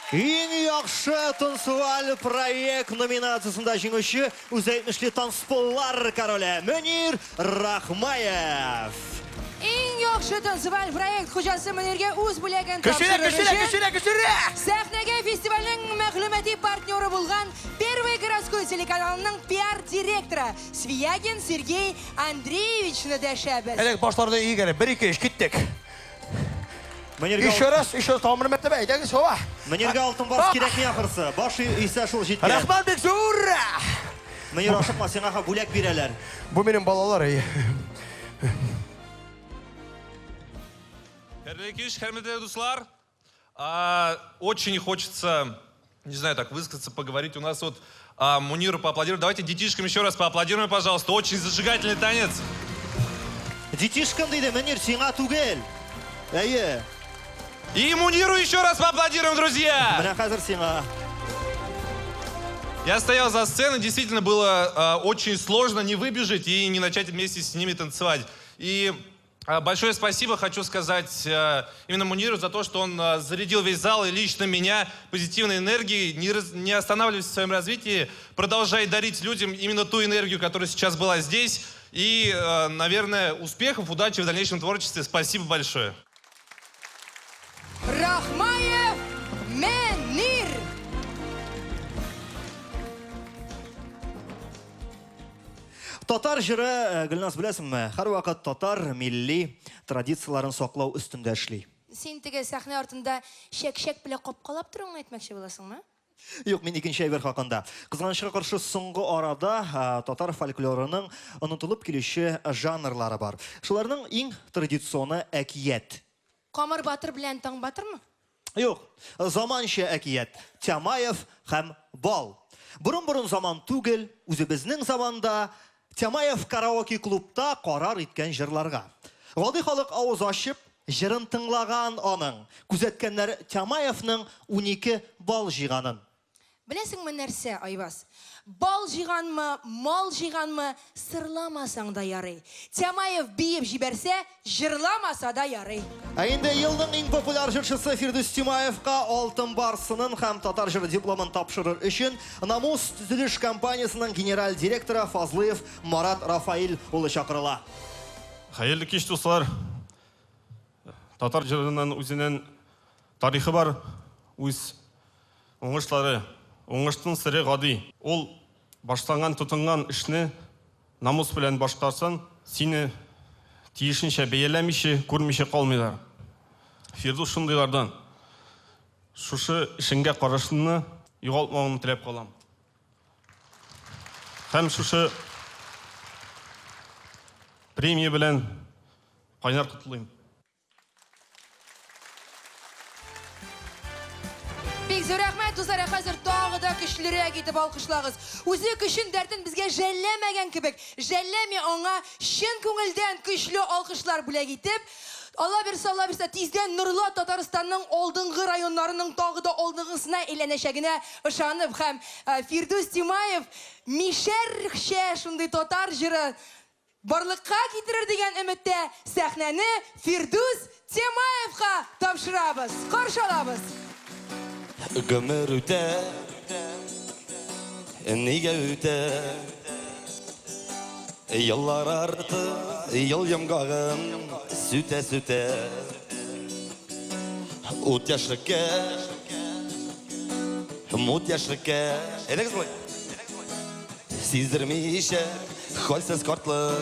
Иң яхшы танцеваль проект номинациясендә җиңүче үзе әйтмешли танцполлар короле Мөнир Рахмаев. Иң яхшы танцеваль проект хуҗасы Мөниргә үз бүләген Көчлерәк, тапшырыр көчлерәк, өчен көчлерәк, көчлерәк! Сәхнәгә фестивальнең мәгълүмати партнеры булган Первый городской телеканалының пиар-директоры Свиягин Сергей Андреевичны дәшәбез. Әле башларда иек әле. Бер, ике, өч, киттек. Мөниргә Еще раз, еще раз, тагын бер мәртәбә, әйдәгез, һава. Мөниргә алтын барс кирәкми ахрысы. Баш исә шул җиткән. Рәхмәт бик зур! Мөнир ашыкма, сиңа бүләк бирәләр. Бу минем балалар, әйе. Хәерле кич, хөрмәтле дуслар. Очень хочется, не знаю, так высказаться, поговорить. У нас вот Муниру поаплодируем. Давайте детишкам еще раз поаплодируем, пожалуйста. Очень зажигательный танец. Детишкам диде, Мөнир, сиңа түгел. Әйе. И Муниру еще раз поаплодируем, друзья! Менә хәзер сиңа. Я стоял за сценой, действительно было очень сложно не выбежать и не начать вместе с ними танцевать. И большое спасибо хочу сказать именно Муниру за то, что он зарядил весь зал и лично меня позитивной энергией. Не останавливайся в своем развитии, продолжай дарить людям именно ту энергию, которая сейчас была здесь. И, наверное, успехов, удачи в дальнейшем творчестве. Спасибо большое. Рахмаев Мөнир! Татар җыры, Гөлназ, беләсеңме, һәрвакыт татар милли традицияләрен саклау өстендә эшли. Син теге сәхнә артында чәк-чәк белән капкалап торуыңны әйтмәкче буласыңмы? Юк, мин икенче әйбер хакында. Кызганычка каршы, соңгы арада татар фольклорының онытылып килүче жанрлары бар. Шуларның иң традиционы әкият. Камыр батыр белән Таң батырмы? Юк, заманча әкият. Тямаев һәм Бал. Борын-борын заман түгел, үзебезнең заманда Тямаев караоке клубта карар иткән җырларга. Гади халык авыз ачып, җырын тыңлаган аның. Күзәткәннәр Тямаевның 12 бал җыйганын. Беләсеңме нәрсә, Айваз? Бал җыйганмы, мал җыйганмы, сырламасаң да ярый. Тямаев биеп җибәрсә, җырламаса да ярый. Ә инде елның иң популяр җырчысы Фирдүс Тимаевка Алтын Барс сынын һәм Татар җыры дипломын тапшырыр өчен Намус төзелеш компаниясенең генераль директоры Фазлыев Марат Рафаил улы чакырыла. Хәерле кич, дуслар! Татар җырының үзенең тарихы бар, үз уңышлары. Уңышның сере гади. Ул башланган, тотынган эшне намус белән башкарсаң, сине тиешенчә бәяләмичә, күрмичә калмыйлар. Фирдүс шундыйлардан. Шушы эшеңгә карашыңны югалтмавыңны теләп калам. Һәм шушы премия белән кайнар котлыйм. Бик зур рәхмәт, дуслар, ә хәзер тагы да көчлерәк итеп алкышлагыз. Үзе көчен, дәртен безгә жәлләмәгән кебек, жәлләми аңа чын күңелдән көчле алкышлар бүләк итеп, Алла бирсә, Алла бирсә, тиздән Нурлат Татарстанның алдынгы районнарының тагы да алдынгысына әйләнәчәгенә ышанып һәм Фирдүс Тимаев мишәрчә шундый татар җыры барлыкка китерер дигән өметтә сәхнәне Фирдүс Тямаевка тапшырабыз. Каршы алабыз. Гомер үтә, нигә үтә? Еллар арты, ел йомгагын сүтә-сүтә. Ут яшьлеккә, мут яшьлеккә. Әйдәгез болай. Сиздермичә, хәлсез картлык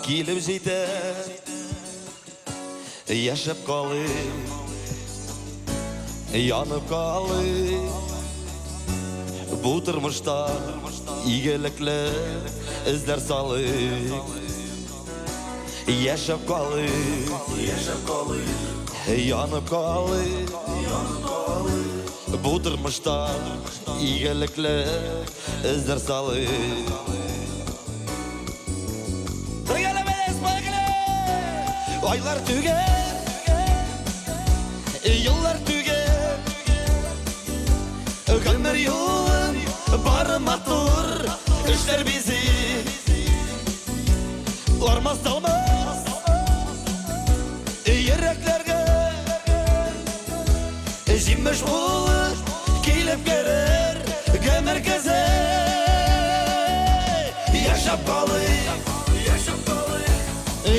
килеп җитә. Яшәп калыйк, янып калыйк. Бу тормышта игелекле эзләр салыйк. Яшәп калыйк, яшәп калыйк, янып калыйк. Бу тормышта игелекле эзләр салыйк. Айлар түгел, еллар түгел, гомер юлын бары матур эшләр бизи. Армас талмас йөрәкләргә җимеш булып килеп керер гомер көзе. Яшәп калыйк, яшәп калыйк,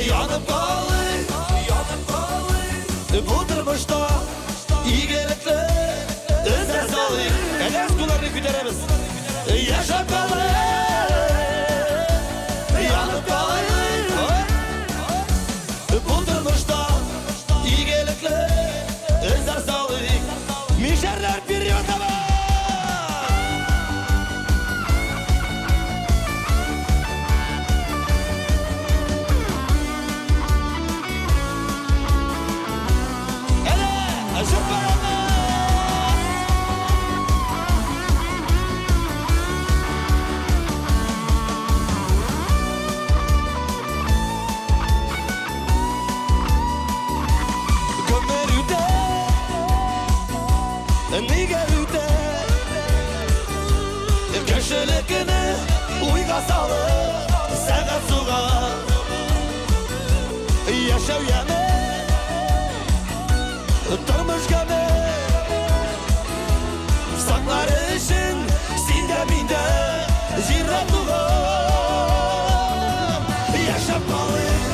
янып калыйк, янып калыйк. Бу тормышта игелекле эзләр салыйк. Әнә кулларны күтәрәбез. Яшәп калыйк, янып калыйк. Бу тормышта игелекле эзләр салыйк. Мишәрләр вперед давай! Нигә үтә? Кешелекне уйга салып, сәгать суга. Яшәү яме, тормыш гаме. Саклар өчен син дә мин дә җирдә туган. Яшәп калыйк,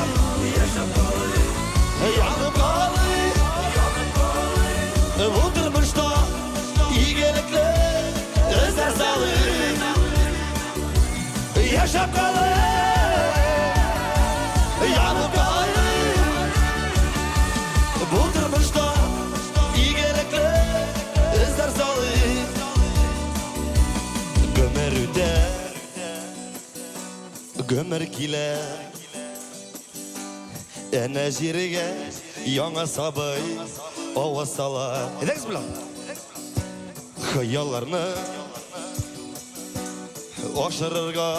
яшәп калыйк, янып калыйк, янып калыйк. Бу тормышта игелекле эзләр салыйк. Яшәп калыйк, янып калыйк. Бу тормышта игелекле эзләр салыйк. Гомер үтә, гомер килә. Әнә җиргә яңа сабый аваз сала. Әйдәгез белән. Хыялларны ашырырга.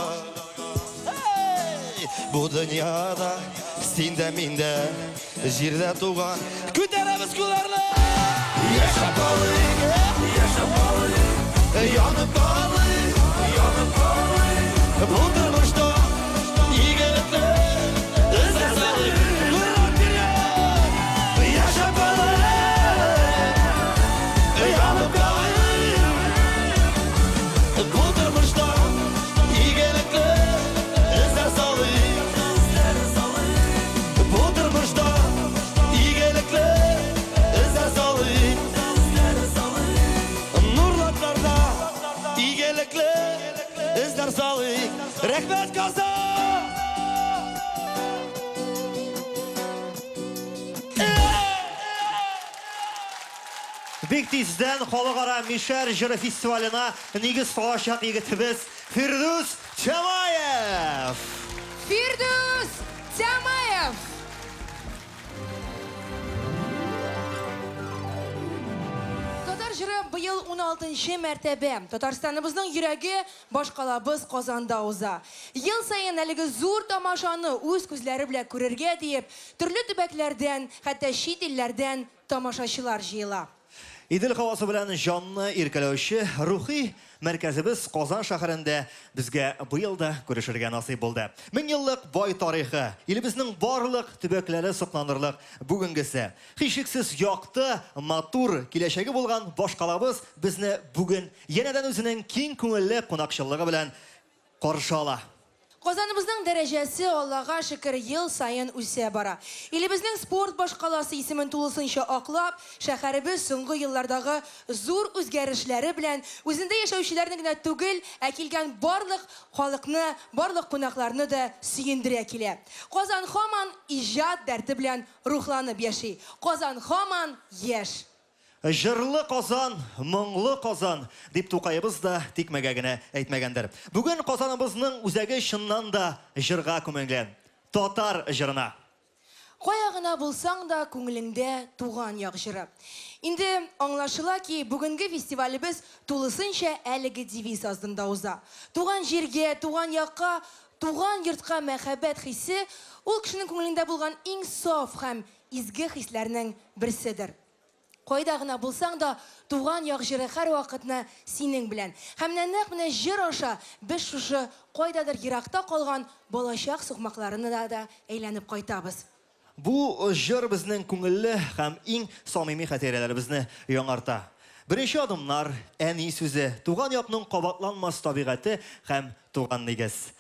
Бу дөньяда син дә мин дә җирдә туган. Күтәрәбез кулларны! Яшәп калыйк, яшәп калыйк, янып калыйк, янып калыйк. Бу тормышта игелекле эзләр салыйк. Яшәп калыйк, янып калыйк. Бу тормышта игелекле эзләр салыйк. Бу тормышта игелекле эзләр салыйк. Нурлатларда игелекле эзләр салыйк. Рәхмәт, Казан! Бик тиздән халыкара Мишәр җыры фестиваленә нигез салачак егетебез Фирдүс Тямаев! Фирдүс Тямаев! Татар җыры быел 16 мәртәбә Татарстаныбызның йөрәге башкалабыз Казанда уза. Ел саен әлеге зур тамашаны үз күзләре белән күрергә диеп, төрле төбәкләрдән, хәтта чит илләрдән тамашачылар җыела. Идел һавасы белән җанны иркәләүче рухи мәркәзебез Казан шәһәрендә безгә быел да күрешергә насыйп булды. Меңьеллык бай тарихы, илебезнең барлык төбәкләре сокланырлык бүгенгесе. Һичшиксез якты, матур киләчәге булган башкалабыз безне бүген янәдән үзенең киң күңелле кунакчыллыгы белән каршы ала. Казаныбызның дәрәҗәсе, Аллага шөкер, ел саен үсә бара. Илебезнең спорт башкаласы исемен тулысынча аклап, шәһәребез соңгы еллардагы зур үзгәрешләре белән үзендә яшәүчеләрне генә түгел, ә килгән барлык халыкны, барлык кунакларны да сөендерә килә. Казан һаман иҗат дәрте белән рухланып яши. Казан һаман яшь. Җырлы Казан, моңлы Казан, дип Тукаебыз да тикмәгә генә әйтмәгәндер. Бүген Казаныбызның үзәге чыннан да җырга күмелгән. Татар җырына. Кая гына булсаң да, күңелеңдә туган як җыры. Инде аңлашыла ки, бүгенге фестивалебез тулысынча әлеге девиз астында уза. Туган җиргә, туган якка, туган йортка мәхәббәт хисе ул кешенең күңелендә булган иң саф һәм изге хисләрнең берседер. Кайда гына булсаң да, туган як җыры һәрвакытны синең белән. Һәм менә нәкъ менә җыр аша без шушы кайдадыр еракта калган балачак сукмакларына да әйләнеп кайтабыз. Бу җыр безнең күңелле һәм иң самими хатирәләребезне яңарта. Беренче адымнар, әни сүзе, туган якның кабатланмас табигате һәм туган нигез.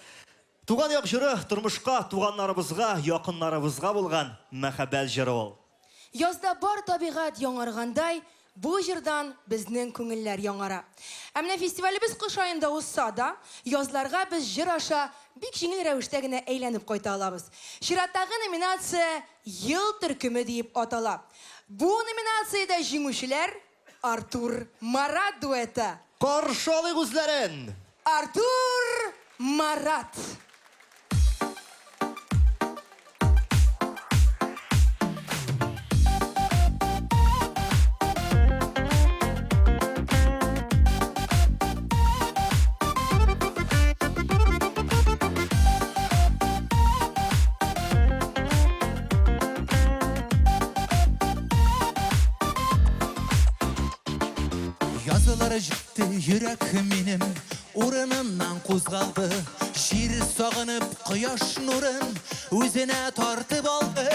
Туган як җыры тормышка, туганнарыбызга, якыннарыбызга булган мәхәббәт җыры ул. Язда бар табигать яңаргандай, бу җырдан безнең күңелләр яңара. Ә менә фестивалебез кыш аенда узса да, язларга без җыр аша бик җиңел рәвештә генә әйләнеп кайта алабыз. Чираттагы номинация Ел төркеме диеп атала. Бу номинациядә җиңүчеләр Артур Марат дуэты. Каршы алыйк үзләрен! Артур Марат! Язлар җитте, йөрәк минем урыныннан кузгалды. Җир сагынып кояш нурын үзенә тартып алды.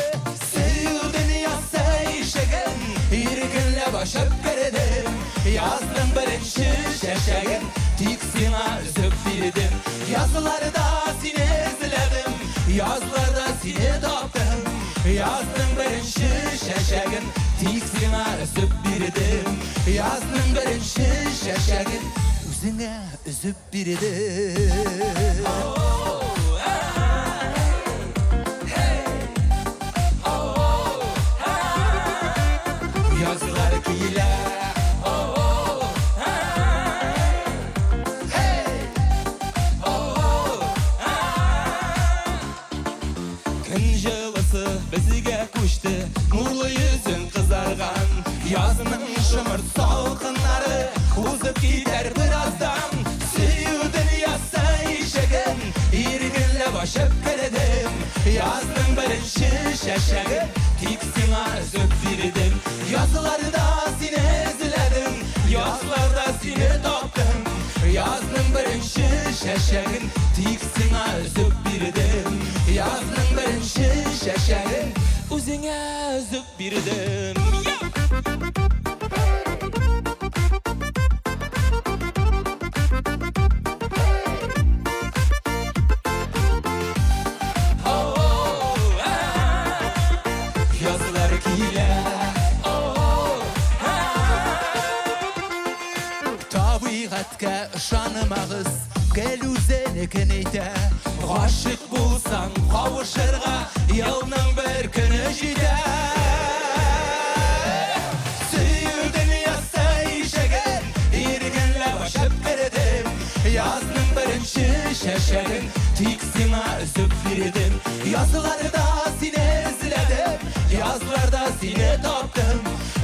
Сөю дөньясы ишеген иркенләп ачып кердем. Язның беренче чәчәген тик сиңа өзеп бирдем. Язларда сине эзләдем, язларда сине таптым. Язның беренче чәчәген тик сиңа өзеп бирдем. Язның беренче чәчәген үзеңә өзеп бирдем. Язлар килә. Көн җылысы безгә күчте, нурлы йөзең кызарган. Язның шомырт салкыннары узып китәр бераздан. Сөю дөньясы ишеген иркенләп ачып кердем. Язның беренче чәчәген тик сиңа өзеп бирдем. Язларда сине эзләдем, язларда сине таптым. Язның беренче чәчәген тик сиңа өзеп бирдем. Язның беренче чәчәген үзеңә өзеп бирдем. Язлар килә. Табигатькә ышанмагыз, гел үзенекен әйтә. Гашыйк булсаң, кавышырга елның бер көне җитә. Сөю дөньясы ишеген иркенләп ачып кердем. Язның беренче чәчәген тик сиңа өзеп бирдем. Язларда сине эзләдем, язларда сине таптым.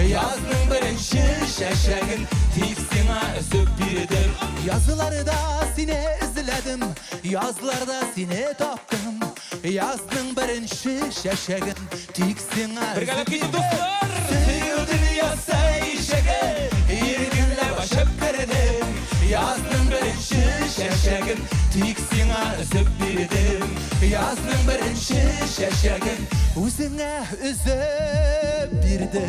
Язның беренче чәчәген тик сиңа өзеп бирдем. Язларда сине эзләдем, язларда сине таптым. Язның беренче чәчәген тик сиңа Бергәләп өзеп китик, бирдем. дуслар! Сөю дөньясы ишеген иркенләп ачып кердем. Язның беренче чәчәген тик сиңа өзеп бирдем. Язның беренче чәчәген үзеңә өзеп бирдем.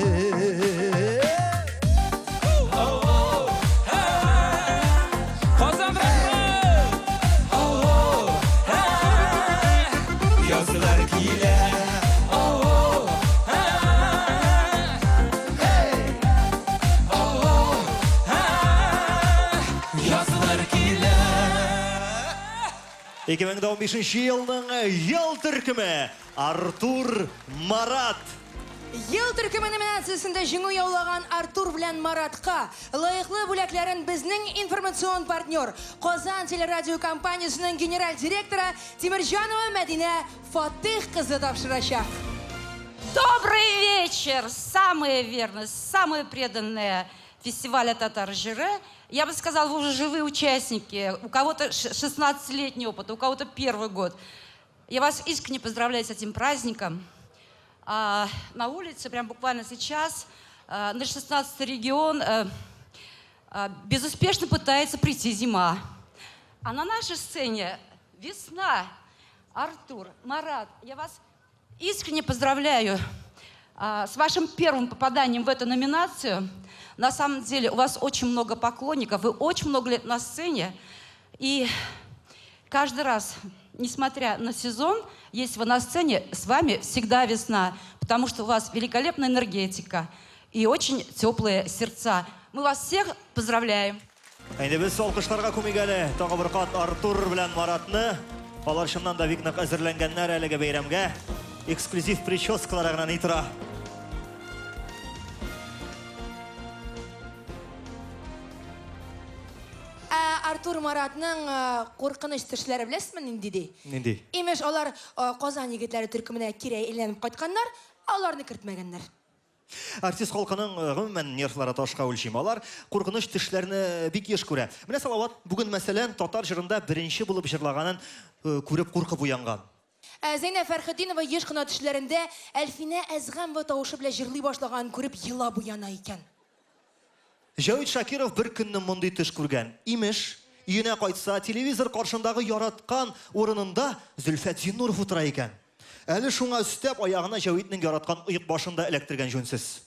Казан рәхмәт! Язлар килә. Язлар килә. 2015 елның ел төркеме Артур Марат. Ел төркеме номинациясендә җиңү яулаган Артур белән Маратка лаеклы бүләкләрен безнең информацион партнер Казан телерадиокомпаниясенең генераль директоры Тимерҗанова Мәдинә Фатых кызы тапшырачак. Добрый вечер! Самые верные, самые преданные фестиваля Татар Җыры. Я бы сказала, вы уже живые участники. У кого-то 16-летний опыт, у кого-то первый год. Я вас искренне поздравляю с этим праздником. На улице, прям буквально сейчас, на 16 регион безуспешно пытается прийти зима. А на нашей сцене весна. Артур, Марат, я вас искренне поздравляю с вашим первым попаданием в эту номинацию. На самом деле у вас очень много поклонников, вы очень много лет на сцене. И каждый раз, несмотря на сезон, если вы на сцене, с вами всегда весна, потому что у вас великолепная энергетика и очень теплые сердца. Мы вас всех поздравляем. Инде без алкышларга күмик әле. Тагы бер кат Артур белән Маратны. Алар чыннан да бик нык әзерләнгәннәр әлеге бәйрәмгә. Эксклюзив прическалары гына ни тора. Ә Артур Маратның куркыныч төшләре беләсезме нинди ди? Нинди? Имеш, алар Казан егетләре төркеменә кире әйләнеп кайтканнар, аларны кертмәгәннәр. Артист халкының гомумән нервлары ташка үлчим. Алар куркыныч төшләрне бик еш күрә. Менә Салават бүген мәсәлән татар җырында беренче булып җырлаганын күреп куркып уянган. Ә Зәйнәб Фәрхетдинова еш кына төшләрендә Әлфинә Әзгамова тавышы белән җырлый башлаганын күреп елап уяна икән. Җәвит Шакиров бер көнне мондый төш күргән. Имеш, өенә кайтса, телевизор каршындагы яраткан урынында Зөлфәт Зиннуров утыра икән. Әле шуңа өстәп, аягына Җәвитнең яраткан оекбашын да эләктергән җүнсез.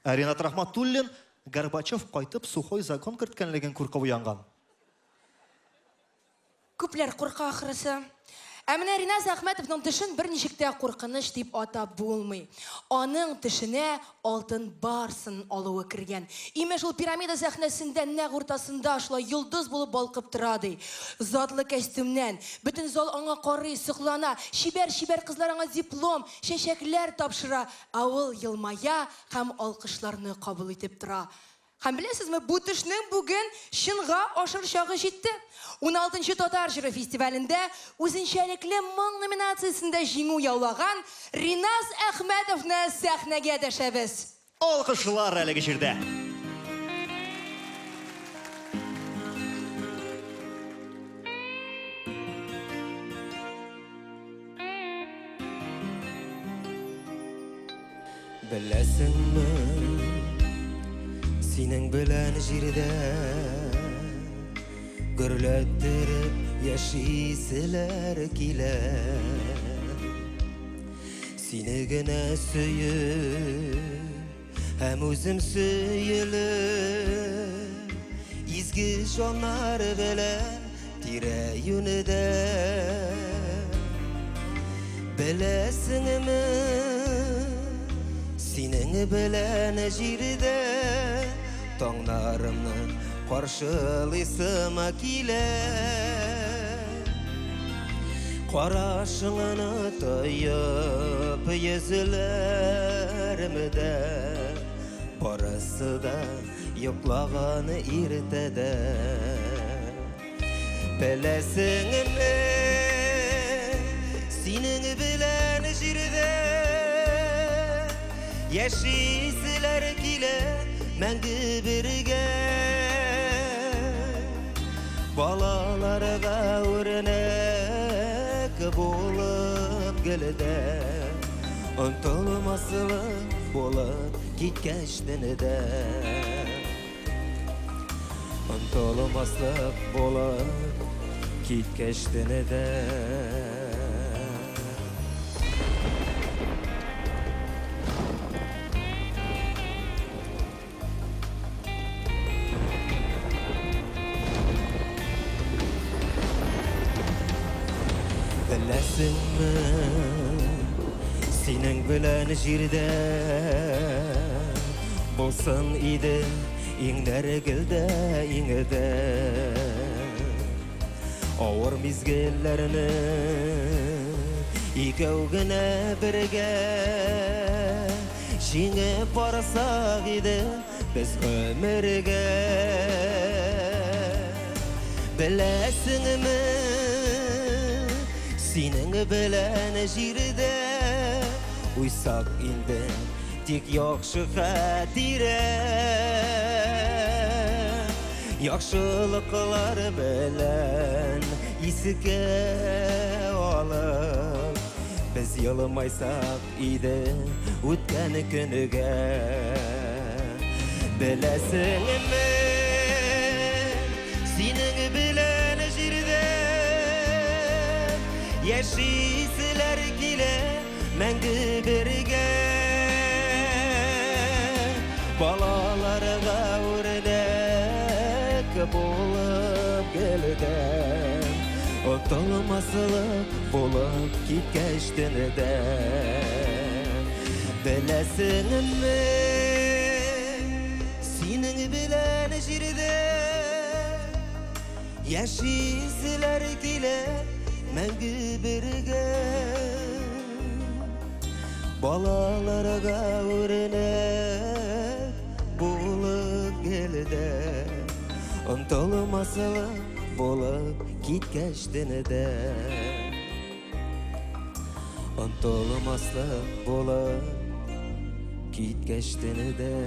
Ә Ринат Рахматуллин Горбачев кайтып сухой закон керткәнлеген куркып уянган. Күпләр курка ахрысы. Ә менә Риназ Әхмәтовның төшен берничек тә куркыныч дип атап булмый. Аның төшенә алтын барсын алуы кергән. Имеш, ул пирамида сәхнәсендә нәкъ уртасында шулай йолдыз булып балкып тора, ди. Затлы костюмнән. Бөтен зал аңа карый, соклана. Чибәр-чибәр кызлар аңа диплом, чәчәкләр тапшыра. Ә ул елмая һәм алкышларны кабул итеп тора. Һәм беләсезме, бу төшнең бүген чынга ашыр чагы җитте. Уналтынчы Татар җыры фестивалендә Үзенчәлекле моң номинациясендә җиңү яулаган Риназ Әхмәтовны сәхнәгә дәшәбез. Алкышлар әлеге җирдә. Беләсеңме, синең белән җирдә гөрләттереп яшиселәр килә. Сине генә сөеп һәм үзем сөелеп, изге җаннар белән тирә-юньдә. Беләсеңме, синең белән җирдә таңнарымны каршылыйсым килә. Карашыңны тоеп йөзләремдә барысы да йоклаган иртәдә. Беләсеңме, синең белән җирдә яшиселәр килә мәңге бергә. Балаларга үрнәк булып гелдә, онтылмаслык булып киткәч дә. Онтылмаслык булып киткәч дә. Беләсеңме, синең белән җирдә булсын иде иңнәр гелдә иңдә. Авыр мизгелләрне икәү генә бергә җиңеп барсак иде без гомергә. Беләсеңме, синең белән җирдә уйсак инде тик яхшы хатирә. Яхшылыклар белән искә алып, без елмайсак иде үткән көнгә. Беләсеңме, синең белән җирдә яшиселәр килә мәңге бергә. Балаларга үрнәк булып гелдә, онытылмаслык булып киткәч дә. Беләсеңме, синең белән җирдә яшиселәр килә мәңге бергә. Балаларга үрнәк булып гелдә, онытылмаслык булып киткәч дә. Онытылмаслык булып киткәч дә.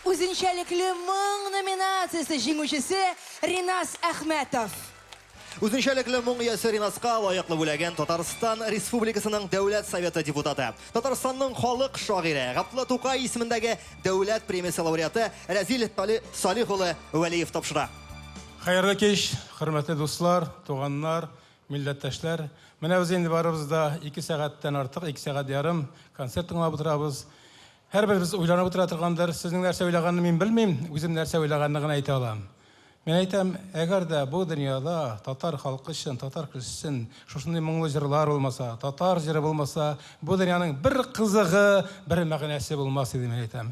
Үзенчәлекле моң номинациясе җиңүчесе Риназ Әхмәтов. Үзенчәлекле моң иясе Ринаска лаеклы бүләген Татарстан Республикасының Дәүләт Советы депутаты, Татарстанның халык шагыйре, Габдулла Тукай исемендәге Дәүләт премиясе лауреаты Рәзил Салих улы Вәлиев тапшыра. Хәерле кич, хөрмәтле дуслар, туганнар, милләттәшләр. Менә без инде барыбыз да ике сәгатьтән артык, ике сәгать ярым концерт тыңлап утырабыз. Һәрберебез уйланып утыра торгандыр. Сезнең нәрсә уйлаганны мин белмим, үзем нәрсә уйлаганны гына әйтә алам. Мин әйтәм, әгәр дә бу дөньяда татар халкы өчен, татар кешесе өчен шушындый моңлы җырлар булмаса, татар җыры булмаса, бу дөньяның бер кызыгы, бер мәгънәсе булмас иде, мин әйтәм.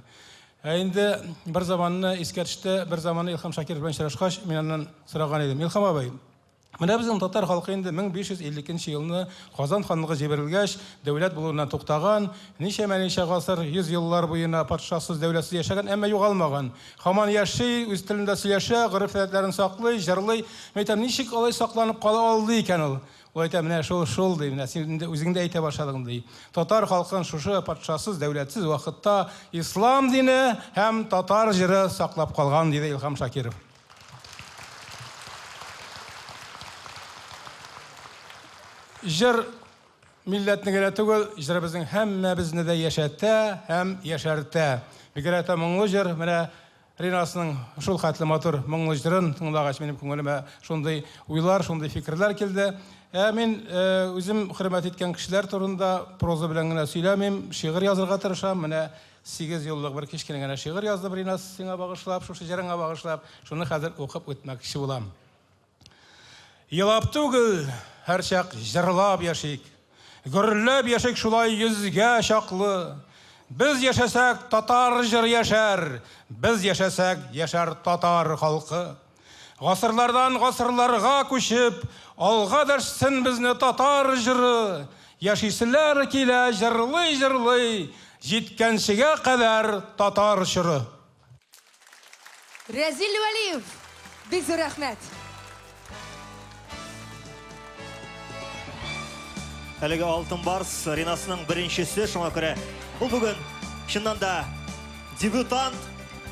Ә инде бер заманны искә төште, бер заманны Илһам Шакиров белән очрашкач, мин аннан сораган идем, Илһам абый, Менә безнең татар халкы инде 1552 нче елны Казан ханлыгы җимерелгәч, дәүләт булуыннан туктаган, ничәмә-ничә гасыр, йөз еллар буена патшасыз, дәүләтсез яшәгән, әмма югалмаган. Һаман яши, үз телендә сөйләшә, гореф-гадәтләрен саклый, җырлый. Мин әйтәм, ничек алай сакланып кала алды икән ул? Ул әйтә, менә шул, шул, ди, менә син инде үзең дә әйтә башладың, ди. Татар халкын шушы патшасыз, дәүләтсез вакытта ислам дине һәм татар җыры саклап калган, диде Илһам Шакиров. Җыр милләтне генә түгел, җыр безнең һәммәбезне дә яшәтә һәм яшәртә. Бигрәк тә моңлы җыр, менә Ринасның шул хәтле матур моңлы җырын тыңлагач, минем күңелемә шундый уйлар, шундый фикерләр килде. Ә мин үзем хөрмәт иткән кешеләр турында проза белән генә сөйләмим, шигырь язырга тырышам. Менә Сигез юллык бер кечкенә генә шигырь яздым, Ринас, сиңа багышлап, шушы җырыңа багышлап. Шуны хәзер укып үтмәкче булам. Елап түгел, һәрчак җырлап яшик. Гөрләп яшик шулай йөзгә чаклы. Без яшәсәк, татар җыры яшәр, без яшәсәк, яшәр татар халкы. Гасырлардан гасырларга күчеп, алга дәшсен безне татар җыры. Яшиселәр килә җырлый-җырлый, җиткәнчегә кадәр татар чоры. Рәзил Вәлиев, бик зур рәхмәт! Әлеге Алтын Барс Ринасның беренчесе, шуңа күрә ул бүген чыннан да дебютант.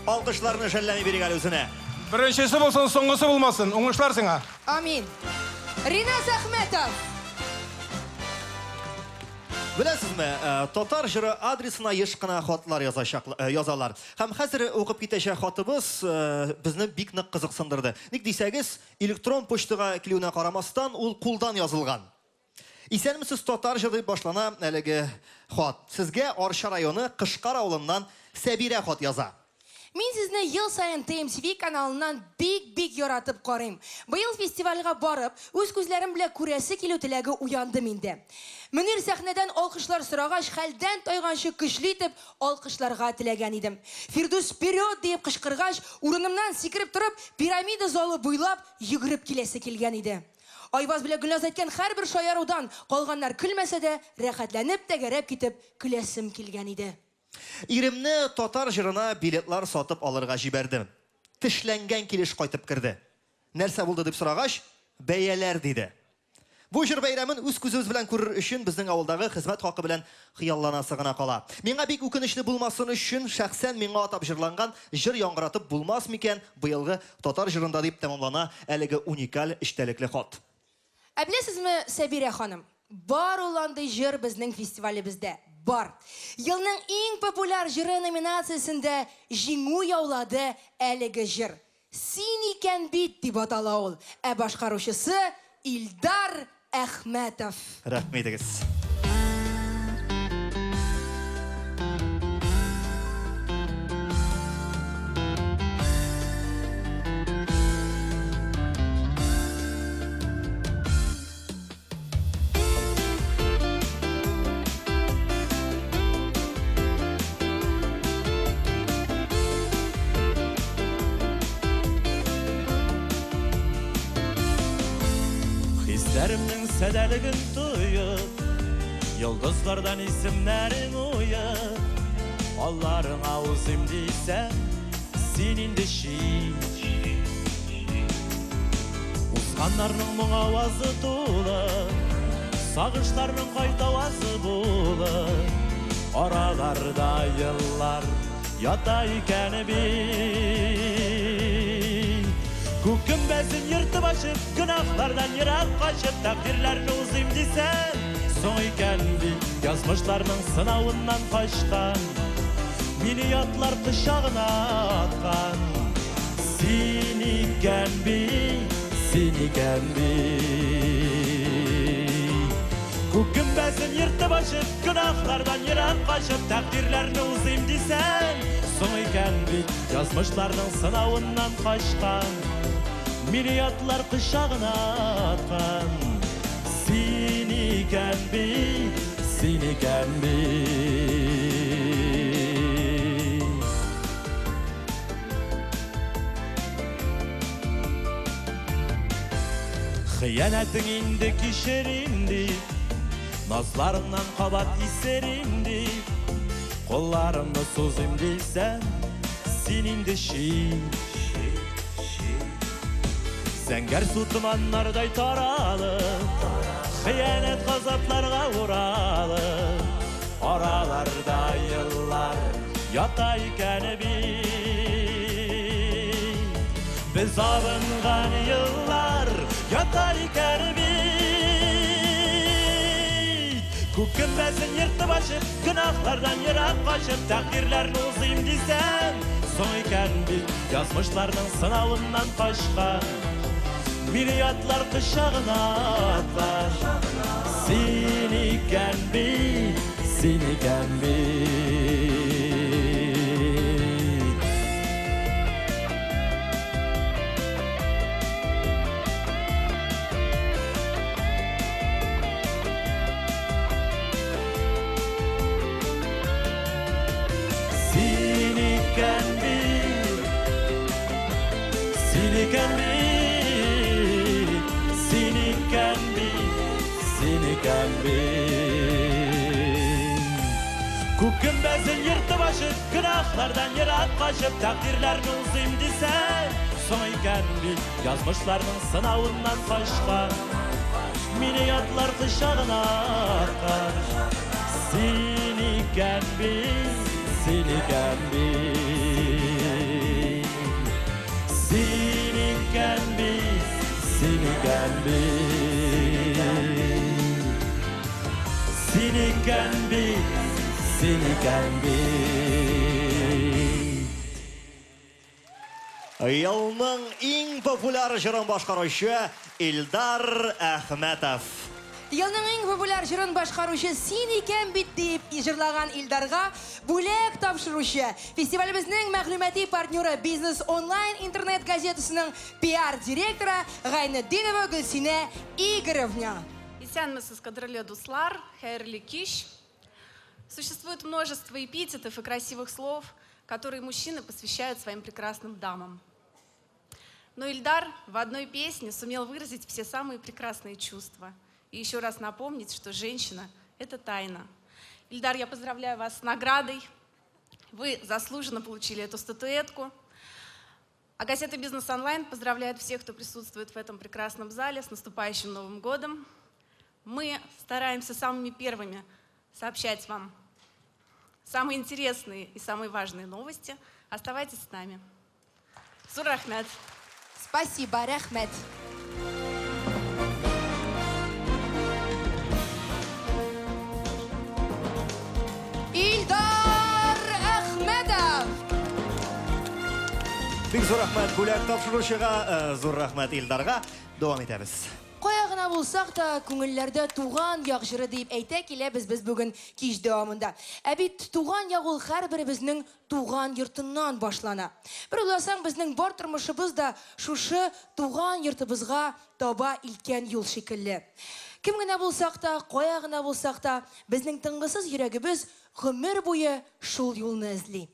Алкышларны жәлләми бирик әле үзенә. Беренчесе булсын, соңгысы булмасын. Уңышлар сиңа! Амин. Ринас Әхмәтов! Беләсезме, татар җыры адресына еш кына хатлар язачак, язалар. Һәм хәзер укып китәчәк хатыбыз безне бик нык кызыксындырды. Ник дисәгез, электрон почтага килүенә карамастан, ул кулдан язылган. Исәнмесез, татар җыры дип башлана әлеге хат. Сезгә Арча районы Кышкар авылыннан Сәбирә хат яза. Мин сезне ел саен TMTV каналыннан бик-бик яратып карыйм. Быел фестивальгә барып, үз күзләрем белән күрәсе килү теләге уянды миндә. Мөнир сәхнәдән алкышлар сорагач, хәлдән тайганчы көчле итеп алкышларга теләгән идем. Фирдүс вперед! диеп кычкыргач, урынымнан сикереп торып, пирамида залы буйлап йөгереп киләсе килгән иде. Айваз белән Гөлназ әйткән һәрбер шаярудан калганнар көлмәсә дә, рәхәтләнеп тәгәрәп китеп көләсем килгән иде. Иремне татар җырына билетлар сатып алырга җибәрдем. Тешләнгән килеш кайтып керде. Нәрсә булды дип сорагач, бәяләр диде. Бу җыр бәйрәмен үз күзебез белән күрер өчен безнең авылдагы хезмәт хакы белән хыялланасы гына кала. Миңа бик үкенечле булмасын өчен, шәхсән миңа атап җырланган җыр яңгыратып булмас микән быелгы татар җырында дип тәмамлана әлеге уникаль эчтәлекле хат. Ә беләсезме, Сәбирә ханым, бар ул андый җыр безнең фестивалебездә, бар! Елның иң популяр җыры номинациясендә җиңү яулады әлеге җыр. Син икән бит дип атала ул, ә башкаручысы Илдар Әхмәтов. Рәхмәт итегез. Хисләремнең садәлеген тоеп, Йолдызлардан исемнәрең уеп, Алларыңа узыйм дисәм, син инде чит. Узганнарның моң авазы тулы, Сагышларның кайтавазы булып, Араларда еллар ята икән бит. Күк гөмбәзен ертып ачып, гөнаһлардан ерак качып, тәкъдирләрне узыйм дисәм, соң икән бит, язмышларның сынавыннан качкан, мине ятлар кочагына аткан. Син икән бит, син икән бит. Күк гөмбәзен ертып ачып, гөнаһлардан ерак качып, тәкъдирләрне узыйм дисәм, соң икән бит, язмышларның сынавыннан качкан, мине ятлар кочагына аткан. Син икән бит, син икән бит. Хыянәтең инде кичерим дип, назларыңнан кабат исерим дип, кулларымны сузыйм дисәм, син инде чит. Зәңгәр су томаннардай таралып, хыянәт газапларга уралып, араларда еллар ята икән бит. Без абынган еллар ята икән бит. Күк гөмбәзен ертып ачып, гөнаһлардан ерак качып, тәкъдирләрне узыйм дисәм, соң икән бит, язмышларның сынавыннан качкан, мине ятлар кочагына аткан. Син икән бит, син икән бит. Син икән бит, син икән бит, син икән бит, син икән бит. Күк гөмбәзен ертып ачып, гөнаһлардан ерак качып, тәкъдирләрне узыйм дисәм, соң икән бит, язмышларның сынавыннан качкан, мине ятлар кочагына аткан. Син икән бит, син икән бит. Син икән бит, син икән бит. Син икән бит, син икән бит. Елның иң популяр җырын башкаручы Илдар Әхмәтов. Елның иң популяр җырын башкаручы син икән бит дип җырлаган Илдарга бүләк тапшыручы фестивалебезнең мәгълүмати партнеры Бизнес онлайн интернет газетасының пиар директоры Гайнетдинова Гөлсинә Игоревна. Исәнмесез, кадерле дуслар, хәерле кич. Существует множество эпитетов и красивых слов, которые мужчины посвящают своим прекрасным дамам. Но Ильдар в одной песне сумел выразить все самые прекрасные чувства. И еще раз напомнить, что женщина — это тайна. Ильдар, я поздравляю вас с наградой. Вы заслуженно получили эту статуэтку. А газета «Бизнес онлайн» поздравляет всех, кто присутствует в этом прекрасном зале, с наступающим Новым годом. Мы стараемся самыми первыми сообщать вам самые интересные и самые важные новости. Оставайтесь с нами. Зур рәхмәт. Спасибо, рәхмәт. Илдар Әхмәтов. Бик зур рәхмәт бүләк тапшыручыга, зур рәхмәт Илдарга. Дәвам итәбез. Кая гына булсак та, күңелләрдә туган як җыры диеп әйтә киләбез без бүген кич дәвамында. Ә бит туган як ул һәрберебезнең туган йортыннан башлана. Бер уйласаң, безнең бар тормышыбыз да шушы туган йортыбызга таба илткән юл шикелле. Кем генә булсак та, кая гына булсак та, безнең тынгысыз йөрәгебез гомер буе шул юлны эзли.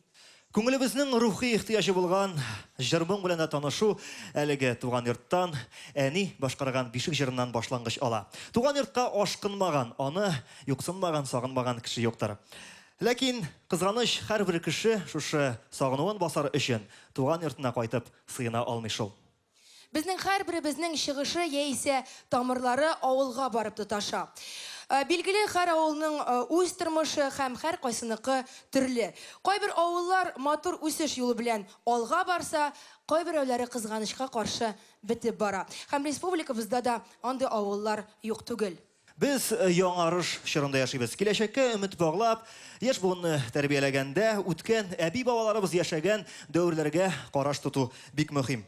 Күңелебезнең рухи ихтыяҗы булган җыр-моң белән дә танышу әлеге туган йорттан, әни башкарган бишек җырыннан башлангыч ала. Туган йортка ашкынмаган, аны юксынмаган, сагынмаган кеше юктыр. Ләкин, кызганыч, һәрбер кеше шушы сагынуын басар өчен туган йортына кайтып сыена алмый шул. Безнең һәрберебезнең чыгышы яисә тамырлары авылга барып тоташа. Билгеле, һәр авылның үз тормышы һәм һәркайсыныкы төрле. Кайбер авыллар матур үсеш юлы белән алга барса, кайберәүләре кызганычка каршы бетеп бара. Һәм республикабызда да андый авыллар юк түгел. Без яңарыш чорында яшибез. Киләчәккә өмет баглап, яшь буынны тәрбияләгәндә, үткән әби-бабаларыбыз яшәгән дәверләргә караш тоту бик мөһим.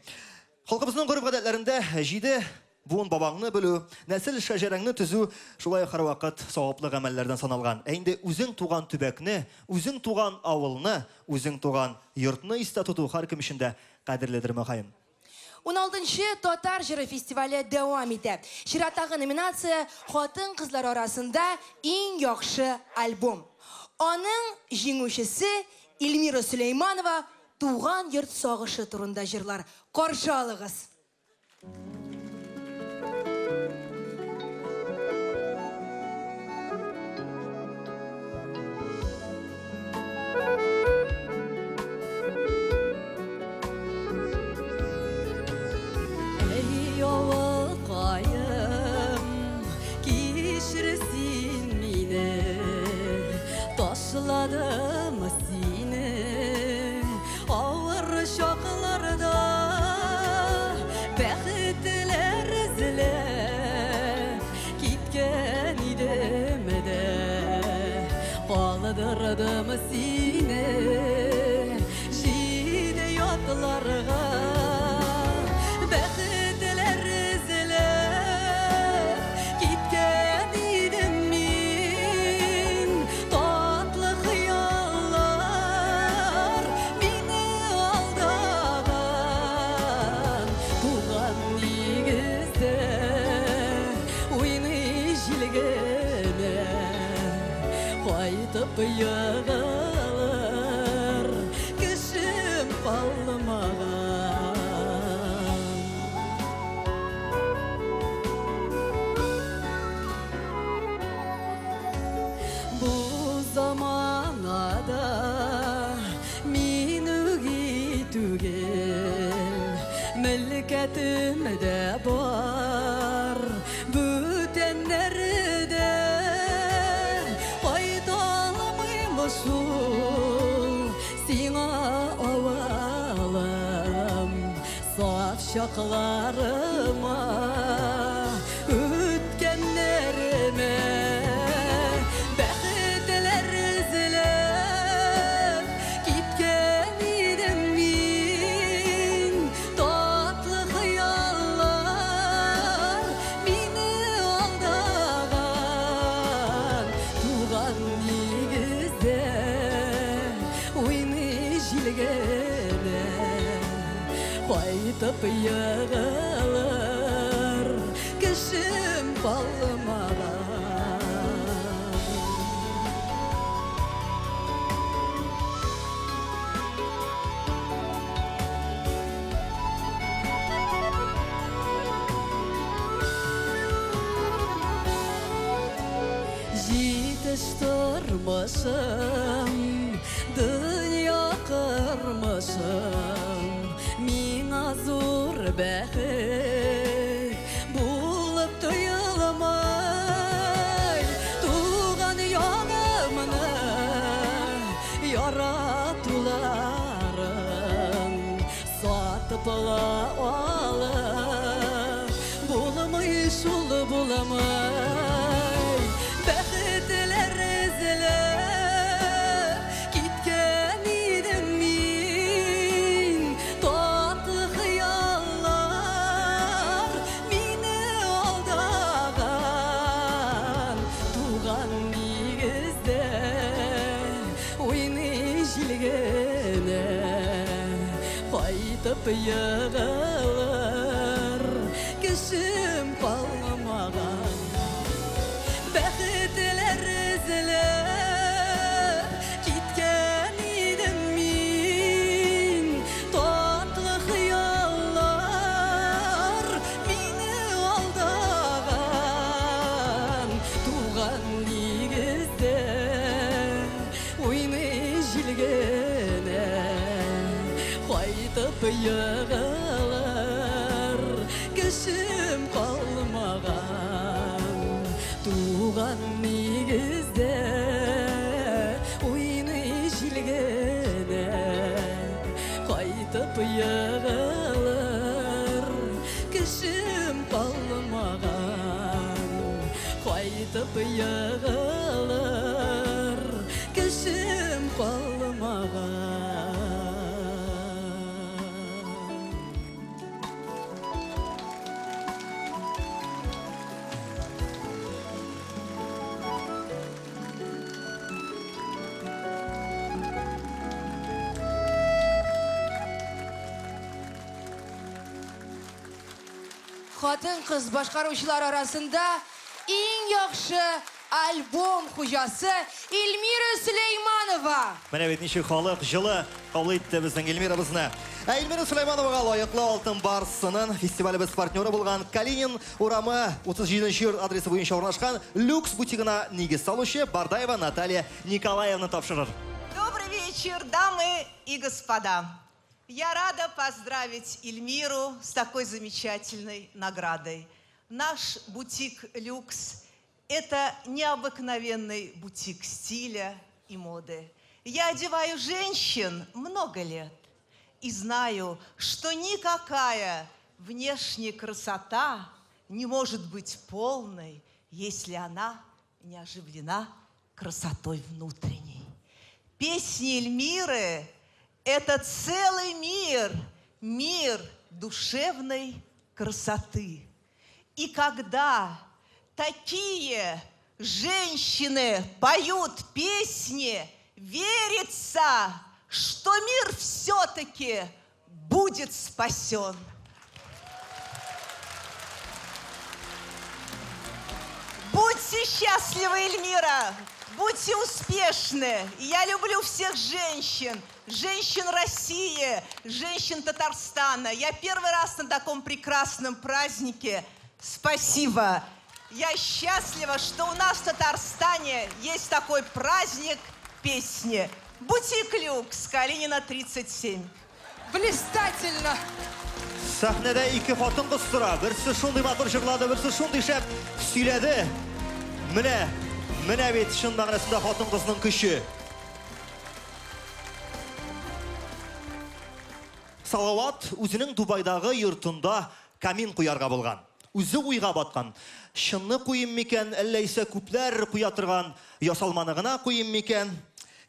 Халкыбызның гореф-гадәтләрендә җиде буын бабаңны белү, нәсел шәҗәрәңне төзү шулай ук һәрвакыт саваплы гамәлләрдән саналган. Ә инде үзең туган төбәкне, үзең туган авылны, үзең туган йортны истә тоту һәркем өчен дә кадерледер, мөгаен. Уналтынчы Татар җыры фестивале дәвам итә. Чираттагы номинация, хатын-кызлар арасында иң яхшы альбом. Аның җиңүчесе Эльмира Сөләйманова туган йорт сагышы турында җырлар. Каршы алыгыз! Әй, авылкаем, кичер син мине, ташладым сине авыр чакларда, бәхетләр эзләп киткән идем дә, калдырдым сине җиде ятларга. Бәхетләр эзләп киткән идем мин, татлы хыяллар мине алдаган. Туган нигездә уйный җил генә, кайтып егылыр кешем калмаган. Бу заманада мин үги түгел, мөлкәтем дә бар, бүтәннәрдә кайта алмыйм шул сиңа, авылым, саф чакларыма, үткәннәремә. Бәхетләр эзләп киткән идем мин, татлы хыяллар мине алдаган. Туган нигездә уйный җил генә, кайтып егылыр кешем калмаган. Җитеш тормышым, дөнья кормышым миңа зур бәхет булып тоелмай. Туган ягымны яратуларын сатып ала алып булмый шул, булмый. Бәхетләр эзләп киткән идем мин, татлы хыяллар мине алдаган. Туган нигездә уйный җил генә, кайтып егылыр кешем калмаган. Бәхетләр эзләп киткән идем мин, татлы хыяллар мине алдаган. Туган нигездә уйный җил генә, кайтып егылыр кешем калмаган. Туган нигездә уйный җил генә, Кайтып егылыр кешем калмаган. Кайтып егылыр кешем калмаган. Хатын-кыз башкаручылар арасында иң яхшы альбом хуҗасы Эльмира Сөләйманова. Менә бит ничек халык җылы кабул итте безнең Эльмирабызны. Ә Эльмира Сөләймановага лаеклы Алтын Барс сынын фестивалебез партнеры булган Калинин урамы 37 нче йорт адресы буенча урнашкан Люкс бутигына нигез салучы Бардаева Наталья Николаевна тапшырыр. Добрый вечер, дамы и господа. Я рада поздравить Эльмиру с такой замечательной наградой. Наш бутик «Люкс» – это необыкновенный бутик стиля и моды. Я одеваю женщин много лет и знаю, что никакая внешняя красота не может быть полной, если она не оживлена красотой внутренней. Песни Эльмиры – это целый мир, мир душевной красоты. И когда такие женщины поют песни, верится, что мир все-таки будет спасен. Будьте счастливы, Эльмира! Будьте успешны! Я люблю всех женщин! Женщин России, женщин Татарстана. Я первый раз на таком прекрасном празднике. Спасибо! Я счастлива, что у нас в Татарстане есть такой праздник песни. Бутик «Люкс», Калинина, 37. Блистательно! Сәхнәдә ике хатын-кыз тора. Берсе шундый матур җырлады, берсе шундый шәп сөйләде. Менә, менә бит чын мәгънәсендә хатын-кызның көче. Салават үзенең Дубайдагы йортында камин куярга булган. Үзе уйга баткан. Чынны куйыйм микән, әллә исә күпләр куя торган ясалманы гына куйыйм микән?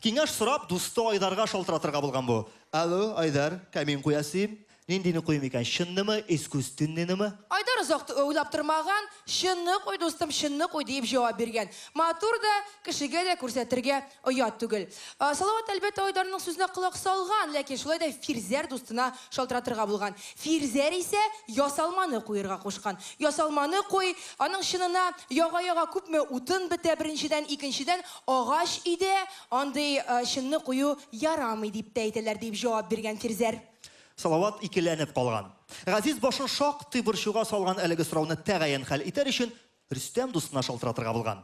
Киңәш сорап, дусты Айдарга шалтыратырга булган бу. Алло, Айдар, камин куясыйм. Ниндине куйыйм икән, чыннымы, искусственныйнымы? Айдар озак уйлап тормаган, Чынны куй, дустым, чынны куй, диеп җавап биргән. Матур да, кешегә дә күрсәтергә оят түгел. Салават, әлбәттә, Айдарның сүзенә колак салган, ләкин шулай да Фирзәр дустына шалтыратырга булган. Фирзәр исә ясалманы куерга кушкан. Ясалманы куй, аның чынына яга-яга күпме утын бетә, беренчедән, икенчедән, агач өйдә андый чынны кую ярамый, дип тә әйтәләр, дип җавап биргән Фирзәр. Салават икеләнеп калган. Газиз башын шактый борчуга салган әлеге сорауны тәгаен хәл итәр өчен Рөстәм дустына шалтыратырга булган.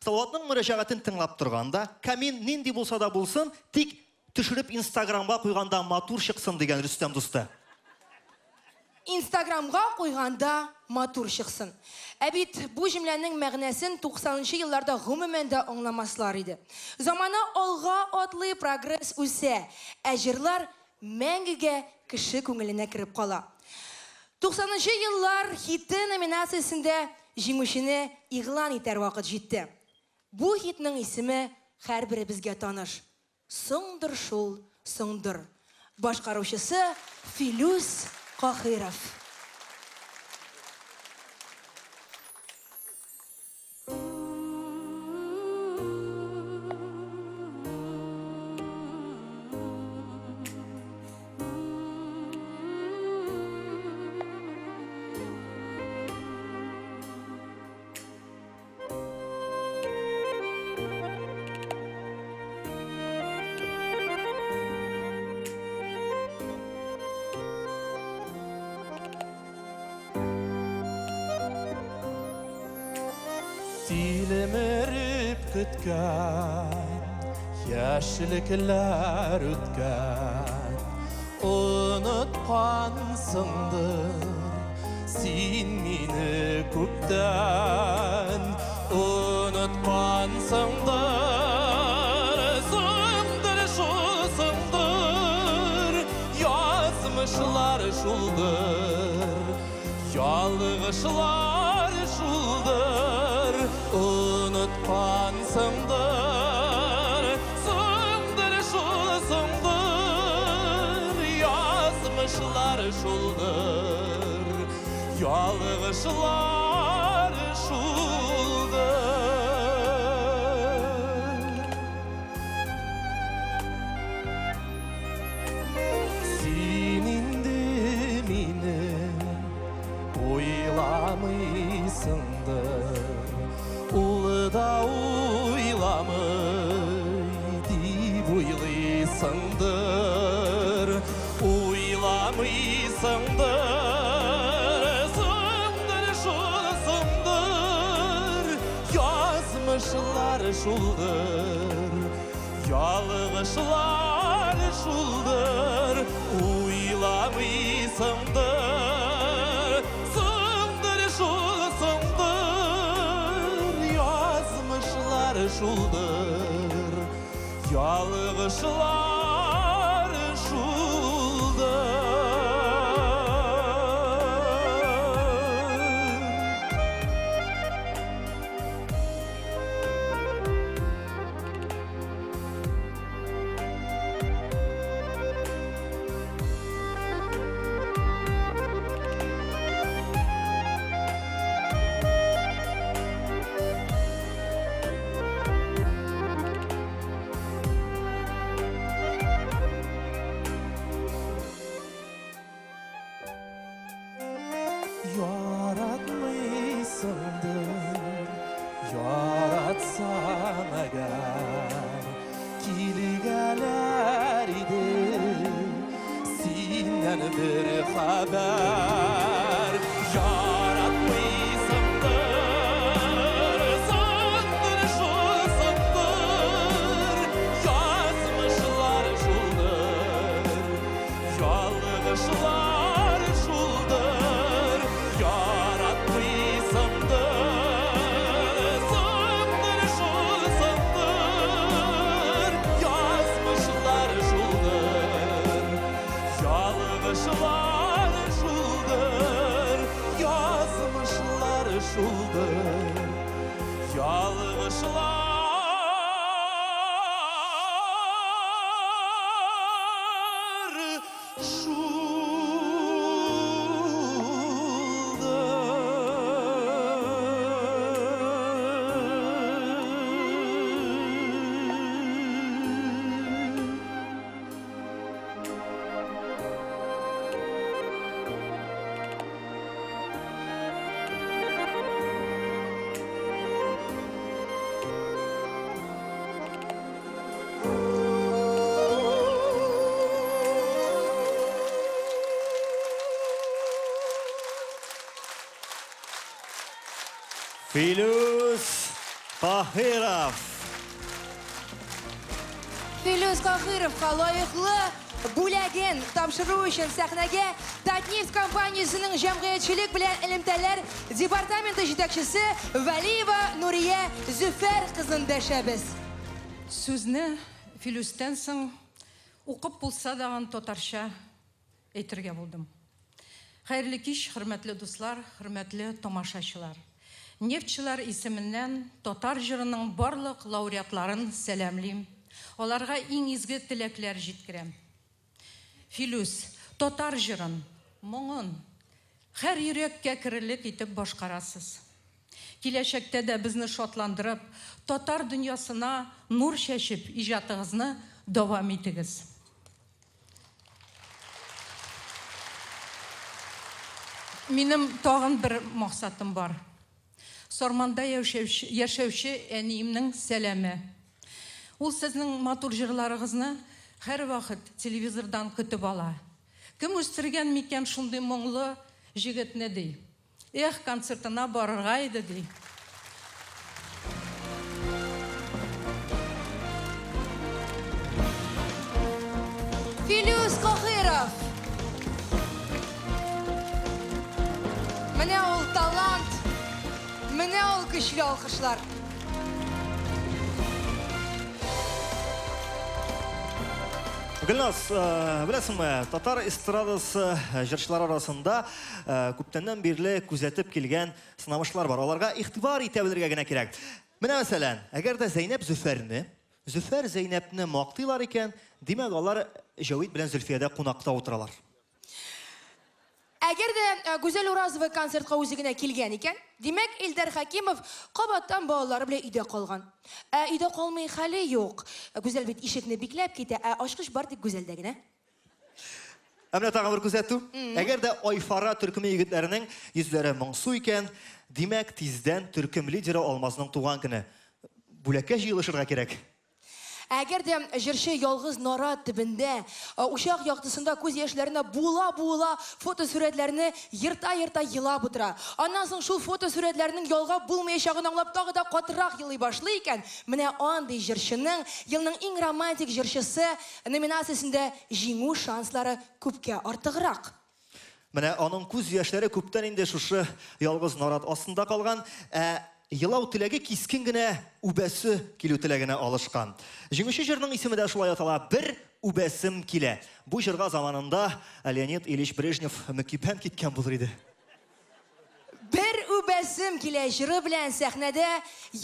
Салаватның мөрәҗәгатен тыңлап торганда, камин нинди булса да булсын, тик Төшереп инстаграмга куйганда матур чыксын дигән Рөстәм дусты. Инстаграмга куйганда матур чыксын. Ә бит бу җөмләнең мәгънәсен туксанынчы елларда гомумән дә аңламаслар иде. Замана алга атлый, прогресс үсә, ә җырлар мәңгегә кеше күңеленә кереп кала. Туксанынчы еллар хиты номинациясендә җиңүчене игълан итәр вакыт җитте. Бу хитның исеме һәрберебезгә таныш. Соңдыр шул, соңдыр. Башкаручысы Филүс Каһиров. Тилмереп көткән яшьлекләр үткән Оныткансыңдыр син мине күптән. Оныткансыңдыр, соңдыр шул соңдыр, язмышлар шулдыр, ялгышлар шулдыр, оныткансыңдыр, соңдыр шул соңдыр, язмышлар шулдыр, ялгышлар шулдыр. Син инде мине уйламыйсыңдыр, ул да уйламый дип уйлыйсыңдыр, уйламыйсыңдыр, соңдыр шул соңдыр, язмышлар шулдыр, ялгышлар шулдыр, уйламыйсыңдыр, соңдыр шул соңдыр, язмышлар шулдыр, ялгышлар шулдыр. Яратмыйсыңдыр, яратсаң әгәр, килгәләр иде синнән бер хәбәр. Яратмыйсыңдыр, соңдыр шул соңдыр, язмышлар шулдыр, ялгышлар шулдыр, яратмыйсыңдыр, соңдыр шул соңдыр, язмышлар шулдыр, ялгышлар шулдыр, язмышлар шулдыр, ялгышлар шулдыр. Филүс Каһиров. Филүс Каһировка лаеклы бүләген тапшыру өчен сәхнәгә Татнефть компаниясенең җәмгыятьчелек белән элемтәләр департаменты җитәкчесе Вәлиева Нурия Зөфәр кызын дәшәбез. Сүзне Филүстән соң укып булса дагын татарча әйтергә булдым. Хәерле кич, хөрмәтле дуслар, хөрмәтле тамашачылар. Нефтьчеләр исеменнән татар җырының барлык лауреатларын сәламлим. Аларга иң изге теләкләр җиткерәм. Филүс, татар җырын, моңын һәр йөрәккә керерлек итеп башкарасыз. Киләчәктә дә безне шатландырып, татар дөньясына нур чәчеп иҗатыгызны дәвам итегез. Минем тагын бер максатым бар. Сарманда яшәүче әниемнең сәламе. Ул сезнең матур җырларыгызны һәрвакыт телевизордан көтеп ала. Кем үстергән микән шундый моңлы җегетне ди. Эх, концертына барырга иде ди. Филүс Каһиров. Менә ул талант. Менә ул көчле алкышлар. Гөлназ, беләсеңме, татар эстрадасы җырчылары арасында күптәннән бирле күзәтеп килгән сынамышлар бар. Аларга игътибар итә белергә генә кирәк. Менә мәсәлән, әгәр дә Зәйнәп Зөфәрне, Зөфәр Зәйнәпне мактыйлар икән, димәк, алар Җәвит белән Зөлфиядә кунакта утыралар. Әгәр дә Гүзәл Уразова концертка үзе генә килгән икән, димәк, Илдар Хәкимов кабаттан балалары белән өйдә калган. Ә өйдә калмый хәле юк. Гүзәл бит ишекне бикләп китә, ә ачкыч бар тик Гүзәлдә генә. Ә менә тагын бер күзәтү. Әгәр дә Айфара төркеме егетләренең йөзләре моңсу икән, димәк, тиздән төркем лидеры Алмазның туган көне. Бүләккә җыелышырга кирәк. Ә әгәр дә җырчы ялгыз нарат төбендә, учак яктысында күз яшьләренә буыла-буыла фотосурәтләрне ерта-ерта елап утыра. Аннан соң шул фотосурәтләрнең ялгап булмаячагын аңлап тагы да катырак елый башлый икән, менә андый җырчының Елның иң романтик җырчысы номинациясендә җиңү шанслары күпкә артыграк. Менә аның күз яшьләре күптән инде шушы ялгыз нарат астында калган, ә елау теләге кискен генә үбәсе килү теләгенә алышкан. Җиңүче җырның исеме дә шулай атала, Бер үбәсем килә. Бу җырга заманында Леонид Ильич Брежнев мөкиббән киткән булыр иде. Бер үбәсем килә җыры белән сәхнәдә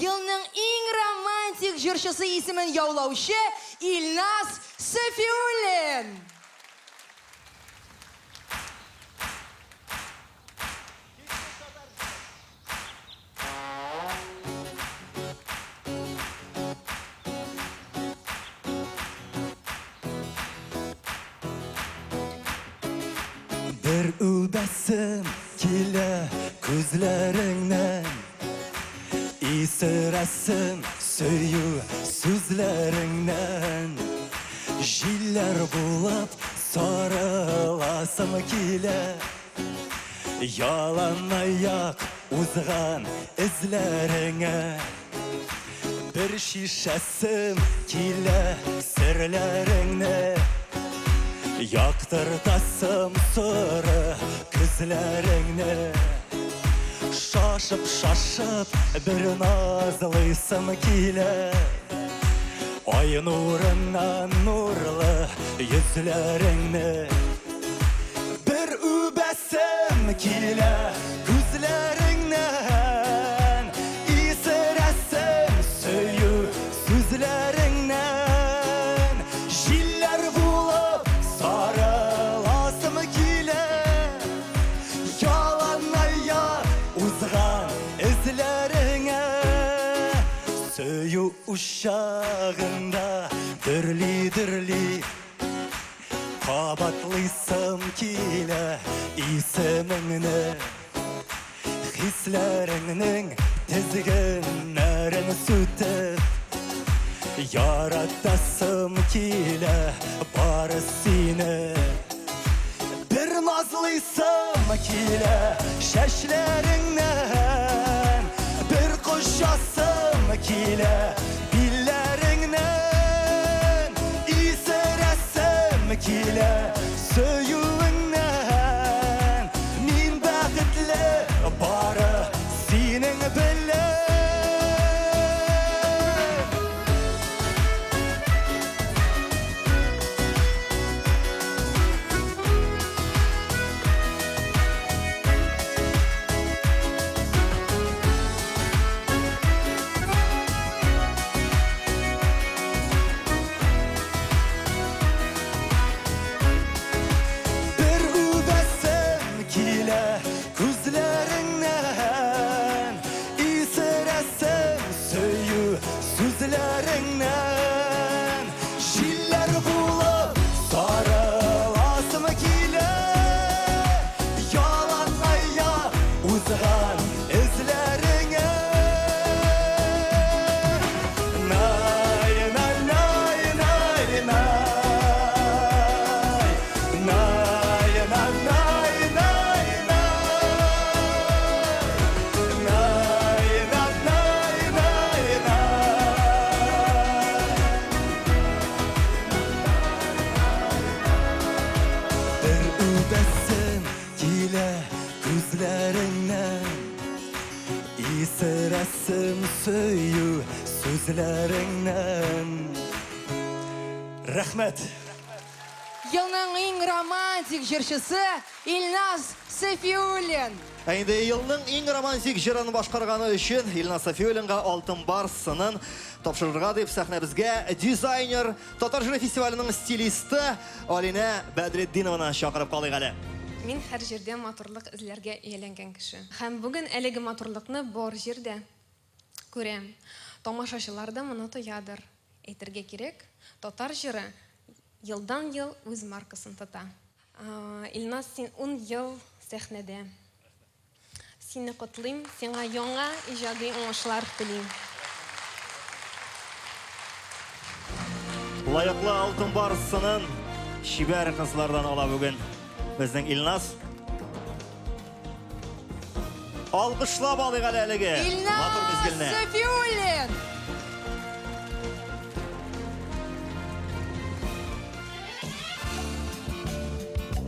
елның иң романтик җырчысы исемен яулаучы Илназ Сафиуллин! Бер үбәсем килә күзләреңнән Исерәсем сөю сүзләреңнән Җилләр булып сарыласым килә Яланаяк узган эзләреңә Бер шешәсем килә серләреңне Яктыртасым соры күзләреңне Шашып-шашып бер назлыйсым килә Ай нурыннан нурлы йөзләреңне Бер үбәсем килә күзләреңнән, Исерәсем сөю сүзләреңнән. Җилләр булып сарыласым килә, Яланаяк узган эзләреңә. Сөю учагында дөрли-дөрли. Кабатлыйсым килә исемеңне Хисләреңнең тезгеннәрен сүтеп Яратасым килә бары сине Бер назлыйсым килә чәчләреңнән Бер кочасым килә Билләреңнән исерәсем килә сөюеңнән. Мин бәхетле бары синең белән. Рәхмәт. Елның иң романтик җырчысы Илназ Сафиуллин. Ә инде елның иң романтик җырын башкарганы өчен Илназ Сафиуллинга Алтын Барс сынын тапшырырга дип сәхнәбезгә дизайнер, Татар җыры фестиваленең стилисты Алинә Бәдретдинованы чакырып калыйк әле. Мин һәр җирдә матурлык эзләргә ияләнгән кеше. Һәм бүген әлеге матурлыкны бар җирдә күрәм. Тамашачылар да моны тоядыр. Әйтергә кирәк, татар җыры елдан-ел үз маркасын тота. Илназ, син ун ел сәхнәдә. Сине котлыйм, сиңа яңа иҗади уңышлар телим. Лаеклы Алтын Барс сынын чибәр кызлардан ала бүген безнең Илназ. Алкышлап алыйк әле әлеге матур Илназ мизгелне. Сафиуллин!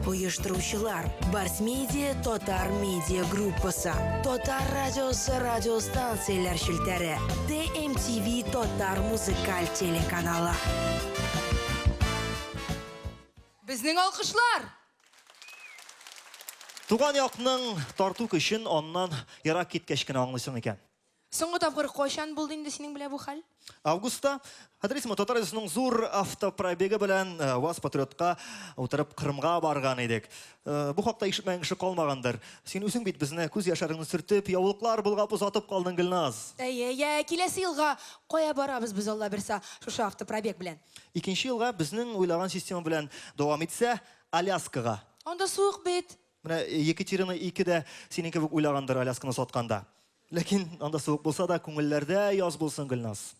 Оештыручылар Барс Медиа Татар Медиа группасы, Татар радиосы радиостанцияләр челтәре, ТМТВ Татар музыкаль телеканалы. Безнең алкышлар! Туган якның тарту көчен аннан ерак киткәч кенә аңлыйсың икән. Соңгы тапкыр кайчан булды инде синең белән бу хәл? Августта, хәтерлисеңме, Татар радиосының зур автопробегы белән ВАЗ Патриотка утырып Кырымга барган идек. Бу хакта ишетмәгән кеше калмагандыр. Син үзең бит безне күз яшьләреңне сөртеп, яулыклар болгап озатып калдың, Гөлназ. Әйе, әйе, киләсе елга кая барабыз без, Алла бирса, шушы автопробег белән? Икенче елга безнең уйлаган система белән дәвам итсә, Аляскага. Анда суык бит. Менә Екатерина II дә синең кебек уйлагандыр Алясканы сатканда. Ләкин анда суык булса да, күңелләрдә яз булсын, Гөлназ.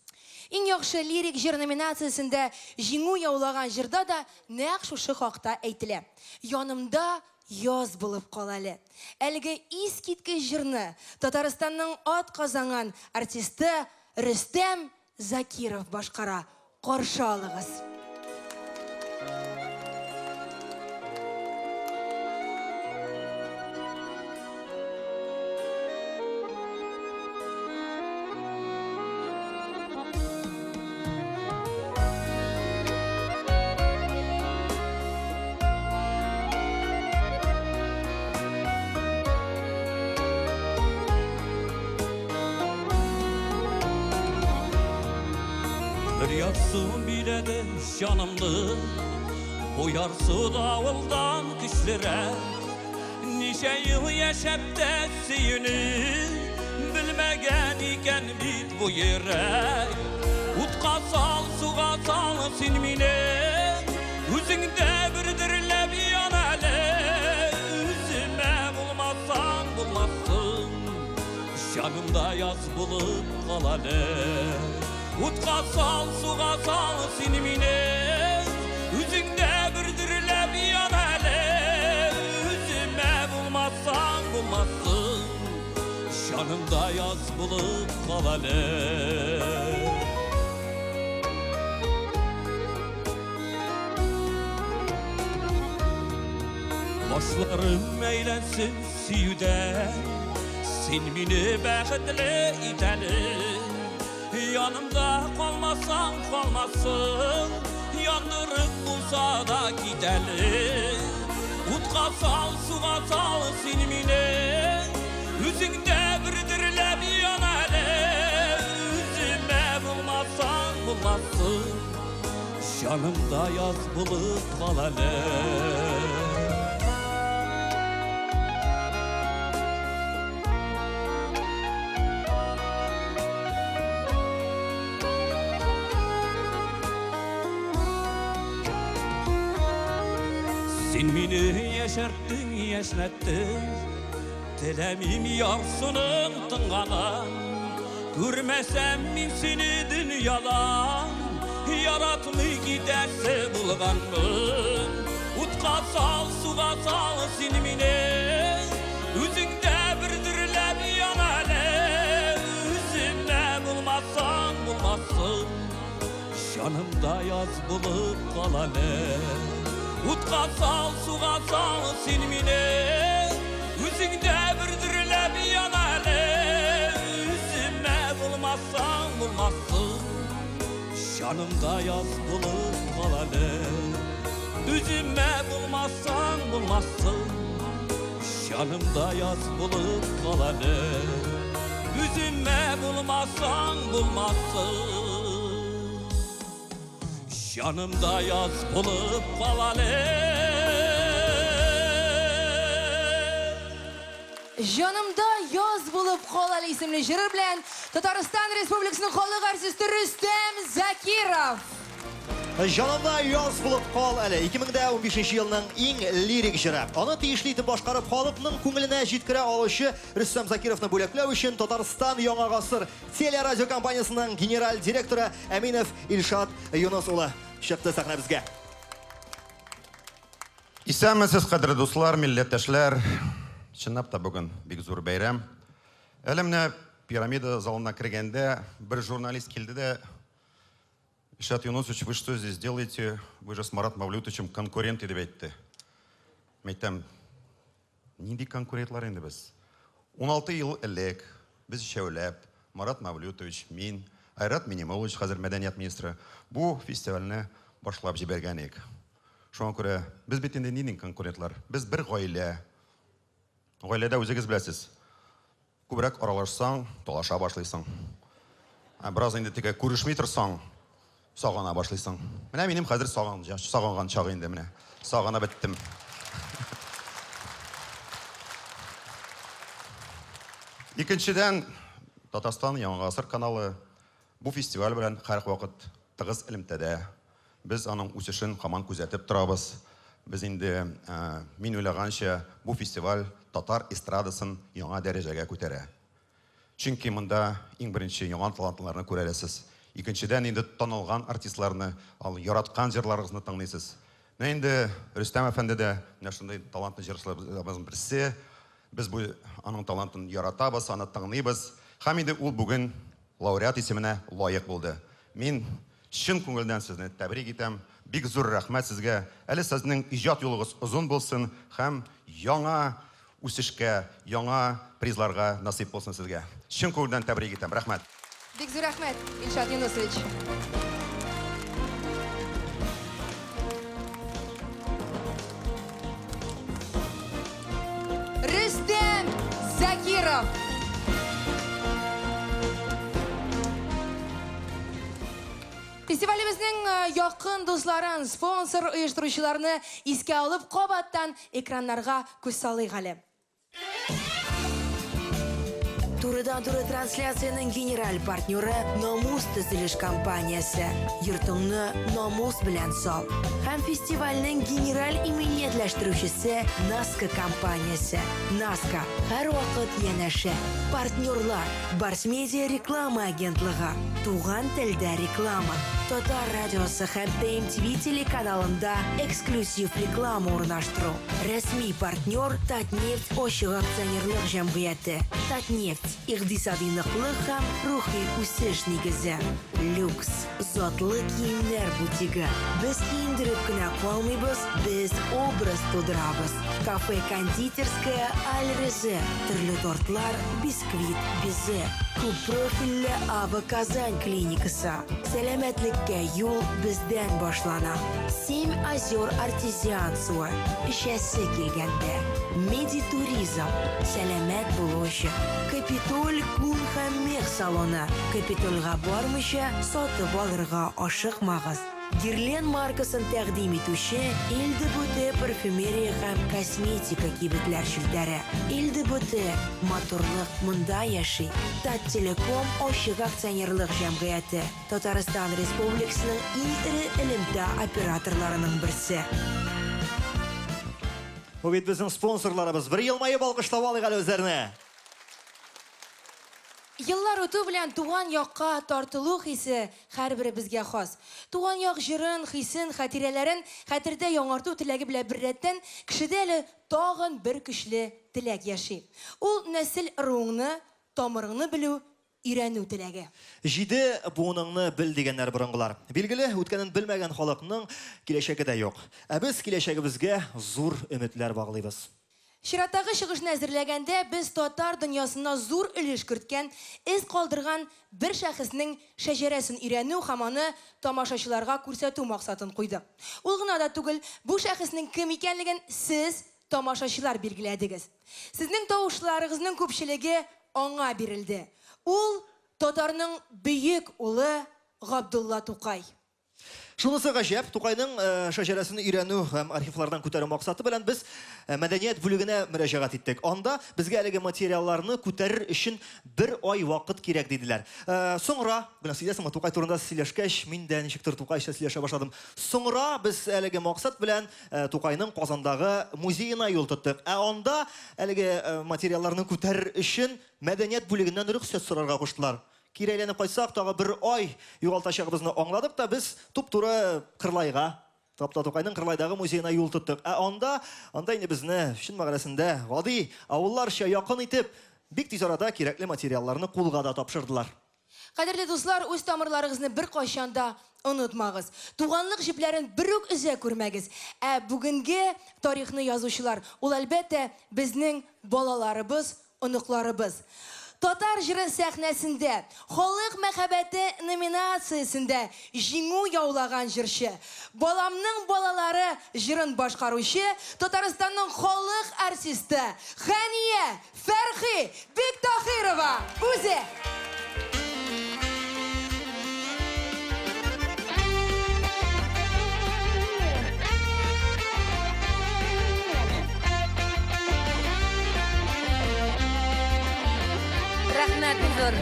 Иң яхшы лирик җыр номинациясендә җиңү яулаган җырда да нәкъ шушы хакта әйтелә. Янымда яз булып кал әле. Әлеге искиткеч җырны Татарстанның атказанган артисты Рөстәм Закиров башкара. Каршы алыгыз. Бер ярсу биләде җанымны, Бу ярсу давылдан көчлерәк. Ничә ел яшәп тә сөюне Белмәгән икән бит бу йөрәк. Утка сал, суга сал син мине, Үзеңдә бер дөрләп ян әле. Үземә булмасаң булмасын, Җанымда яз булып кал әле. Утка сал, суга сал син мине, Үзеңдә бер дөрләп ян әле. Үземә булмасаң булмасын, Җанымда яз булып кал әле. Башларым әйләнсен сөюдән, Син мине бәхетле ит әле. Янымда калмасаң калмасын, Яндырып булса да кит әле. Утка сал, суга сал син мине, Үзеңдә бер дөрләп ян әле. Үземә булмасаң булмасын, Җанымда яз булып кал әле. Син мине яшәрттең, яшьнәттең, Теләмим ярсуның тынганын. Күрмәсәм мин сине дөньяда, Яратмый китәсе булганмын. Утка сал, суга сал син мине, Үзеңдә бер дөрләп ян әле. Үземә булмасаң булмасын, Җанымда яз булып кал әле. Утка сал, суга сал син мине, Үзеңдә бер дөрләп ян әле. Үземә булмасаң булмасын, Җанымда яз булып кал. кал әле. Үземә булмасаң булмассың, Җанымда яз булып кал әле. Үземә булмасаң булмассың, Җанымда яз булып кал әле. Җанымда яз булып кал әле исемле җыры белән Татарстан Республикасының халык артисты Рөстәм Закиров. Җанымда яз булып кал әле 2015 елның иң лирик җыры. Аны тиешле итеп башкарып, халыкның күңеленә җиткерә алучы Рөстәм Закировны бүләкләү өчен Татарстан Яңа гасыр телерадиокомпаниясенең генераль директоры Әминов Илшат Юныс улы чыкты сәхнәбезгә. Исәнмесез, кадерле дуслар, милләттәшләр. Чынлап та бүген бик зур бәйрәм. Әле менә пирамида залына кергәндә бер журналист килде дә, Илшат Юнусович, вы что здесь делаете? Вы же с Марат Мавлютовичем конкуренты дип әйтте. Мәйтәм, нинди конкурентлар инде без? 16 ел элек без өчәүләп, Марат Мавлютович, мин, Айрат Минемуллович, хәзер мәдәният министры, бу фестивальне башлап җибәргән идек. Шуңа күрә без бит инде нинди конкурентлар? Без бер гаилә. Гаиләдә үзегез беләсез. Күбрәк аралашсаң, талаша башлыйсың. Ә бераз инде теге күрешми торсаң, сагына башлыйсың. Менә минем хәзер сагын, сагынган чак инде менә. Сагынып беттем. Икенчедән, Татарстан Яңа гасыр каналы бу фестиваль белән һәрвакыт тыгыз элемтәдә. Без аның үсешен һаман күзәтеп торабыз. Без инде, мин уйлаганча, бу фестиваль татар эстрадасын яңа дәрәҗәгә күтәрә. Чөнки монда иң беренче яңа талантларны күрәләсез. Икенчедән, инде танылган артистларны, ал яраткан җырларыгызны тыңлыйсыз. Менә инде Рөстәм әфәнде дә менә шундый талантлы җырчыларыбызның берсе. Без бу аның талантын яратабыз, аны тыңлыйбыз. Һәм инде ул бүген лауреат исеменә лаек булды. Мин чын күңелдән сезне тәбрик итәм. Бик зур рәхмәт сезгә. Әле сезнең иҗат юлыгыз озын булсын һәм яңа үсешкә, яңа призларга насыйп булсын сезгә. Чын күңелдән тәбрик итәм. Рәхмәт. Бик зур рәхмәт, Илшат Юнусович. Рөстәм Закиров. Фестивалебезнең э, якын дусларын, спонсор оештыручыларны искә алып, кабаттан экраннарга күз салыйк әле. Турыдан-туры трансляциянең генераль партнеры Намус төзелеш компаниясе. Йортыңны намус белән сал. Һәм фестивальнең генераль иминиятләштерүчесе Наска компаниясе. Наска һәрвакыт янәшә. Партнерлар Барс Медиа реклама агентлыгы. Туган телдә реклама. Татар радиосы һәм ТМТВ телеканалында эксклюзив реклама урнаштыру. Рәсми партнер Татнефть ачык акционерлык җәмгыяте. Татнефть, икътисади ныклык һәм рухи үсеш нигезе. Люкс, затлы киемнәр бутигы. Без киендереп кенә калмыйбыз, без образ тудырабыз. Кафе-кондитерская Аль-Резе. Төрле тортлар, бисквит, безе. Күп профильле Ава Казань клиникасы. Сәламәтлеккә юл бездән башлана. Семь озер артезиан суы. Эчәсе килгәндә. Медитуризм. Сәламәт булу өчен. Капитоль күн һәм мех салоны. Капитольга бармыйча сатып алырга ашыкмагыз. Герлен маркасын тәкъдим итүче Эльдебуте парфюмерия һәм косметика кибетләр челтәре. Эльдебуте, матурлык монда яши. Таттелеком ачык акционерлык җәмгыяте, Татарстан Республикасының иң эре элемтә операторларының берсе. Бу бит безнең спонсорларыбыз. Бер елмаеп алкышлап алыйк әле үзләренә. Еллар үтү белән туган якка тартылу хисе һәрберебезгә хас. Туган як җырын, хисен, хатирәләрен хәтердә яңарту теләге белән беррәттән, кешедә әле тагын бер көчле теләк яши. Ул нәсел-ыруыңны, тамырыңны белү, өйрәнү теләге. Җиде буыныңны бел, дигәннәр борынгылар. Билгеле, үткәнен белмәгән халыкның киләчәге дә юк. Ә без киләчәгебезгә зур өметләр баглыйбыз. Чираттагы чыгышны әзерләгәндә без татар дөньясына зур өлеш керткән, эз калдырган бер шәхеснең шәҗәрәсен өйрәнү һәм аны тамашачыларга күрсәтү максатын куйдык. Ул гына да түгел, бу шәхеснең кем икәнлеген сез, тамашачылар билгеләдегез. Сезнең тавышларыгызның күпчелеге аңа бирелде. Ул, татарның бөек улы Габдулла Тукай. Шунысы гаҗәп, Тукайның шәҗәрәсен өйрәнү һәм архивлардан күтәрү максаты белән без мәдәният бүлегенә мөрәҗәгать иттек. Анда безгә әлеге материалларны күтәрер өчен бер ай вакыт кирәк диделәр. Соңра, менә сөйләсеңме, Тукай турында сөйләшкәч, мин дә ничектер Тукайча сөйләшә башладым. Соңра без әлеге максат белән Тукайның Казандагы музеена юл тоттык. Ә анда әлеге материалларны күтәрер өчен мәдәният бүлегеннән рөхсәт сорарга куштылар. Кире әйләнеп кайтсак, тагы бер ай югалтачагыбызны аңладык та, без туп-туры Кырлайга, Габдулла Тукайның Кырлайдагы музеена юл тоттык. Ә анда, анда инде безне, чын мәгънәсендә, гади, авылларча якын итеп, бик тиз арада кирәкле материалларны кулга да тапшырдылар. Кадерле дуслар, үз тамырларыгызны беркайчан да онытмагыз. Туганлык җепләрен берүк өзә күрмәгез. Ә бүгенге тарихны язучылар, ул, әлбәттә, безнең балаларыбыз, оныкларыбыз. Татар җыры сәхнәсендә Халык мәхәббәте номинациясендә җиңү яулаган җырчы, Баламның балалары җырын башкаручы Татарстанның халык артисты Хәния Фәрхи Биктаһирова үзе! Рәхмәт бик зур.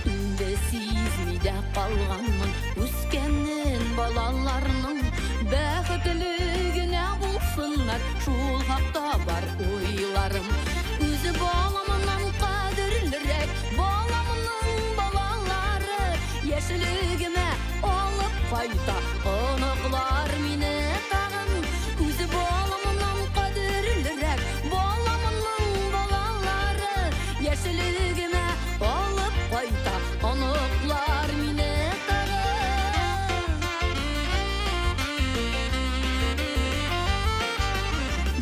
Инде сизми дә калганмын үскәнен балаларның бәхетле генә булсыннар, шул хакта бар уйларым. Үзе баламнан кадерлерәк, баламның балалары яшьлегемә алып кайта, оныклар мине тагын. Үзе баламнан кадерлерәк, баламның балалары яшьлегемә алып кайта, оныклар мине тагын.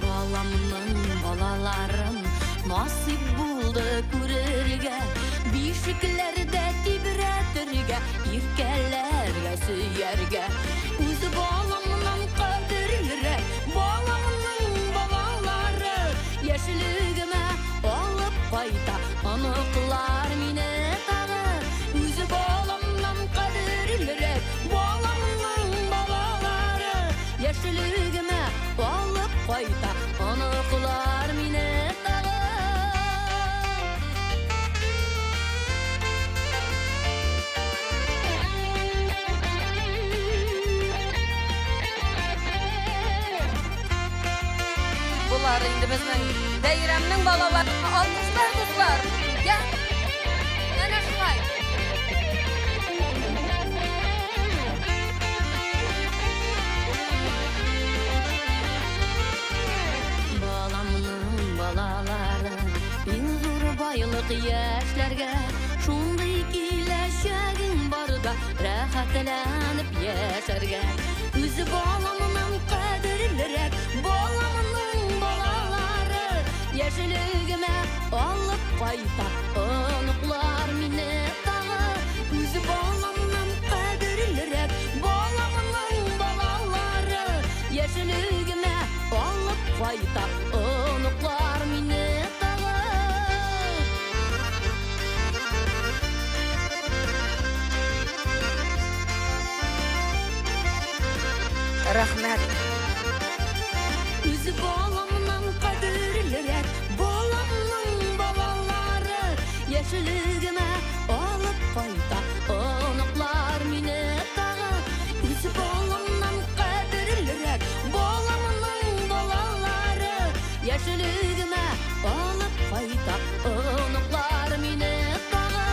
Баламның балаларын насыйп булды күрергә, бишекләрдә тибрәтергә, иркәләргә, сөяргә. Үз баламнан кадерлерәк, баламның балалары яшьлегемә алып кайта, оныклар мине тагы. Үз баламнан кадерлерәк, баламның балалары яшьлегемә алып кайта, оныклар мине тагы. Болар инде безнең бәйрәмнең балалары. Алкышлар, дуслар! Я! Әнә шулай. Баламның балалары иң зур байлык яшьләргә. Шундый киләчәгең барда рәхәтләнеп яшәргә. Үз баламнан кадерлерәк, баламның балалары яшьлегемә алып кайта, оныклар мине тагы. Үз баламнан кадерлерәк, баламның балалары яшьлегемә алып кайта, оныклар мине тагы. Рәхмәт. Үз баламнан кадерлерәк, баламның балалары яшьлегемә алып кайта, оныклар мине тагы. Үз баламнан кадерлерәк, баламның балалары яшьлегемә алып кайта, оныклар мине тагы.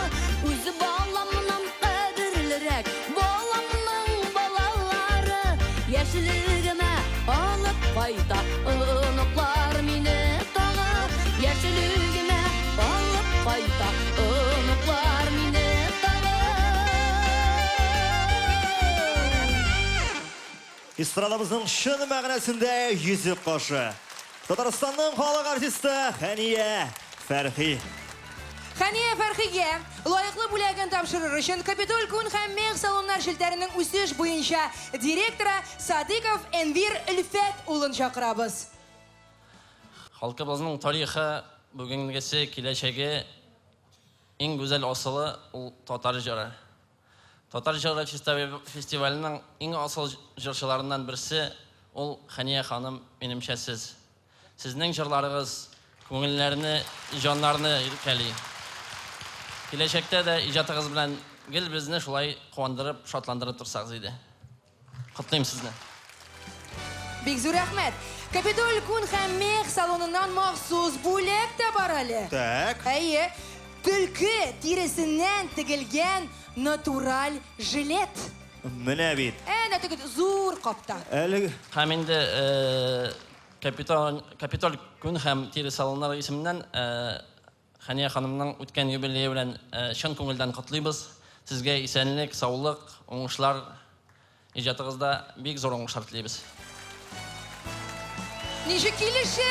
Үз баламнан кадерлерәк, баламның балалары яшьлегемә алып кайта, оныклар мине тагы. Яшьлегемә алып кайта, Эстрадабызның чын мәгънәсендә йөзек кашы. Татарстанның халык артисты Хәния Фәрхи. Хәния Фәрхигә лаеклы бүләген тапшырыр өчен Капитоль күн һәм мех салоннар челтәренең үсеш буенча директоры Садыйков Энвир Өлфәт улын чакырабыз. Халкыбызның тарихы, бүгенгесе, киләчәге, иң гүзәл асылы ул татар җыры. Татар җыры фестиваленең иң асыл җырчыларыннан берсе ул Хәния ханым, минемчә, сез. Сезнең җырларыгыз күңелләрне, җаннарны иркәли. Киләчәктә дә иҗатыгыз белән гел безне шулай куандырып, шатландырып торсагыз иде. Котлыйм сезне. Бик зур рәхмәт. Капитоль күн һәм мех салоныннан махсус бүләк тә бар әле. Так. Әйе. Төлке тиресеннән тегелгән натураль жилет. Менә бит. Әнә теге зур капта. Әле Һәм инде Капитоль, Капитоль күн һәм тире салоннары исеменнән Хәния ханымның үткән юбилее белән чын күңелдән котлыйбыз. Сезгә исәнлек, саулык, уңышлар, иҗатыгызда бик зур уңышлар телибез. Ничек килешә,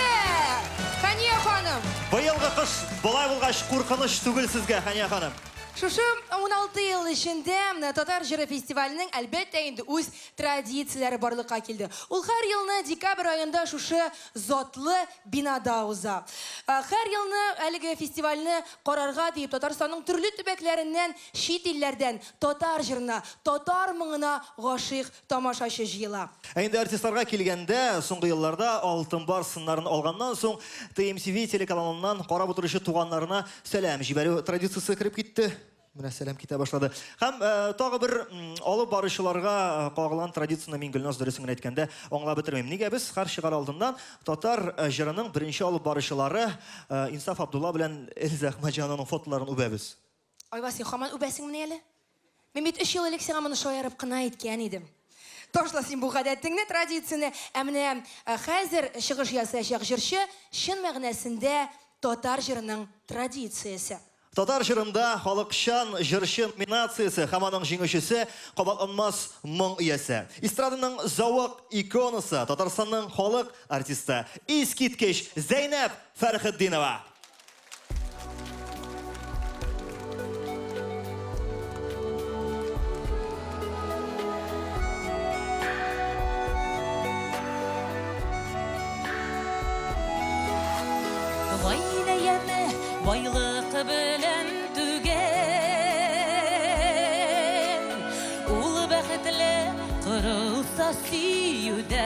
Хәния ханым? Быелгы кыш болай булгач куркыныч түгел сезгә, Хәния ханым. Шушы 16 ел эчендә Татар җыры фестиваленең, әлбәттә инде, үз традицияләре барлыкка килде. Ул һәр елны декабрь аенда шушы затлы бинада уза. Һәр елны әлеге фестивальне карарга диеп Татарстанның төрле төбәкләреннән, чит илләрдән татар җырына, татар моңына гашыйк тамашачы җыела. Ә инде артистларга килгәндә, соңгы елларда Алтын Барс сыннарын алганнан соң, TMTV телеканалыннан карап утыручы туганнарына сәлам җибәрү традициясе кереп китте. Менә сәлам китә башлады. Һәм тагы бер алып баручыларга кагылган традицияне мин Гөлназ дөресен генә әйткәндә аңлап бетермим. Нигә без һәр чыгар алдыннан татар җырының беренче алып баручылары Инсаф Абдулла белән Эльза Әхмәтҗанованың фотоларын үбәбез? Айваз, син һаман үбәсеңмени әле? Мин бит өч ел элек сиңа моны шаярып кына әйткән идем. Ташла син бу гадәтеңне, традицияне. Ә менә хәзер чыгыш ясаячак җырчы чын мәгънәсендә татар җырының традициясе. Татар җырында халыкчан җырчы номинациясе һәм аның җиңүчесе, кабатланмас моң иясе, эстраданың зәвык иконасы, Татарстанның халык артисты, искиткеч Зәйнәб Фәрхетдинова! Гаилә яме байлык белән түгел, Ул бәхетле корылса сөюдән.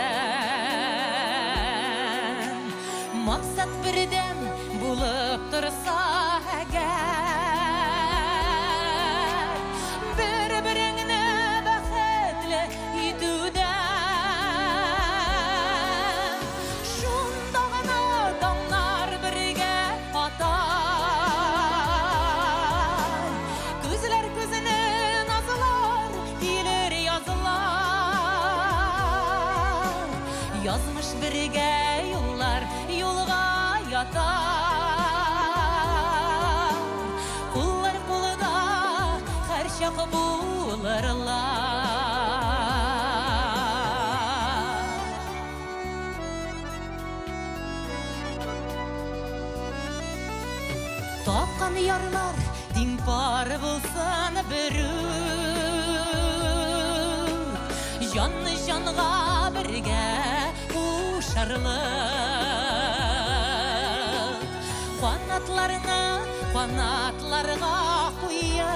Максат бердәм булып торса әгәр, Бер-береңне бәхетле итүдән. Шунда гына таңнар бергә атар. Күзләр күзне назлар, килер язлар. Язмыш бергә юллар юлга ятар. Куллар кулда һәрчак булырлар. Тапкан ярлар тиң пар булсын берүк. Җанны җанга бергә кушарлык. Канатларны канатларга куеп,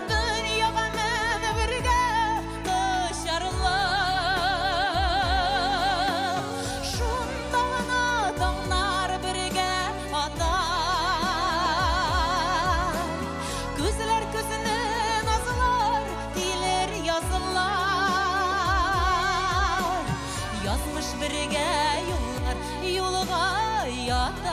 Дөньяга мен бергә кочарлык. Шунда гына таңнар бергә атар. Күзләр күзне назлар, килер язлар. Язмыш бергә юллар юлга ятар.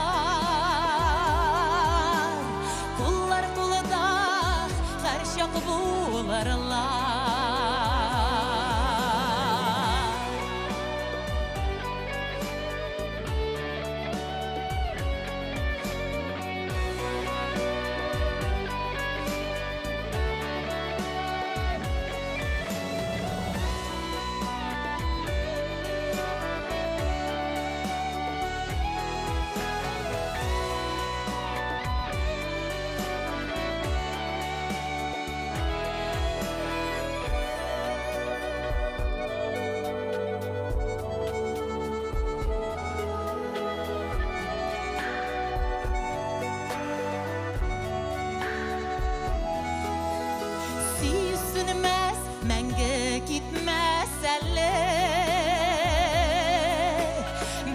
Сүнмәс, мәңге китмәс әле.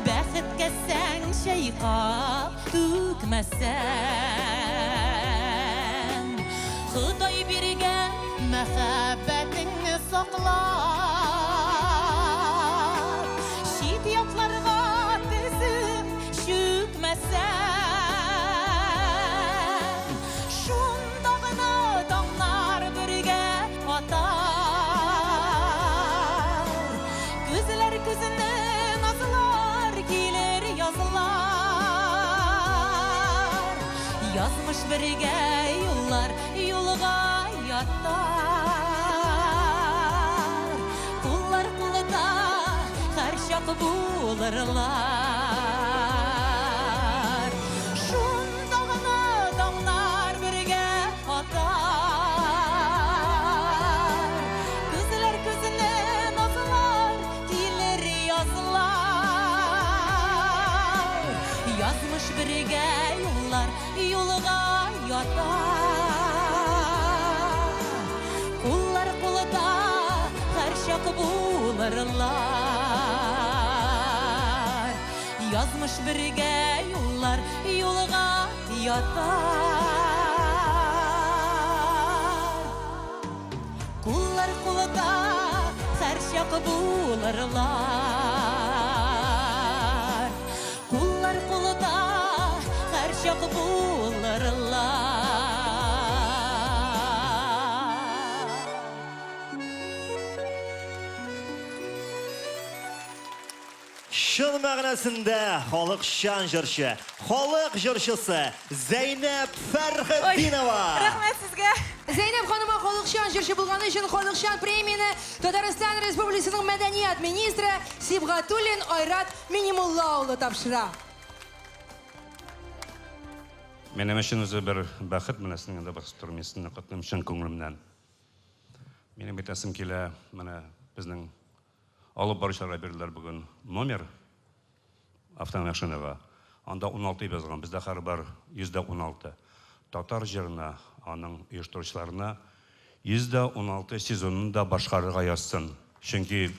Бәхет кәсәң чайкап түкмәсәң. Ходай биргән мәхәббәтеңне саклап, чит ятларга тезем чүкмәсәң. Шунда гына таңнар бергә атар. Күзләр күзне назлар, килер язлар. Язмыш бергә юллар юлга ятар. Куллар кулда һәрчак булырлар. Шунда гына таңнар бергә атар. Күзләр күзне назлар, килер язлар. Язмыш бергә юллар юлга ятар. Куллар кулда һәрчак булырлар. Язмыш бергә юллар юлга ятар. Куллар кулда һәрчак булырлар. Куллар кулда һәрчак булырлар. Чын мәгънәсендә халыкчан җырчы, халык җырчысы Зәйнәб Фәрхетдинова. Рәхмәт сезгә. Зәйнәб ханыма халыкчан җырчы булганы өчен халыкчан премияне Татарстан Республикасының мәдәният министры Сибгатуллин Айрат Минимулла улы тапшыра. Минем өчен үзе бер бәхет, менә сезнең янда басып тору, мин сезне котлыйм чын күңелемнән. Минем әйтәсем килә, менә безнең алып баручыларга бирделәр бүген номер автомашинага. Анда 16 дип язылган, бездә хәзер бар 116. Татар җырына, аның оештыручыларына 116 сезонын да башкарырга язсын. Чөнки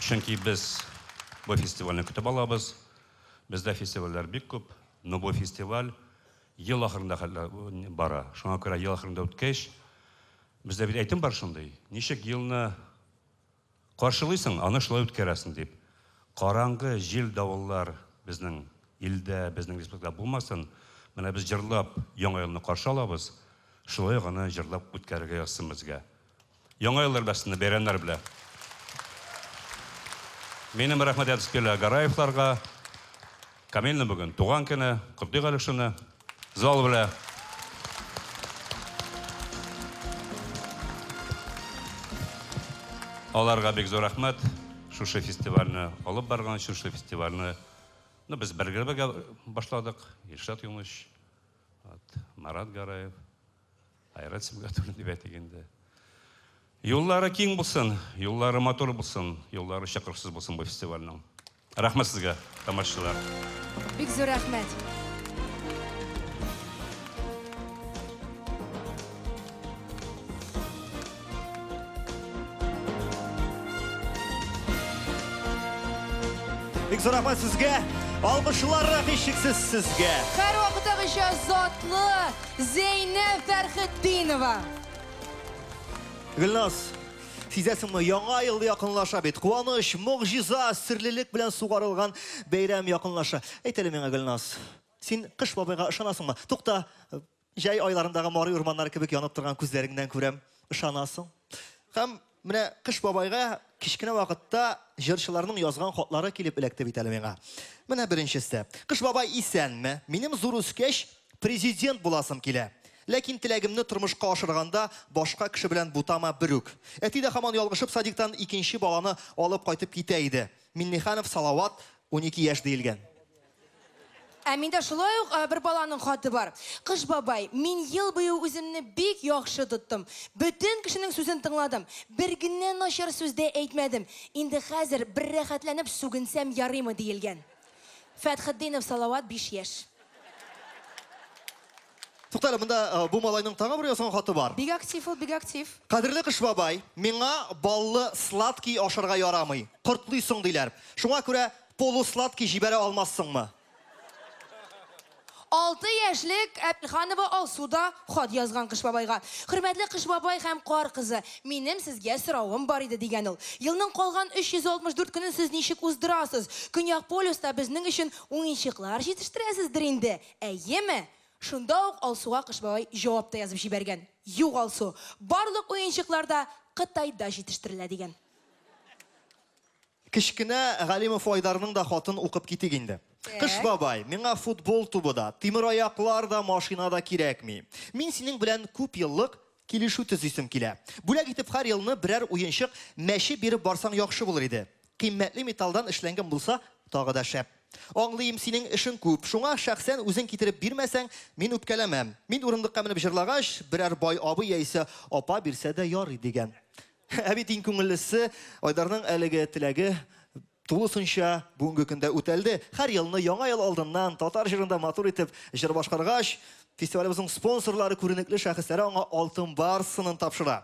Чөнки без бу фестивальне көтеп алабыз. Бездә фестивальләр бик күп, но бу фестиваль ел ахырында бара. Шуңа күрә ел ахырында үткәч, бездә бит әйтем бар шундый, ничек елны Каршылыйсың, аны шулай үткәрәсең дип. Караңгы җил-давыллар безнең илдә, безнең республикада булмасын. Менә без җырлап Яңа елны каршы алабыз, шулай ук аны җырлап үткәрергә язсын безгә. Яңа еллар белән сезне, бәйрәмнәр белән. Минем рәхмәт әйтәсе килә Гараевларга. Камилнең бүген туган көне, котлыйк әле шуны. Зал белә. Аларга бик зур рәхмәт. Шушы фестивальне алып барган, шушы фестивальне ну, без бергә бергә башладык. Илшат Юныш, вот, Марат Гараев, Айрат Сибгатуллин дип әйтик инде. Юллары киң булсын, юллары матур булсын, юллары чокырсыз булсын бу фестивальнең. Рәхмәт сезгә, тамашачылар. Бик зур рәхмәт. Бик зур рәхмәт сезгә. Алкышлар һичшиксез сезгә. Һәрвакыттагыча затлы Зәйнәб Фәрхетдинова. Гөлназ, сизәсеңме, яңа ел якынлаша бит. Куаныч, могҗиза, серлелек белән сугарылган бәйрәм якынлаша. Әйт әле миңа, Гөлназ, син Кыш бабайга ышанасыңмы? Тукта, җәй айларындагы Мари урманнары кебек янып торган күзләреңнән күрәм, ышанасың. Һәм менә Кыш бабайга кечкенә вакытта җырчыларның язган хатлары килеп эләкте бит әле миңа. Менә беренчесе. Кыш бабай исәнме? Минем зур үскәч президент буласым килә. Ләкин теләгемне тормышка ашырганда башка кеше белән бутама берүк. Әти дә һаман ялгышып садиктан икенче баланы алып кайтып китә иде. Миннеханов Салават, 12 яшь диелгән. Ә миндә шулай ук бер баланың хаты бар. Кыш бабай, мин ел буе үземне бик яхшы тоттым. Бөтен кешенең сүзен тыңладым. Бер генә начар сүз дә әйтмәдем. Инде хәзер бер рәхәтләнеп сүгенсәм ярыймы, диелгән. Фәтхетдинов Салават, 5 яшь. Туктале, монда э, бу малайның тагы бер язган хаты бар. Бик актив ул, бик актив. Кадерле Кыш бабай, миңа баллы сладкий ашарга ярамый. Кортлыйсың диләр. Шуңа күрә полусладкий җибәрә алмассыңмы? 6 яшьлек Әбелханова Алсу да хат язган Кыш бабайга. Хөрмәтле Кыш бабай һәм Кар кызы, минем сезгә соравым бар иде, дигән ул. Елның калган 364 көнен сез ничек уздырасыз? Көньяк полюста безнең өчен уенчыклар җитештерәсездер инде, әйеме? Шунда ук Алсуга Кыш бабай җавап та язып җибәргән. Юк, Алсу, барлык уенчыклар да Кытайда җитештерелә, дигән. Кечкенә Галимов Айдарның да хатын укып китик инде. Кыш бабай, миңа футбол тубы да, тимераяклар да, машина да кирәкми. Мин синең белән күп еллык килешү төзисем килә. Бүләк итеп һәр елны берәр уенчык мәче биреп барсаң яхшы булыр иде. Кыйммәтле металлдан эшләнгән булса, тагы да шәп. Аңлыйм, синең эшең күп, шуңа шәхсән үзең китереп бирмәсәң, мин үпкәләмәм. Мин урындыкка менеп җырлагач, берәр бай абый яисә апа бирсә дә ярый, дигән. Ә бит иң күңеллесе, Айдарның әлеге теләге тулысынча бүгенге көндә үтәлде. Һәр елны Яңа ел алдыннан татар җырында матур итеп җыр башкаргач, фестивалебезнең спонсорлары, күренекле шәхесләре аңа Алтын барс сынын тапшыра.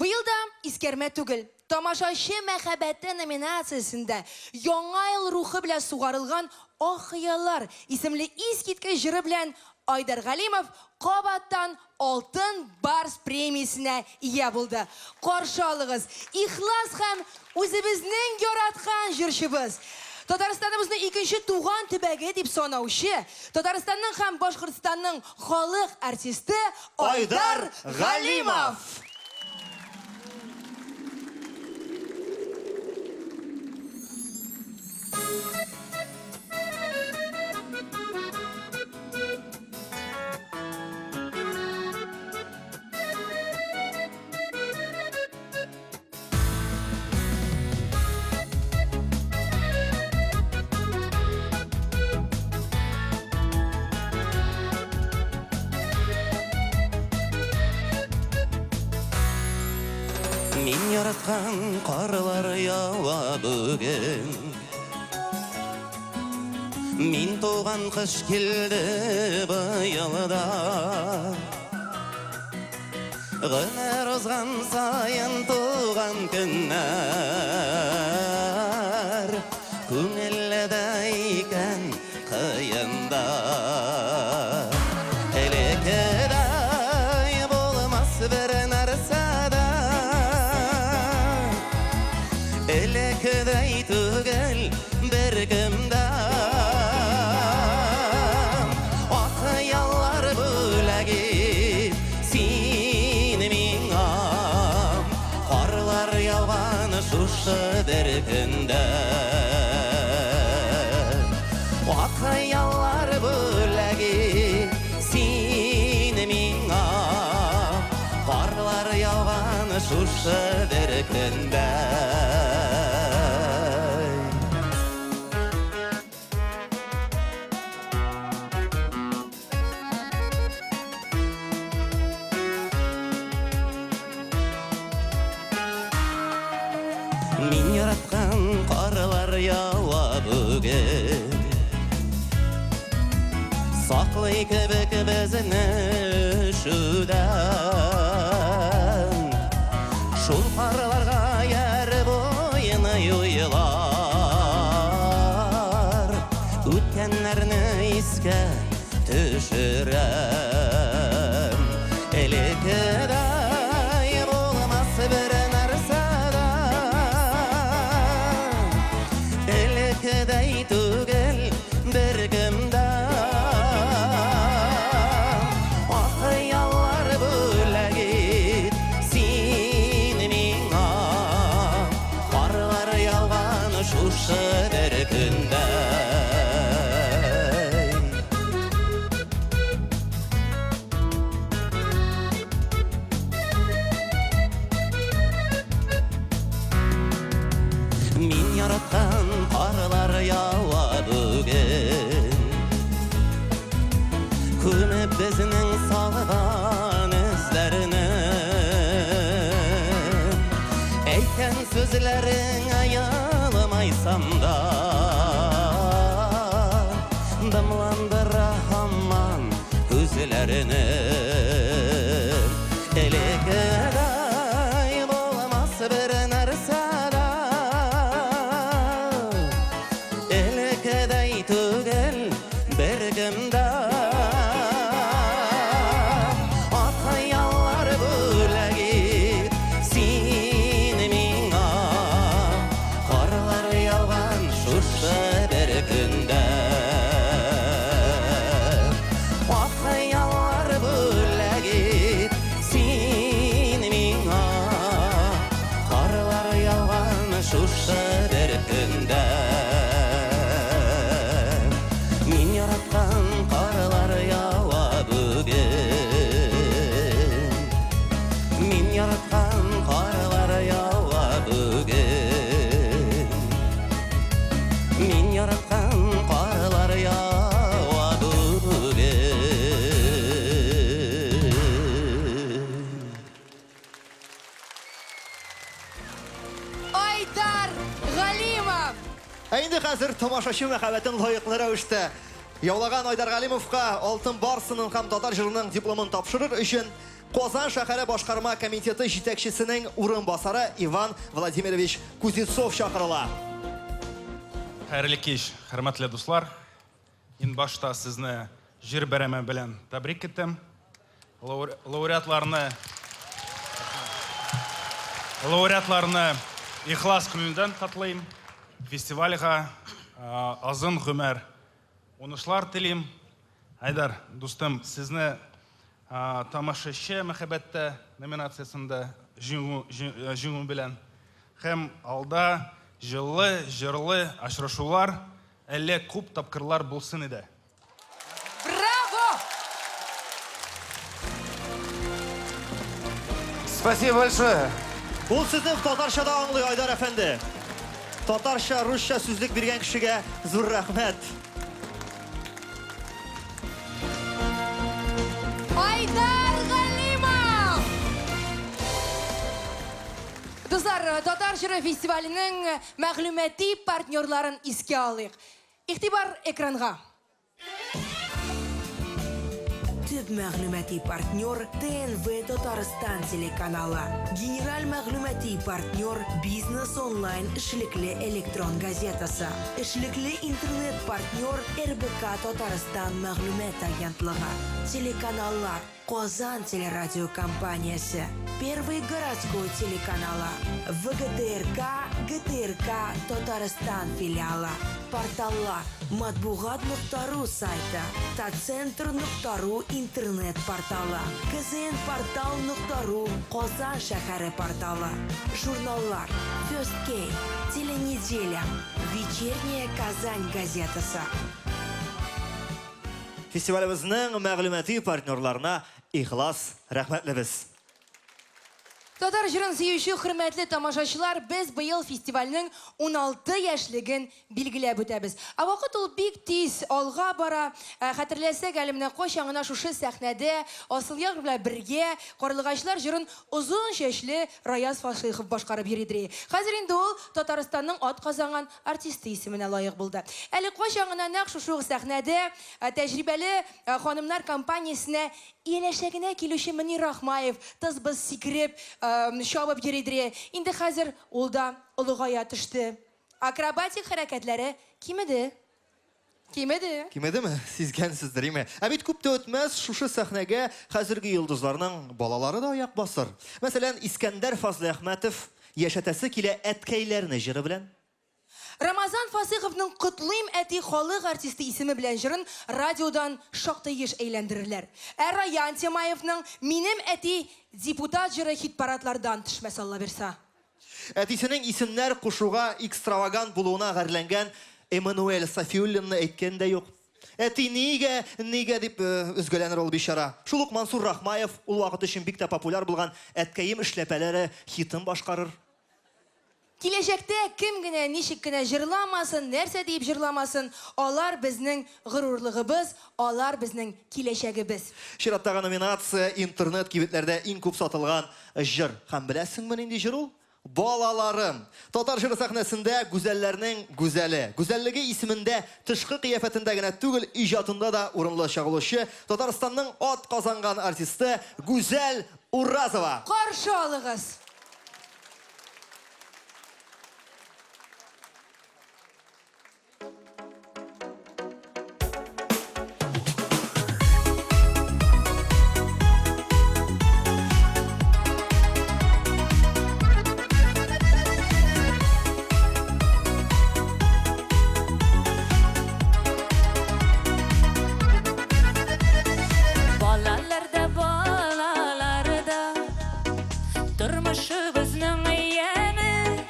Быел да искәрмә түгел, Тамашачы мәхәббәте номинациясендә Яңа ел рухы белән сугарылган Ак хыяллар исемле искиткеч җыры белән Айдар Галимов кабаттан Алтын Барс премиясенә ия булды. Каршы алыгыз, ихлас һәм үзебезнең яраткан җырчыбыз, Татарстаныбызны икенче туган төбәге дип санаучы, Татарстанның һәм Башкортстанның халык артисты Айдар Галимов! Мин яраткан карлар ява бүген. Мин туган кыш килде быел да. Гомер узган саен туган көннәр Күңелле дә икән кыенда. Элеккедәй булмас бер нәрсә дә. Элеккедәй түгел беркем дә. Ак хыяллар бүләк ит син миңа. Карлар яуган шушы бер көндә. Ак хыяллар бүләк ит син миңа. Карлар яуган шушы бер көндә. Мин яраткан карлар ява бүген. Саклый кебек безне өшүдән. Шул карларга ярып уйный уйлар. Үткәннәрне искә төшерәм. Элеккедәй булмас бер нәрсә дә. Элеккедәй түгел беркем дә. Ак хыяллар бүләк ит син миңа. Карлар яуган шушы бер көндә. Мин яраткан карлар ява бүген. Күмеп безнең салган эзләрне. Әйткән сүзләрең аялмайсам да. Мин яраткан карлар ява бүген. Айдар Галимов! Ә инде хәзер тамашачы мәхәббәтен лаеклы рәвештә яулаган Айдар Галимовка Алтын Барсының һәм татар җырының дипломын тапшырыр өчен Казан шәһәре башкарма комитеты җитәкчесенең урынбасары Иван Владимирович Кузнецов чакырыла. Хәерле кич, хөрмәтле дуслар. Иң башта сезне җир бәйрәме белән тәбрик итәм. Лауреатларны лауреатларны ихлас күңелдән котлыйм. Фестивальгә озын гомер, уңышлар телим. Айдар, дустым, сезне Тамашачы мәхәббәттә номинациясендә җиңү җиңү белән һәм алда җылы, җырлы очрашулар әле күп тапкырлар булсын иде. Браво! Спасибо большое. Ул сезне татарча да аңлый, Айдар әфәнде. Татарча, русча сүзлек биргән кешегә зур рәхмәт. Айдар Галимов! Дуслар, Татар җыры фестиваленең мәгълүмати партнерларын искә алыйк. Игътибар экранга. Төп мәгълүмати партнер ТНВ Татарстан телеканалы. Генераль мәгълүмати партнер Бизнес онлайн эшлекле электрон газетасы. Эшлекле интернет-партнер РБК Татарстан мәгълүмат агентлыгы. Телеканаллар Казан телерадиокомпаниясе, Первый городской телеканалы, ВГТРК, ГТРК Татарстан филиалы, порталлар Матбугат нокта ру сайты, Татцентр нокта ру интернет-порталы, КЗНпортал нокта ру Казан шәһәре порталы, журналлар First Key, Теленеделя, Вечерняя Казань газетасы. Фестивалебезнең мәгълүмати партнерларына ихлас рәхмәтлебез. Татар җырын сөюче хөрмәтле тамашачылар, без быел фестивальнең 16 яшьлеген билгеләп үтәбез. Ә вакыт ул бик тиз алга бара. Ә, хәтерләсәк, әле менә кайчан гына шушы сәхнәдә Асылъяр белән бергә Карлыгачлар җырын озын чәчле Раяз Фасыйхов башкарып йөридри. Хәзер инде ул Татарстанның атказанган артисты исеменә лаек булды. Әле кайчан гына нәкъ шушы ук сәхнәдә тәҗрибәле ханымнар компаниясенә Янәшә генә килүче Мөнир Рахмаев тыз-быз сикереп, чабып йөридер. Инде хәзер ул да олыгая төште. Акробатик хәрәкәтләре кимеде. Кимеде. Кимедеме? Сизгәнсездер, име? Ә бит күп тә үтмәс, шушы сәхнәгә хәзерге йолдызларның балалары да аяк басыр. Мәсәлән, Искәндәр Фазлыәхмәтов Яшәтәсе килә әткәйләрне җыры белән. Рамазан Фасыйховның Котлыйм, әти, халык артисты исеме белән җырын радиодан шактый еш әйләндерерләр. Ә Раян Тямаевның Минем әти, депутат җыры хит-парадлардан төшмәс Аллабирса. Әтисенең исемнәр кушуга экстравагант булуына гарьләнгән Эммануэль Сафиуллинны әйткән дә юк. Әти, нигә, нигә дип өзгәләнер ул бичара. Шул ук Мансур Рахмаев ул вакыт өчен бик тә популяр булган Әткәем эшләпәләре хитын башкарыр. Киләчәктә кем генә ничек кенә җырламасын, нәрсә диеп җырламасын, алар безнең горурлыгыбыз, алар безнең киләчәгебез. Чираттагы номинация, интернет кибетләрдә иң күп сатылган җыр. Һәм беләсеңме нинди җыр ул? Балаларым! Татар җыры сәхнәсендә гүзәлләрнең гүзәле. Гүзәллеге исемендә тышкы кыяфәтендә генә түгел, иҗатында да урынлы чагылучы Татарстанның атказанган артисты Гүзәл Уразова! Каршы алыгыз! Балаларда, балаларда Тормышыбызның яме.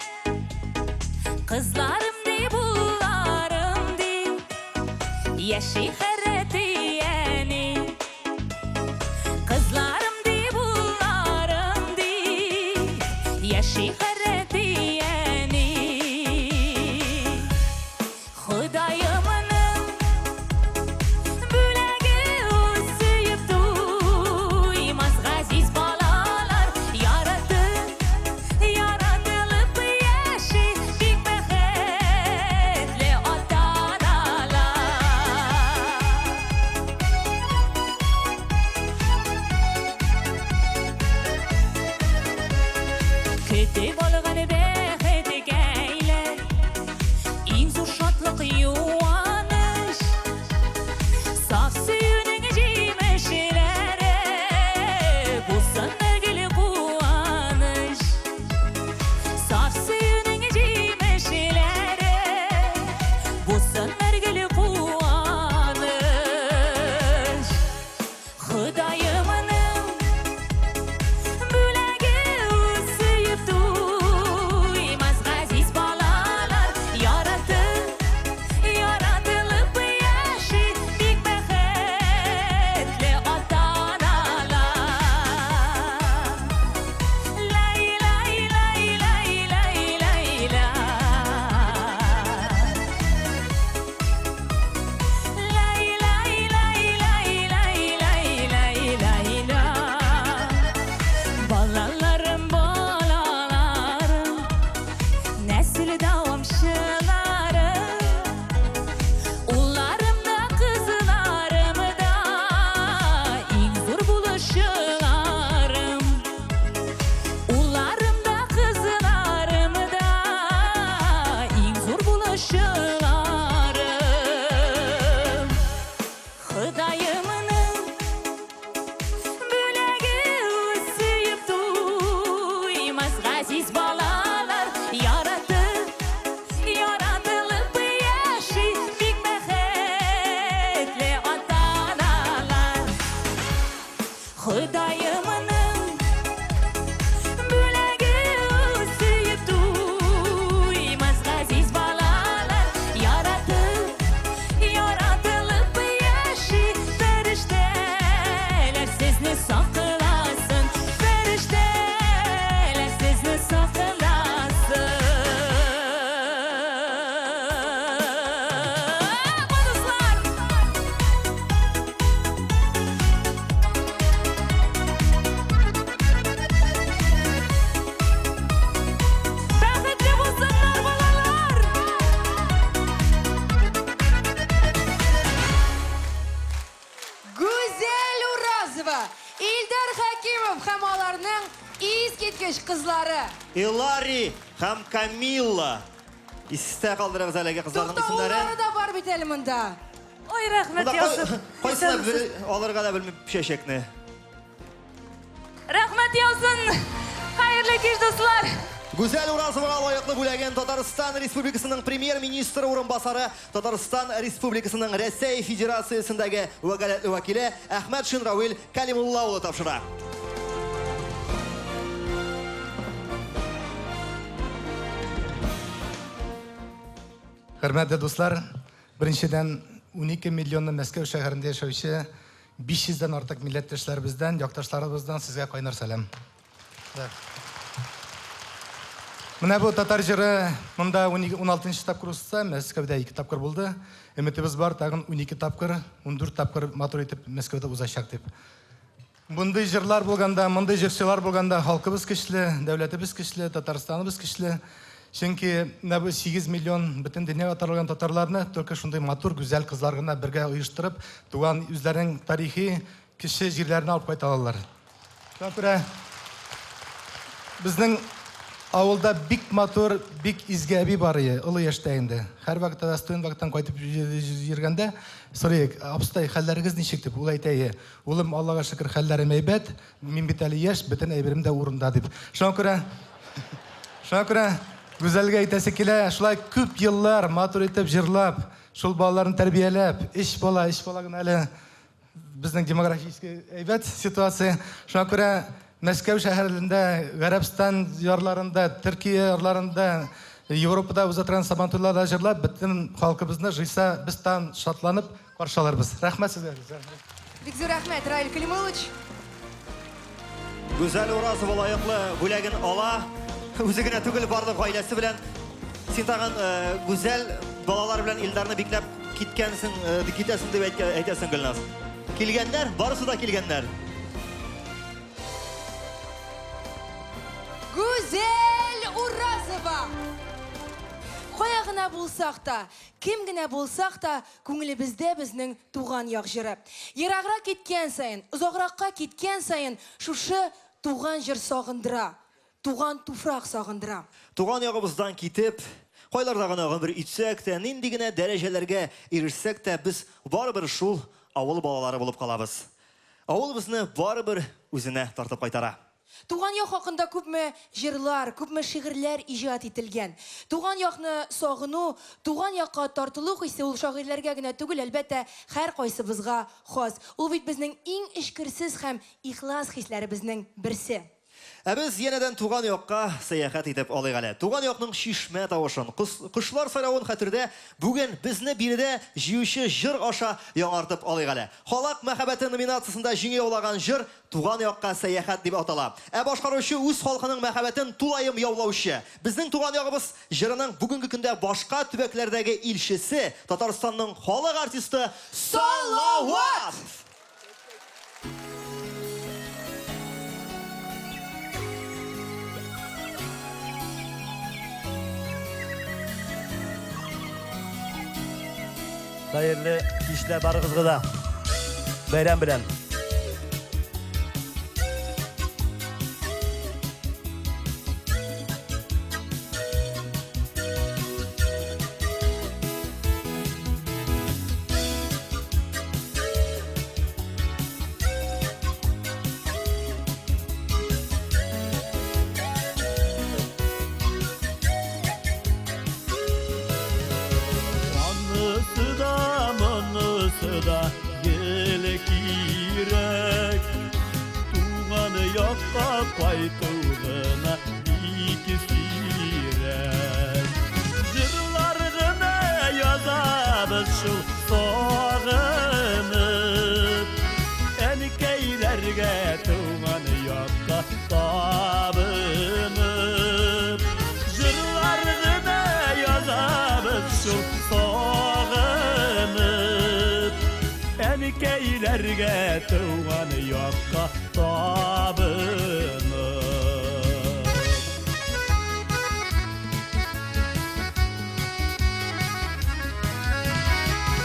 Кызларым дип, улларым дип Яши һәр әти-әни. Кызларым дип, улларым дип Яши һәр әти-әни. Ходаемның бүләге ул сөеп туймас газиз балалар яратып, яратылып яши бик бәхетле ата-аналар. Көтеп алган бәхеткәйләр Иң зур шатлык юаныч Саф сөюнең җимешләре Булсын гел куаныч Саф сөюнең җимешләре Булсын гел куаныч Ходаемның бүләге ул сөеп туймас газиз балалар яратып, яратылып яши бик бәхетле ата-аналар. Лай-лай-лай-лай-лай-лай-лай. Балаларым, балаларым, нәсел дәвамчылары. Улларым да, кызларым да, иң зур булышчыларым. Улларым да, кызларым да, иң зур булышчыларым. Ходаемның бүләге ул сөеп туймас газиз балалар яратып, яратылып яши бик бәхетле ата-аналар. Ходаемның бүләге ул сөеп туймас газиз балалар яратып, яратылып яши фәрештәләр сезне сакласын, фәрештәләр сезне сакласын. Дуслар! Бәхетле булсыннар балалар! Гүзәл Уразова, Илдар Хәкимов һәм аларның искиткеч кызлары. Илари һәм Камилла. Истә калдырыгыз әлеге кызларның Тукта, исемнәрен. уллары да бар бит әле монда. Ой, рәхмәт Монда яусын. Кайсына алырга да белмим чәчәкне. Рәхмәт яусын. Хәерле кич, дуслар. Гүзәл Уразовага лаеклы бүләген Татарстан Республикасының премьер-министры урынбасары, Татарстан Республикасының Рәсәй Федерациясендәге вәкаләтле вәкиле Әхмәтшин Равил Калимулла улы тапшыра. Хөрмәтле дуслар, беренчедән 12 миллионлы Мәскәү шәһәрендә яшәүче 500 дән артык милләттәшләребездән, якташларыбыздан сезгә кайнар сәлам. Менә бу татар җыры монда 16 тапкыр узса, Мәскәүдә 2 тапкыр булды. Өметебез бар, тагын 12 тапкыр, 14 тапкыр матур итеп Мәскәүдә узачак дип. Мондый җырлар булганда, мондый җырчылар булганда халкыбыз көчле, дәүләтебез көчле, Татарстаныбыз көчле. Чөнки менә бу 8 миллион бөтен дөньяга таралган татарларны только шундый матур, гүзәл кызлар гына бергә оештырып, туган үзләренең тарихи кече җирләренә алып кайта алалар. Шуңа күрә безнең авылда бик матур, бик изге әби бар ие, олы яшьтә инде. Һәрвакытта да студент вакыттан кайтып йөргәндә сорыйк, абыстай, хәлләрегез ничек дип, ул әйтә ие, улым, Аллага шөкер, хәлләрем әйбәт, мин бит әле яшь, бөтен әйберем дә урында дип. Шуңа күрә, шуңа күрә Гүзәлгә әйтәсе килә, шулай күп еллар матур итеп җырлап, шул балаларын тәрбияләп, өч бала, өч бала гына әле Безнең демографический әйбәт ситуация. Шуңа күрә Мәскәү шәһәрендә, Гарәбстан ярларында, Төркия ярларында, Европада уза торган Сабантуйларда җырлап, бөтен халкыбызны җыйса, без тагын шатланып каршы алырбыз. Рәхмәт сезгә. Бик зур рәхмәт, Раил Калимуллович. Гүзәл Уразова лаеклы бүләген ала. Үзе генә түгел, барлык гаиләсе белән. Син тагын э, Гүзәл балалар белән Илдарны бикләп киткәнсең, китәсең дип әйтәсең, Гөлназ? Килгәннәр, барысы да килгәннәр. Гүзәл Уразова! Кая гына булсак та, кем генә булсак та, күңелебездә безнең туган як җыры. Ераграк киткән саен, озагракка киткән саен шушы туган җыр сагындыра, туган туфрак сагындыра. Туган ягыбыздан китеп, кайларда гына гомер итсәк тә, нинди генә дәрәҗәләргә ирешсәк тә, без барыбер шул авыл балалары булып калабыз. Авыл безне барыбер үзенә тартып кайтара. Туган як хакында күпме җырлар, күпме шигырьләр иҗат ителгән. Туган якны сагыну, туган якка тартылу хисе ул шагыйрьләргә генә түгел, әлбәттә, һәркайсыбызга хас. Ул бит безнең иң эчкерсез һәм ихлас хисләребезнең берсе. Ә без янәдән туган якка сәяхәт итеп алыйк әле. Туган якның чишмә тавышын, кошлар сайравын хәтердә бүген безне биредә җыючы җыр аша яңартып алыйк әле. Халык мәхәббәте номинациясендә җиңү яулаган җыр Туган якка сәяхәт дип атала. Ә башкаручы үз халкының мәхәббәтен тулаем яулаучы, безнең туган ягыбыз җырының бүгенге көндә башка төбәкләрдәге илчесе, Татарстанның халык артисты Салават! Хәерле кичләр барыгызга да. Бәйрәм белән. Анысы да, монысы да гел кирәк. Туган якка кайту гына бик сирәк. Җырлар гына язабыз шул сагынып, Әнкәйләргә туган якка табынып. Җырлар гына язабыз шул сагынып, Әнкәйләргә туган якка табынып.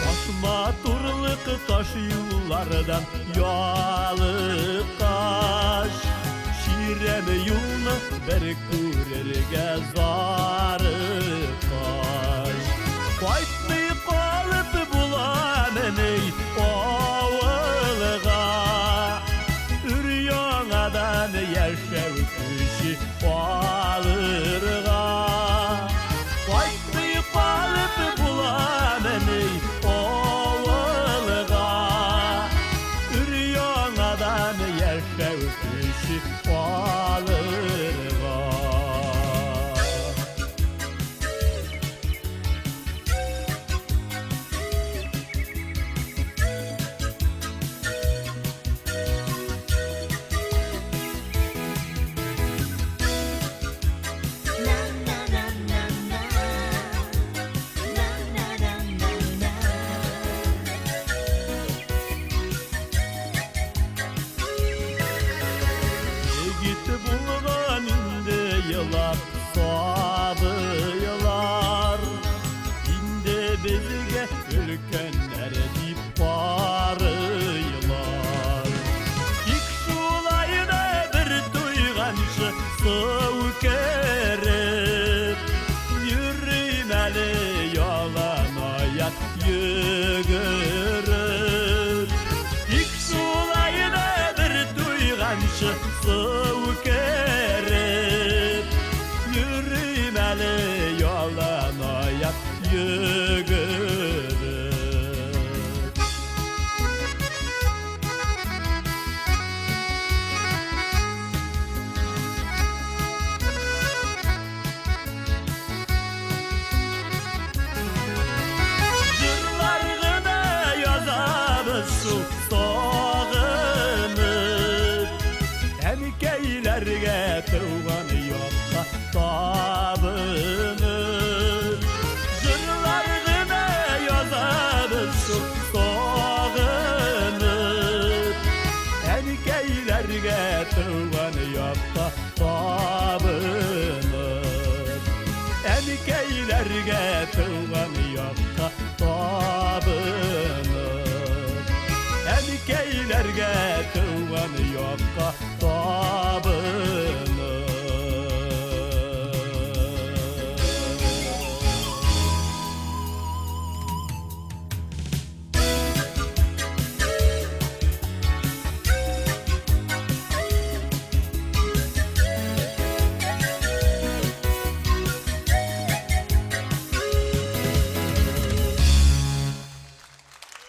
Таш матурлык таш юллардан ялыккач, Чирәм юлны бер күрергә зарыккач. Кайтмый калып буламыни авылга? Өр-яңадан яшәү көче алырга. Кайтмый калып буламыни авылга? Өр-яңадан яшәү көче алырга. Егет булган инде елап сабыйлар, Инде безгә өлкәннәр дип карыйлар. Тик шулай да бер туйганчы су кереп, Йөрим әле ялан аяк йөгереп. Тик шулай да бер туйганчы су кереп, Йөрим әле ялан аяк йөгереп. Җырлар гына язабыз шул сагынып, Әнкәйләргә туган якка табынып. Әнкәйләргә туган якка табынып. Әнкәйләргә туган якка табынып.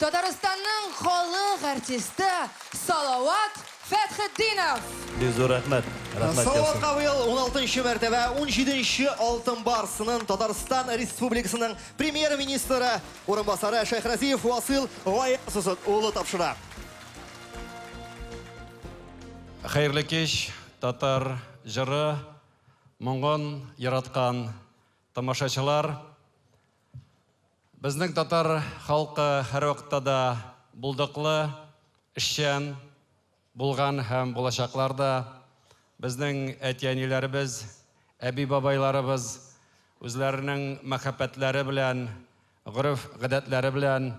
Татарстанның халык артисты Салават Фәтхетдинов! Бик зур рәхмәт. Рәхмәт Салаватка быел 16 мәртәбә 17 Алтын Барсының Татарстан Республикасының премьер-министры урынбасары Шәйхразиев Васил Гаяз улы тапшыра. Хәерле кич, татар җыры моңын яраткан тамашачылар. Безнең татар халкы һәрвакытта да булдыклы, эшчән булган һәм булачаклар да. Безнең әти-әниләребез, әби-бабайларыбыз үзләренең мәхәббәтләре белән, гореф-гадәтләре белән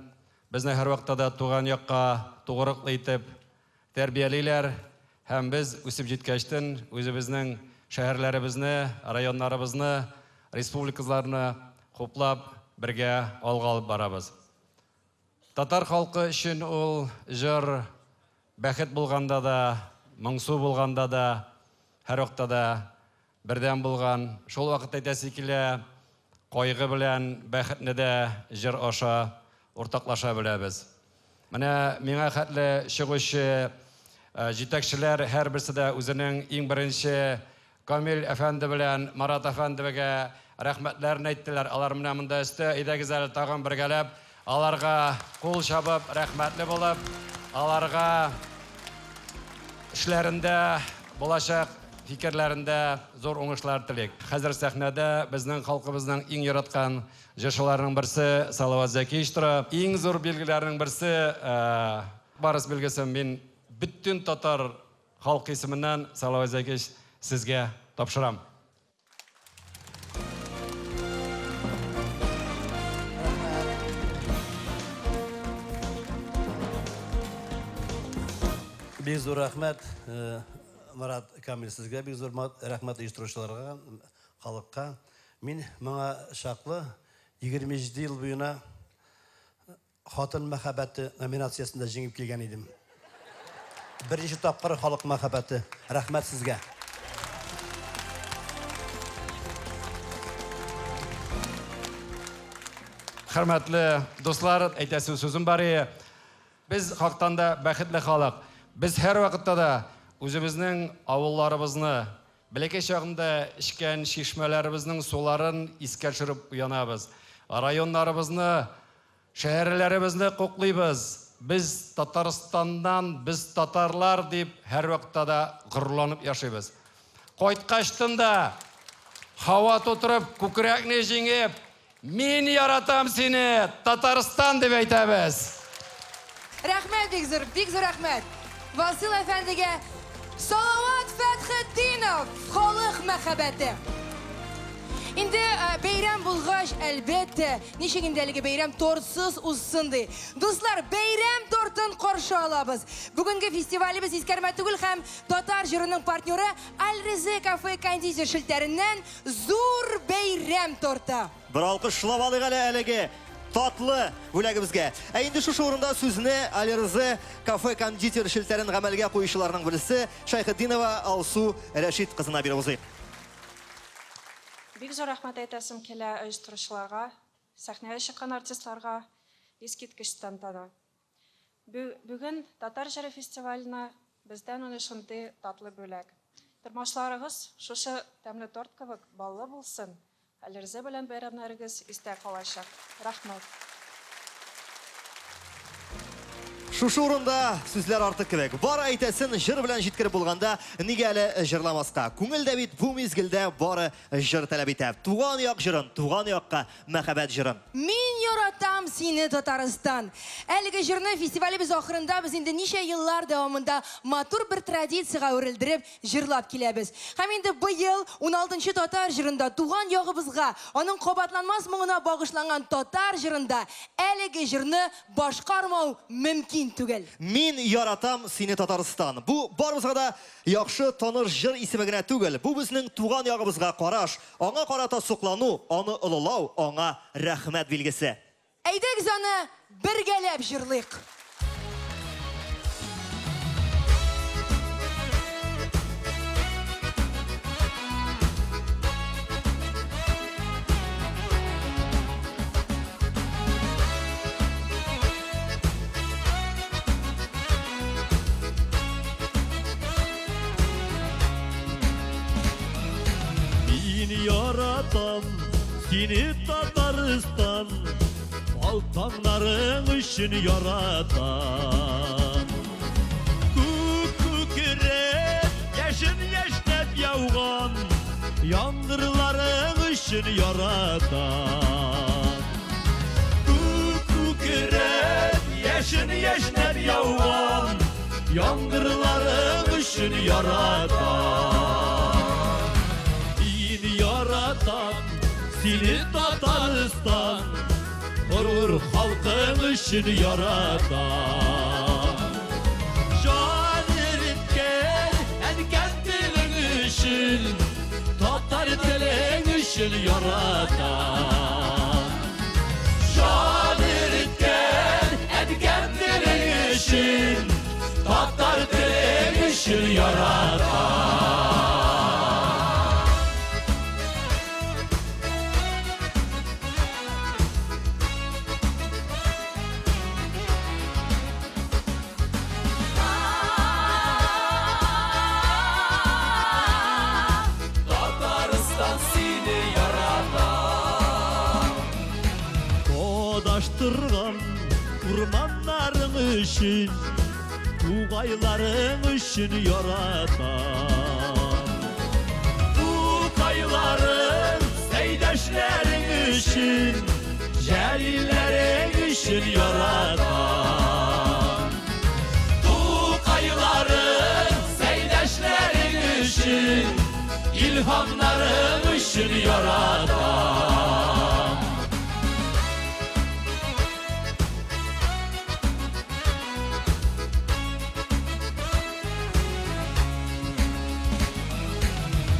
безне һәрвакытта да туган якка тугрыклы итеп тәрбиялиләр һәм без үсеп җиткәчтен үзебезнең шәһәрләребезне, районнарыбызны, республикаларны хуплап бергә алга алып барабыз. Татар халкы өчен ул җыр бәхет булганда да, моңсу булганда да, һәрвакытта да бердәм булган. Шул вакытта әйтәсе килә, кайгы белән бәхетне дә җыр аша уртаклаша беләбез. Менә миңа хәтле чыгучы җитәкчеләр һәрберсе дә үзенең иң беренче Камил әфәнде белән Марат әфәндегә рәхмәтләрен әйттеләр. Алар менә монда өстә. Әйдәгез әле тагын бергәләп аларга кул чабып, рәхмәтле булып, аларга эшләрендә булачак фикерләрендә зур уңышлар телик. Хәзер сәхнәдә безнең халкыбызның иң яраткан җырчыларының берсе Салават Зәкиевич тора. Иң зур билгеләрнең берсе Барс билгесен мин бөтен татар халкы исеменнән, Салават Зәкиевич, сезгә тапшырам. Бик зур рәхмәт, Марат Камил, сезгә бик зур рәхмәт оештыручыларга, халыкка. Мин моңа чаклы 27 ел буена Хатын мәхәббәте номинациясендә җиңеп килгән идем. Беренче тапкыр халык мәхәббәте. Рәхмәт сезгә. Хөрмәтле дуслар, әйтәсе сүзем бар ие. Без хактан да бәхетле халык. Без һәрвакытта да үзебезнең авылларыбызны, бәләкәй чагында эчкән чишмәләребезнең суларын искә төшереп уянабыз. Районнарыбызны Шәһәрләребезне котлыйбыз, без Татарстаннан, без татарлар дип һәрвакытта да горурланып яшибез. Кайткачтын да, һава тутырып, күкрәкне җиңеп, Мин яратам сине, Татарстан дип әйтәбез! Рәхмәт бик зур, бик зур рәхмәт. Васил әфәндегә Салават Фәтхетдинов, халык мәхәббәте. Инде бәйрәм булгач, әлбәттә, ничек инде әлеге бәйрәм тортсыз узсын ди. Дуслар, бәйрәм тортын каршы алабыз. Бүгенге фестивалебез искәрмә түгел һәм татар җырының партнеры Аль-Резе кафе кондитер челтәреннән зур бәйрәм торты. Бер алкышлап алыйк әле әлеге татлы бүләгебезгә. Ә инде шушы урында сүзне Аль-Резе кафе кондитер челтәрен гамәлгә куючыларның берсе Шәйхетдинова Алсу Рәшит кызына биреп узыйк. Бик зур рәхмәт әйтәсем килә оештыручыларга, сәхнәгә чыккан артистларга, искиткеч тантана. Бүген Татар җыры фестиваленә бездән менә шундый татлы бүләк. Тормышларыгыз шушы тәмле торт кебек баллы булсын, Әлерзе белән бәйрәмнәрегез истә калачак. Рәхмәт! Шушы урында сүзләр артык кебек. Бар әйтәсен җыр белән җиткереп булганда, нигә әле җырламаска? Күңел дә бит бу мизгелдә бары җыр таләп итә. Туган як җырын, туган якка мәхәббәт җырын. Мин яратам сине, Татарстан! Әлеге җырны фестивалебез ахырында без инде ничә еллар дәвамында матур бер традициягә әверелдереп җырлап киләбез. Һәм инде быел уналтынчы татар җырында туган ягыбызга, аның кабатланмас моңына багышланган татар җырында әлеге җырны башкармау мөмкин түгел. Мин яратам сине, Татарстан! Бу барыбызга да яхшы таныш җыр исеме генә түгел, бу безнең туган ягыбызга караш, аңа карата соклану, аны олылау, аңа рәхмәт билгесе. Әйдәгез аны бергәләп җырлыйк. Мин яратам сине, Татарстан, Ал таңнарың өчен яратам. Күк күкрәп, яшен яшьнәп яуган Яңгырларың өчен яратам. Күк күкрәп, яшен яшьнәп яуган Яңгырларың өчен яратам. Мин яратам сине, Татарстан, Горур халкың өчен яратам. Җан эреткән әнкәм телең өчен, Татар телең өчен яратам. Җан эреткән әнкәм телең өчен, Татар телең өчен яратам. Татарстан сине яратам. Адаштырган урманнарың өчен, Тугайларың өчен яратам. Тукайларың, Сәйдәшләрең өчен, Җәлилләрең өчен яратам. Тукайларың, Сәйдәшләрең өчен, Илһамнарың өчен яратам.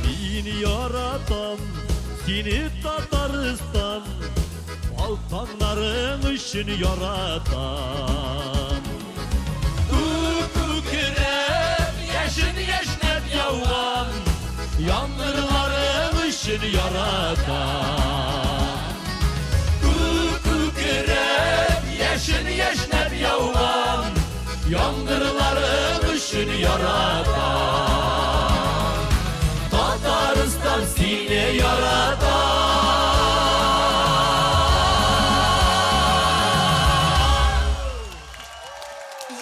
Мин яратам сине, Татарстан, Ал таңнарың өчен яратам. Күк күкрәп, яшен яшьнәп яуган Яңгырларың өчен яратам. Күк күкрәп, яшен яшьнәп яуган Яңгырларың өчен яратам. Татарстан сине яратам.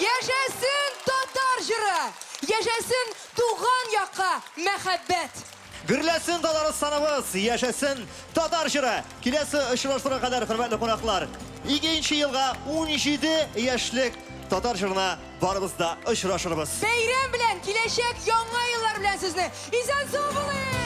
Яшәсен татар җыры! Яшәсен туган якка мәхәббәт! Гөрләсен Татарстаныбыз, яшәсен татар җыры! Киләсе очрашуларга кадәр, хөрмәтле кунаклар, икенче елга 17 яшьлек татар җырына барыбыз да очрашырбыз. Бәйрәм белән, киләчәк яңа еллар белән сезне! Исән-сау булыйк!